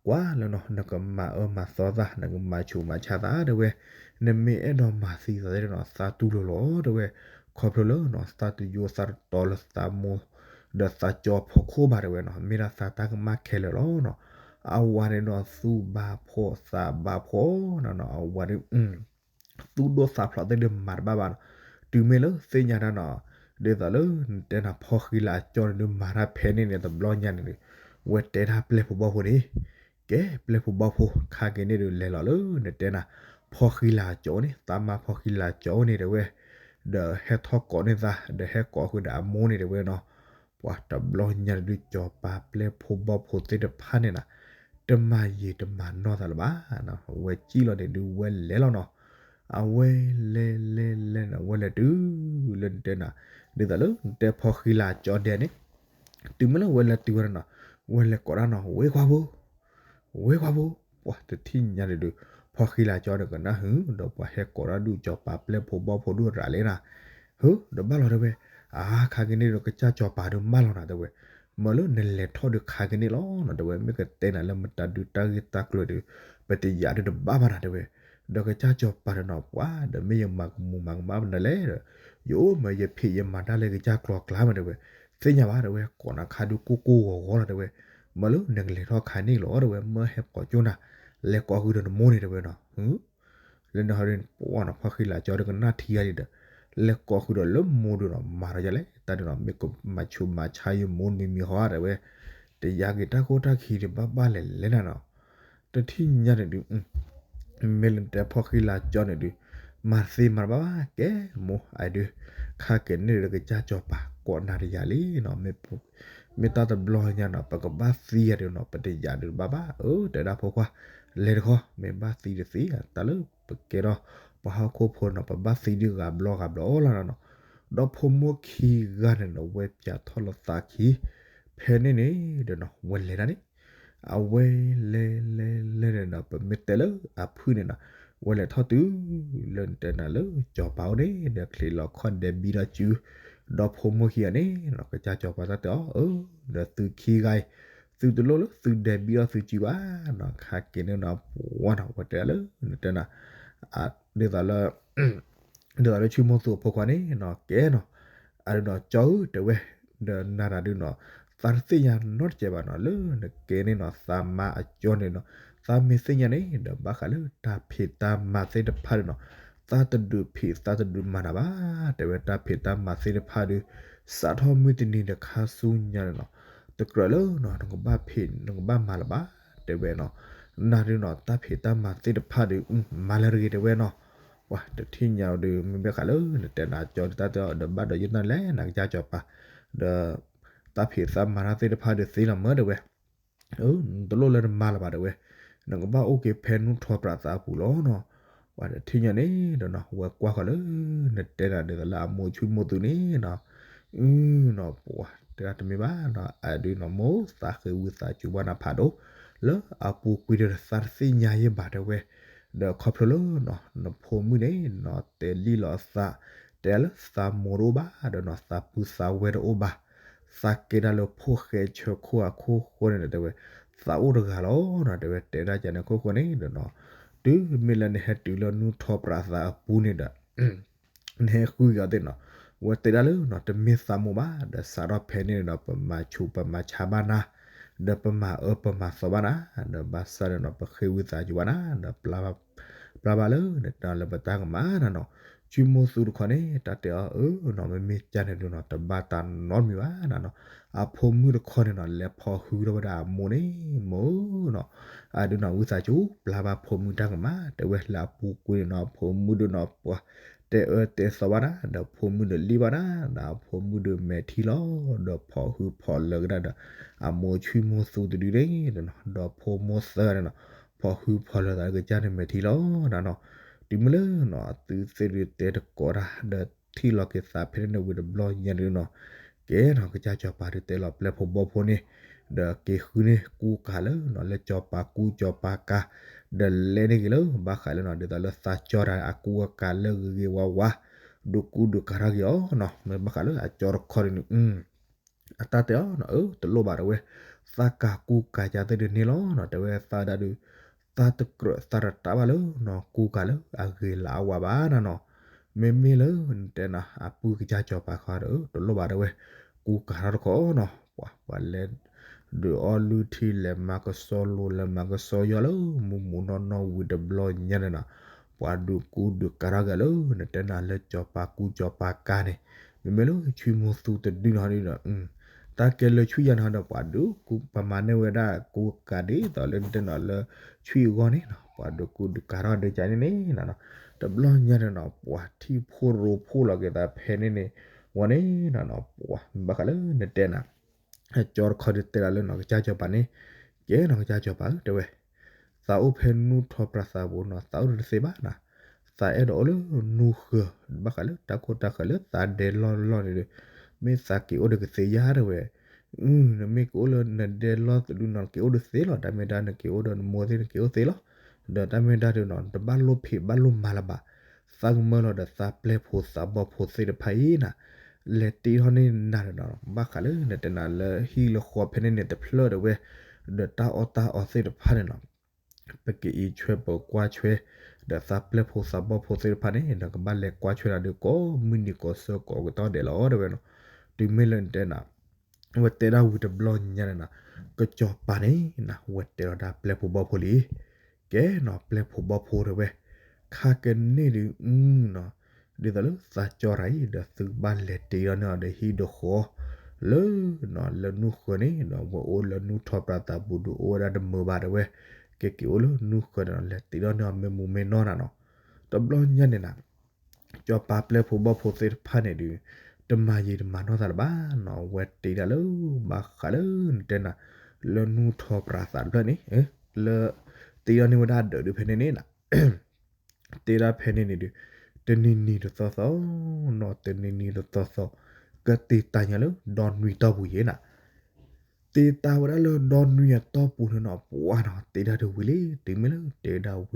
ကွၢ်လၢနီၤ နကမၤအၢမၤသီသး နကမၤဆူးမၤဆါသးတဲဝဲ နမ့ၢ်အဲၣ်ဒိးမၤသံသးသ့ၣ်နီၤ သးတူၢ်လိာ်လီၤတဲဝဲ ခီဖျိလၢနီၤ သးတယိသးတတီလၢသးမိၢ် ဒီးသးကၠီၤဖီခိၣ်ဘၣ်တဲဝဲနီၤ မ့ၢ်ဒၣ်သးတၢ်ကမၣ်ခဲလၢာ်လီၤနီၤ အဝၤန့ၣ်ဒီးသူၣ်ဘၣ်ဖှီၣ်သးဘၣ်ဖှီၣ်နီၤ အဝၤဒုး သူၣ်ဒိၣ်သးဖျိးသ့ၣ်ဒုးမၤတဘၣ်ဘၣ်နီၤ တုၤမ့ၢ်လၢသ့ၣ်ညါတၢ်နီၤ ဒ်သိးလၢနတဲနၤဖီၣ်ဃံလၤကၠီန့ၣ်ဒုးမၤတၢ်ဖဲန့ၣ်န့ၣ် တဘျီညါန့ၣ်ဒုး ဝဲတဲတၢ်ပျဲၢ်ဖိဘီၣ်ဖိန့ၣ် ကဲပျဲၢ်ဖိဘီၣ်ဖိ ခါက့ၤန့ၣ်ဒုးလဲၤလီၤလၢနတဲနၤ ဖီၣ်ဃံလၤကၠီန့ၣ် သးမါဖီၣ်ဃံလၤကၠီန့ၣ်တဲဝဲ ဒီးဟဲထီၣ်ကိးန့ၢ်သး ဒီးဟဲကိးဃုာ်ဒီးအမိၢ်န့ၣ်တဲဝဲနီၤ ပှၤတဘျီညါန့ၣ်ဒုးကၠီၤပၤပျဲၢ်ဖိဘီၣ်ဖိသ့ၣ်တဖၣ်န့ၣ်နီၤ တမၤယံာ်တမၤနီၢ်သးလၢၤဘၣ် ဝဲကံၣ်လီၤန့ၣ်ဒုးဝဲလဲၤလီၤနီၤ အဝဲလဲၤလဲၤလဲၤန့ၣ် ဝဲလဲၤတုၤလၢနတဲနၤ ဒ်သိးလၢနတဲဖီၣ်ဃံလၤကၠီဒဲးန့ၣ် တုၤမ့ၢ်လၢဝဲလဲၤတုၤဝဲဒၣ်နီၤ ဝဲလဲၤကိးတၢ်နီၤ ဝ့ခွါဖိ ဝ့ခွါဖိ ပှၤတထံၣ်ညါန့ၣ်ဒုး ဖီၣ်ဃံလၤကၠီန့ၣ်ကနၣ်ဟု ဒီးပှၤဟဲကိးတၢ်ဒုးကၠီၤပၤပျဲၢ်ဖိဘီၣ်ဖိဒုးရၤလဲၣ်နၤ ဟု ဒီးဘၣ်လီၤတဲဝဲ အါ ခါက့ၤန့ၣ်ဒီးကစၢ်ကၠီၤပၤဒုးမၢလီၤနၤတဲဝဲ မၢလၢနလဲၤထီၣ်ဒုးခါက့ၤန့ၣ်လီၤနီၤ တဲဝဲ မ့ၢ်ကတဲနၤလၢမတၤဒုးတၢ်ဂ့ၢ်တၢ်ကျိၤဒုး ပတယာ်ဒုးတဘၣ်ဘၣ်နၤတဲဝဲ ဒီးကစၢ်ကၠီၤပၤန့ၣ်နီၤ ပှၤဒီးမ့ၢ်ယမၤကမူၤမၤကမၣ်မနုၤလဲၣ်ဒီး ယအိၣ်မးယဖံးယမၤတၢ်လၢကစၢ်ကျီၤကျါမးတဲဝဲ သ့ၣ်ညါဘၣ်တဲဝဲ ကိးနၤခါဒုးကိၢ်ကိၢ်ဂီၤဂီၤလီၤတဲဝဲ မၢလၢနကလဲၤထီၣ်ခါန့ၣ်လီၤတဲဝဲ မၢဟဲကိးကၠိနၤ လဲၤကိးဃုာ်ဒီးနမိၢ်န့ၣ်တဲဝဲနီၤ လၢနဟီဒုး ပှၤနီၤ ဖီၣ်ဃံလၤကၠီဒုးကနၣ်ထံဂၤလံဒီး လဲၤကိးဃုာ်ဒီးလၢမိၢ်ဒုးနီၤ မၤဒီးယလဲၣ် တၢ်ဒုးနီၤ မ့ၢ်ကမၤဆူးမၤဆါယမိၢ်မံၤမံၤဟီတဲဝဲ တယာ်က့ၤတၢ်ခိၣ်တၢ်ခံဒုးဘၣ်ဘၣ်လဲၣ်လဲၣ်နၤနီၤ တထံၣ်ညါန့ၣ်ဒုး မ့ၢ်လၢနတဲဖီၣ်ဃံလၤကၠီန့ၣ်ဒုး မၤသ့မၤတဘၣ်ဘၣ် ကဲမိၢ်အဲၣ်ဒုး ခါက့ၤန့ၣ်ဒီးကစၢ်ကၠီၤပၤကိးနၤတယာ်လံနီၤ မ့ၢ်တၢ်တဘျီညါနီၤ ပကဘၣ်သံယၤဒုးနီၤ ပတယာ်ဒုးတဘၣ်ဘၣ် အၢ တဲဒၣ်ဖိခွါ လဲၤတခီ မ့ၢ်ဘၣ်သံတသ့ တၢ်လၢပကဲထီၣ် ပှၤဟီၣ်ခိၣ်ဖိနီၤ ပဘၣ်သံဒုးဂၤဘျီဂၤဘျီလီၤနီၤ ဒီးဖိမိၢ်ခံဂၤန့ၣ်နီၤ ဝဲပၠးထီၣ်လီၤသးခံ ဖဲန့ၣ်န့ၣ်ဒီးနီၤ ဝဲလဲၤဒၣ်န့ၣ် အဝဲလဲၤလဲၤလဲၤန့ၣ်နီၤ ပမ့ၢ်တဲလၢအဖုၣ်န့ၣ်နီၤ ဝဲလဲၤထီၣ်တုၤ လၢနတဲနၤလၢကၠီၤပၤအိၣ်န့ၣ် ဒီးချံးလီၤခီၣ်ဒဲးဘံထီၣ်စု ဒီးဖိမိၢ်ခံဂၤန့ၣ်နီၤ ကစၢ်ကၠီၤပၤတၢ်တဲအီၤ အၢ ဒီးသုခံဂၤအံၤ သုတလိၣ်လၢသုဒဲးဘံထီၣ်သုစုဘၣ်နီၤ ခါက့ၤန့ၣ်နီၤ ပှၤနီၤ ဝဲတဲလၢနတဲနၤ ဒ်သိးလၢ ဒ်သိးလၢဆူမိၢ်သူအဖိခွါန့ၣ်နီၤ ကဲနီၤ အဒုးနီၤ ကၠီဧၢ တဲဝဲ ဒီးနၤတၢ်ဒုးနီၤ သးတသ့ၣ်ညါနီတစဲးဘၣ်နီၤ လၢနကဲန့ၣ်နီၤ သးမါအကၠီန့ၣ်နီၤ သးမ့ၢ်သ့ၣ်ညါန့ၣ် ဒီးဘၣ်ဃးလၢတၢ်ဖံးတၢ်မၤသ့ၣ်တဖၣ်ဒုးနီၤ သးတဒုးဖံးသးတဒုးမၤနၤဘၣ် တဲဝဲ တၢ်ဖံးတၢ်မၤသ့ၣ်တဖၣ်ဒုး စးထီၣ်မုၢ်တနံၤဒီးခါဆူညါန့ၣ်နီၤ တကြၢးလၢနီၤ နကဘၣ်ဖံး နကဘၣ်မၤလၢၤဘၣ် တဲဝဲနီၤ နၤဒုးနီၤ တၢ်ဖံးတၢ်မၤသ့ၣ်တဖၣ်ဒုး မၤလၢတဂ့ၤ တဲဝဲနီၤ ပှၤတထံၣ်ညါဒုး မ့မ့ၢ်ဃးလၢနတဲနၤကၠီတၢ်တဲအီၤဒီး ဘၣ်ဒီးယနၢ်လဲၣ် နကစၢ်ကၠီၤပၤ ဒီး တၢ်ဖံးတၢ်မၤတၢ်သ့ၣ်တဖၣ်ဒုးသ့လီၤမၢ တဲဝဲ နတလိၣ်လၢနမၤလၢၤဘၣ် တဲဝဲ နကဘၣ်အိၣ်က့ၤဖဲနူၢ်ထီၣ်ပြးသးအပူၤလီၤနီၤ ပှၤတထံၣ်ညါန့ၣ်ဒီးနီၤ ဝဲကွၢ်ဃီၤလၢ နတဲနၤဒ်သိးလၢအမိၢ်ဆူၣ်မိၢ်သူန့ၣ်နီၤ အနီၤ ပှၤတဲဒၣ်တမ့ၢ်ဘၣ်နီၤ အဒုးနီၤ မိၢ်သးဃ့ဝံသးစူၤဘၣ်နၤဖးဒိၣ် လၢအပူၤကွံာ်ဒီးသးတသ့ၣ်ညါယဲၢ်ဘၣ် တဲဝဲ ဒီးခီဖျိလၢနီၤ နဖိမုၣ်န့ၣ်နီၤ တဲလံလီၤအသး တဲလၢသးမိၢ်တအိၣ်ဘၣ်ဒီးနီၤ သးပုၢ်သးဝဲၢ်တအိၣ်ဘၣ် သးကဲဒၣ်လၢဖိၣ်ဃဲဆၢခိၣ်အခိၣ်ဃိန့ၣ်ဒီး တဲဝဲ သးအိၣ်တဂၤလီၤနီၤ တဲဝဲ တဲဒၣ်ကန့ၣ်ခိၣ်ဃိန့ၣ်ဒီးနီၤ တုၤမ့ၢ်လၢနဟဲတုၤလၢနူၢ်ထီၣ်ပြးသးအပူၤန့ၣ်ဒီး နဟဲဃုက့ၤအီၤသ့ၣ်နီၤ ဝဲတဲဒၣ်လၢနီၤ တမ့ၢ်သးမိၢ်ဘၣ် ဒီးစးထီၣ်ဖဲန့ၣ်ဒီး ပမၤဆူးပမၤဆါဘၣ်နၤ ဒီးပမၤအၢပမၤသီဘၣ်နၤ ဒီးဘၣ်ဆၣ်ဒီးနီၤ ပဃ့ဝံသးစူၤဘၣ်နၤ ဒီး ပျၢ်ဘၣ်လၢနတဲလၢပတၢ်ကမၣ်နၤနီၤ ဆူမိၢ်သူတခီန့ၣ် တၢ်တဲအီၤ အၢနီၤ မ့မ့ၢ်ကန့ၣ်ဒုးနီၤ တဘၣ်တၢ်နီတမံၤဘၣ်နၤနီၤ အဖိမုၣ်တခီန့ၣ်နီၤ လဲၤဖီၣ်ဟုထီၣ်ဝဲဒၣ်အမိၢ်န့ၣ် မိၢ်နီၤ အဒုးနီၤ ဝံသးစူၤ ပျၢ်ဘၣ်ဖိမုၣ်တၢ်ကမၣ် တဲဝဲလၢအပူၤကွံာ်န့ၣ်နီၤ ဖိမုၣ်ဒုးနီၤ ပှၤ တဲအၢတဲသီဘၣ်နၤ ဒီးဖိမုၣ်ဒုးလံၣ်ဘၣ်နၤ ဒီးအဖိမုၣ်ဒုးမဲာ်ထံလီၤ ဒီးဖီၣ်ဟုဖီၣ်လၢာ်ကဒါဒီး အမိၢ်ဆူၣ်မိၢ်သူတဒုန့ၣ်နီၤ ဒီးဖိမိၢ်သၢဂၤန့ၣ်နီၤ ဖီၣ်ဟုဖီၣ်လၢာ်သးလၢကစၢ်န့ၣ်မဲာ်ထံလီၤနၤနီၤ တုၤမ့ၢ်လၢနီၤ အသုသ့ၣ်ဒုးတဲတကိးတၢ် ဒီး ထံၣ်လီၤက့ၤသးဖဲန့ၣ်ဝံၤတဘျီညါန့ၣ်နီၤ, ကဲနီၤ ကစၢ်စီၤပၤဒုးတဲလီၤပျဲၢ်ဖိဘီၣ်ဖိန့ၣ်, ဒီးက့ၤဃုန့ၢ်ကူကၤလၢနီၤ လၢစီၤပၤကူစီၤပၤကၤ, ဒီးလဲၤန့ၢ်က့ၤလၢဘၣ်ဃးလၢနီၤ ဒ်သိးလၢသးကၠီတၢ်အကူအကၤလၢဂ့ၤဂ့ၤဝါဝါ, ဒုးကူဒုးကၤထီၣ်က့ၤအီၤနီၤ, မ့ၢ်ဘၣ်ဃးလၢအကၠီတခီဒ်န့ၣ် အတၢ်တဲအီၤနီၤ အၢ တလိၣ်ဘၣ်တဲဝဲ, သးကၤကူကၤကၤသ့ၣ်ဒုးန့ၢ်လီၤနီၤ, တဲဝဲသးဒၣ်ဒုး, သးတကြၢးသးတတးဘၣ်လၢနီၤ ကူကၤလၢအဂ့ၤလၢအဝါဘၣ်နၤနီၤ, မ့မ့ၢ်လၢနတဲနၤ အပုၢ်ကစၢ်စီၤပၤခီဒီး တလိၣ်ဘၣ်တဲဝဲ, ကူကၤထီၣ်တခီနီၤ, ပှၤ ပှၤလဲၤ ဒုးအီၣ်လုၢ်ထံလဲၤမၤကဆှီလိၤလဲၤမၤကဆှီယီၤလၢ မူးမူးနီၢ်နီၢ်ဝံၤတဘျီညါန့ၣ်နီၤ, ပှၤဒုးကူဒုးကၤထီၣ်က့ၤလၢ နတဲနၤလၢစီၤပၤကူစီၤပၤကၤန့ၣ်, မ့မ့ၢ်လၢဆွံမူသူတဒုန့ၣ်ဒီး တၢ်ကဲလၢဆွံယါန့ၣ်ဒီး ပှၤဒုးကူ ပမၤန့ၢ်ဝဲဒၣ်ကူကၤဒ်သိးလၢနတဲနၤလၢဆွံအဂီၢ်န့ၣ်နီၤ, ပှၤဒုးကူဒုးကၤထီၣ်ဒုးကန့ၣ်န့ၣ်နီၤ, တဘျီညါန့ၣ်နီၤ ပှၤထံၣ်ဖိရိဖိလီၤက့ၤသးဖဲန့ၣ်န့ၣ်, ဝဲန့ၣ်နီၤနီၤ ပှၤမ့ၢ်ဘၣ်ဃးလၢနတဲနၤ ကၠီတခီဒုးတဲဒၣ်လၢနီၤ ကစၢ်စီၤပၤန့ၣ်, ကဲနီၤ ကစၢ်စီၤပၤဧၢ တဲဝဲ, သးအိၣ်ဖဲနူၢ်ထီပြးသးပူၤနီၤ သးအိၣ်ဒုးတသ့ဘၣ်နၤ, သးအဲၣ်ဒိးအိၣ်လၢနူၢ်ဃၢၤ, ဘၣ်ဃးလၢတၢ်ခိၣ်တၢ်ဃၢၤလၢသးဒဲလီၢ်လီၢ်န့ၣ်ဒီး, မ့ၢ်သးက့ၤအိၣ်ဒီးကသ့ယါတဲဝဲ, နမ့ၢ်က့ၤအိၣ်လၢနဒဲလီၢ်သဒုနီၤ နက့ၤအိၣ်ဒုးသ့လီၤ, တၢ်မ့ၢ်ဒၣ်နက့ၤအိၣ်ဒီးနမိၢ်သ့ၣ်နက့ၤအိၣ်သ့လီၤ, ဒီးတၢ်မ့ၢ်ဒၣ်ဒုးနီၤ တဘၣ်လိၣ်ဖံးဘၣ်လိၣ်မၤလၢၤဘၣ်, သးကမၢလီၤဒီးသးပျဲၢ်ဖိသးဘီၣ်ဖိသ့ၣ်တဖၣ်အံၤနၤ လဲၤတ့ထီၣ်န့ၢ်နၤဒီးနီၤ ဘၣ်ဃးလၢနတဲနၤလၢဟံၣ်လၢဃီဖဲန့ၣ်န့ၣ်တဖျၢၣ်တဲဝဲ, ဒီးတၢ်အီၣ်တၢ်အီသ့ၣ်တဖၣ်န့ၣ်နီၤ, ပကအံးဆွဲပကွၢ်ဆွဲ, ဒီးသးပျဲၢ်ဖိသးဘီၣ်ဖိသ့ၣ်တဖၣ်န့ၣ် ဒီးကဘၣ်လဲၤကွၢ်ဆွဲနၤဒီးကိးမုၢ်နံၤကိးဆၢကိးကတီၢ်ဒဲးလီၤတဲဝဲနီၤ, တုၤမ့ၢ်လၢနတဲနၤ ဝဲတဲဒၣ်ဝံၤတဘျီညါန့ၣ်နီၤ, ကစီၤပၤန့ၣ်နၤ ဝဲတဲလီၤဒၣ်ပျဲၢ်ဖိဘီၣ်ဖိလံ, ကဲနီၤ ပျဲၢ်ဖိဘီၣ်ဖိတဲဝဲ, ခါကန့ၣ်ဒုးနီၤ, ဒ်သိးလၢသးကၠီတၢ်အံၤ ဒီးသုကဘၣ်လဲၤတ့ထီၣ်န့ၢ်အီၤဒီးဟံၣ်ဒီးဃီ, လၢနီၤ လၢနူၢ်ဃၢၤန့ၣ်ဒီး ဝဲအိၣ်လၢနူၢ်ထီပြးသးပူၤဒုးအိၣ်ဝဲဒၣ်တမုာ်ဘၣ်တဲဝဲ, ကက့ၤအိၣ်လၢနူၢ်ဃၢၤန့ၣ်နီၤ လဲၤတ့ထီၣ်န့ၢ်အီၤမ့ၢ်မူမ့ၢ်နီၢ်နၤနီၤ, တဘျီညါန့ၣ်နၤ စီၤပၤပျဲၢ်ဖိဘီၣ်ဖိသ့ၣ်တဖၣ်န့ၣ်ဒုး, တမၤယံာ်တမၤနီၢ်သးလၢၤဘၣ်နီၤ ဝဲတ့ဒၣ်လၢဘၣ်ဃးလၢနတဲနၤ, လၢနူၢ်ထီပြးသးတဖျၢၣ်န့ၣ်, လၢ, တ့ထီၣ်န့ၢ်ဝဲဒၣ်ဒၢးဒုးဖဲန့ၣ်န့ၣ်နၤ, တ့ဒၣ်ဖဲန့ၣ်န့ၣ်ဒုး, တနံၤနံၤတသီသီ, နီၤ တနံၤနံၤတသီသီ, ကတ့တၢ်ညါလၢဒီနွံတီၢ်ပူၤယဲနၤ တ့တၢ်ဝဲဒၣ်လၢဒီနွံအတီၢ်ပူၤန့ၣ်နီၤ ပှၤနီၤ တ့ဒၣ်တဝံၤလံ တုၤမ့ၢ်လၢတ့ဒၣ်ဝံၤ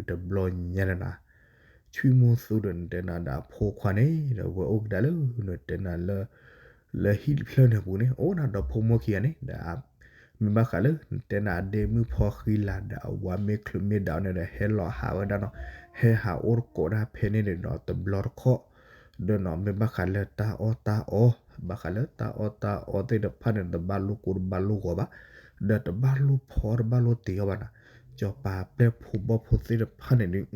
တဘျီညါန့ၣ်နၤ, ဆွံမူသူဒီးနတဲနၤဒီးအဖိခွါန့ၣ် ဒီးဝဲအိၣ်ကဒါလၢ နတဲနၤလၢ လၢဟံၣ်တဖျၢၣ်န့ၣ်ပူၤန့ၣ် အိၣ်နၤဒီဖိမိၢ်ခံဂၤန့ၣ် ဒီး မ့ၢ်ဘၣ်ဃးလၢ နတဲနၤအဒ့မုၣ်ဖီဃံလၤဒီးအဝၤမ့ၢ်ချုးမ့ၢ်ဒၣ်အီၤန့ၣ်ဒီး ဟဲလီၤဟးဝဲဒၣ်နီၤ, ဟဲဟးအိၣ်တကိးဒၣ်ဖဲန့ၣ်န့ၣ်ဒီးတဘျီတခီၣ် ဒီးနီၤ မ့ၢ်ဘၣ်ဃးလၢတၢ်အီၣ်တၢ်အီ, ဘၣ်ဃးလၢတၢ်အီၣ်တၢ်အီသ့ၣ်တဖၣ်န့ၣ် တဘၣ်လိၣ်ကိတဘၣ်လိၣ်ဂီၤဘၣ်, ဒီးတဘၣ်လိၣ်ဖီတဘၣ်လိၣ်တ့အီၤဘၣ်နၤ, စီၤပၤပျဲၢ်ဖိဘီၣ်ဖိသ့ၣ်တဖၣ်န့ၣ်ဒုး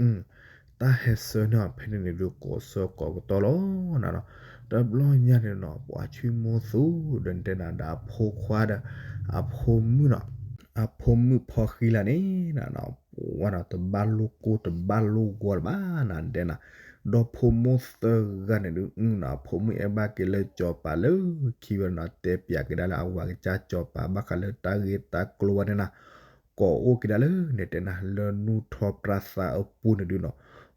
တၢ်ဟဲဆှၢန့ၢ်အီၤဖဲန့ၣ်န့ၣ်ဒုး ကိးဆၢကိးကတီၢ်လီၤနၤနီၤ, တဘျီညါန့ၣ်နီၤ ပှၤဆွံမူသူဒီးနတဲနၤဒီးအဖိခွါဒီး အဖိမုၣ်နီၤ, အဖိမုၣ်ဖီဃံလၤန့ၣ်နၤနီၤ ပှၤနီၤ တဘၣ်လိၣ်ကိတဘၣ်လိၣ်ဂီၤလၢၤဘၣ်နၤ နတဲနၤ, ဒီဖိမိၢ်သၢဂၤန့ၣ်ဒုးနီၤ အဖိမုၣ်အဲၣ်ဘၣ်က့ၤလၢစီၤပၤလၢခံဝဲနီၤ တဲပၠးက့ၤဒၣ်လၢအဝၤကစၢ်စီၤပၤ ဘၣ်ဃးလၢတၢ်ဂ့ၢ်တၢ်ကျိၤဝဲန့ၣ်နၤ ကိးအိၣ်က့ၤဒၣ်လၢ နတဲနၤ လၢနူၢ်ထီပြးသးအပူၤန့ၣ်ဒုးနီၤ,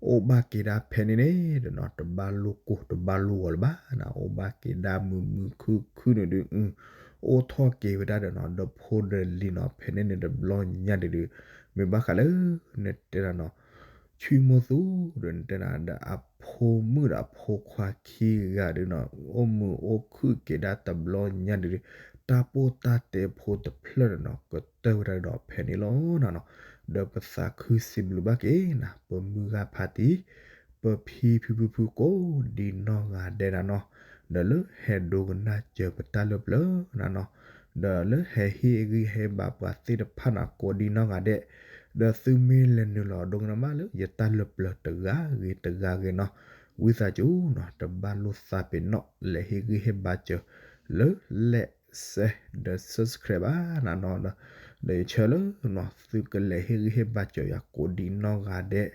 အိၣ်ဘၣ်က့ၤဒၣ်ဖဲန့ၣ်န့ၣ်ဒီးနီၤ တဘၣ်လိၣ်ကိၢ်တဘၣ်လိၣ်ဂီၤလၢၤဘၣ်နၤ, အိၣ်ဘၣ်က့ၤဒၣ်မုာ်မုာ်ခုၣ်ခုၣ်န့ၣ်ဒုး, အိၣ်ထီၣ်က့ၤဝဲဒၣ်ဒီးနီၤ ဒီဖိဒီးလံၤနီၤ ဖဲန့ၣ်န့ၣ်တဘျီညါန့ၣ်ဒုး, မ့ၢ်ဘၣ်ဃးလၢ နတဲနၤနီၤ ဆွံမူသူဒီးနတဲနၤ ဒီးအဖိမုၣ်ဒီးအဖိခွါခံဂၤဒုးနီၤ အိၣ်မုာ်အိၣ်ခုၣ်က့ၤဒၣ်တဘျီညါဒုး, တၢ်ပိၢ်တၢ်တဲဖိတဖျၢၣ်န့ၣ်နီၤ ကတၢၢ်ဝဲဒၣ်ဒီးဖဲန့ၣ်လီၤနၤနီၤ, ဒီးပသးခုစံးဘျုးဘၣ်က့ၤနၤ ပမုၢ်ဂၤဖးတံၢ် ပဖံဖုဖုဖုကိးဒံနီၢ်ဂၤဒဲးနၤနီၤ, ဒီးလၢဟဲဒိကနၣ်စၢၤပတၢ်လၢပျၢၤနၤနီၤ, ဒီးလၢဟဲဟ့ၣ်ဂံၢ်ဟ့ၣ်ဘါပှၤသ့ၣ်တဖၣ်နၤကိးဒံနီၢ်ဂၤဒဲး, ဒီးသုမ့ၢ်လဲၤနုာ်လီၤဒိကနၣ်ဘၣ်လၢယတၢ်လၢပျၢၤတဂၤဂ့ၤတဂၤဂ့ၤနီၤ, ဝံသးစူၤနီၤ တဘၣ်လိၣ်သးပ့ၤနီၣ် လဲၤဟ့ၣ်ဂံၢ်ဟ့ၣ်ဘါစၢၤ လၢ like share ဒီး subscribe ဘၣ်နၤနီၤ, ဒီးယဆၢလၢ သုကလဲၤဟ့ၣ်ဂံၢ်ဟ့ၣ်ဘါစၢၤယၤကိးဒံနီၢ်ဂၤဒဲး,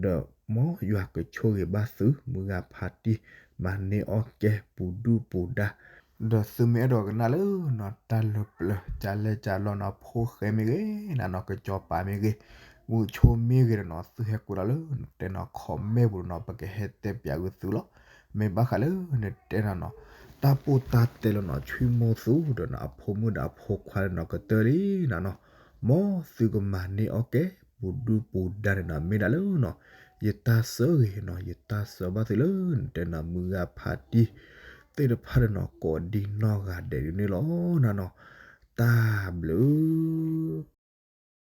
ဒီးမ်ယွၤကဆိၣ်ဂ့ၤဘၣ်သု မုၢ်ဂၤဖးတံၢ် မၤန့ၢ်အီၣ်ကဲပူၤဒုၣ်ပူၤဒါ, ဒီးသုမ့ၢ်အဲၣ်ဒိးကနၣ်လၢနီၤ တၢ်လၢပျၢၤ ကလဲကလီနီၤ ဖိၣ်ဃဲမ့ၢ်ဂ့ၤနၤနီၤ ကစီၤပၤမ့ၢ်ဂ့ၤ ဝံဆိမ့ၢ်ဂ့ၤဒီးနီၤ သုဟဲကွဲးလီၤလၢ နတဲနီၤ comment ပူၤနီၤ ပကဟဲတဲပၠးဂ့ၤသုလီၤ. မ့ၢ်ဘၣ်ဃးလၢနတဲနၤနီၤ, တၢ်ပိၢ်တၢ်တဲလီၤနီၤ ဆွံမိၢ်သူဒီးနီၤ အဖိမုၣ်ဒီးအဖိခွါလၢနီၤ ကတၢၢ်လံနၤနီၤ, မ်သုကမၤန့ၢ်အီၣ်ကဲ ပူၤဒုၣ်ပူၤဒါန့ၣ်နီၤ မ့ၢ်ဒၣ်လၢနီၤ ယတၢ်ဆၢဂ့ၤနီၤ ယတၢ်ဆၢဘၣ်သုလၢ နတဲနၤမုၢ်ဂၤဖးတံၢ်သ့ၣ်တဖၣ်ဒီးနီၤ ကိးဒံနီၢ်ဂၤဒဲးဒ်န့ၣ်လီၤနၤနီၤ, တၢ်ဘျုး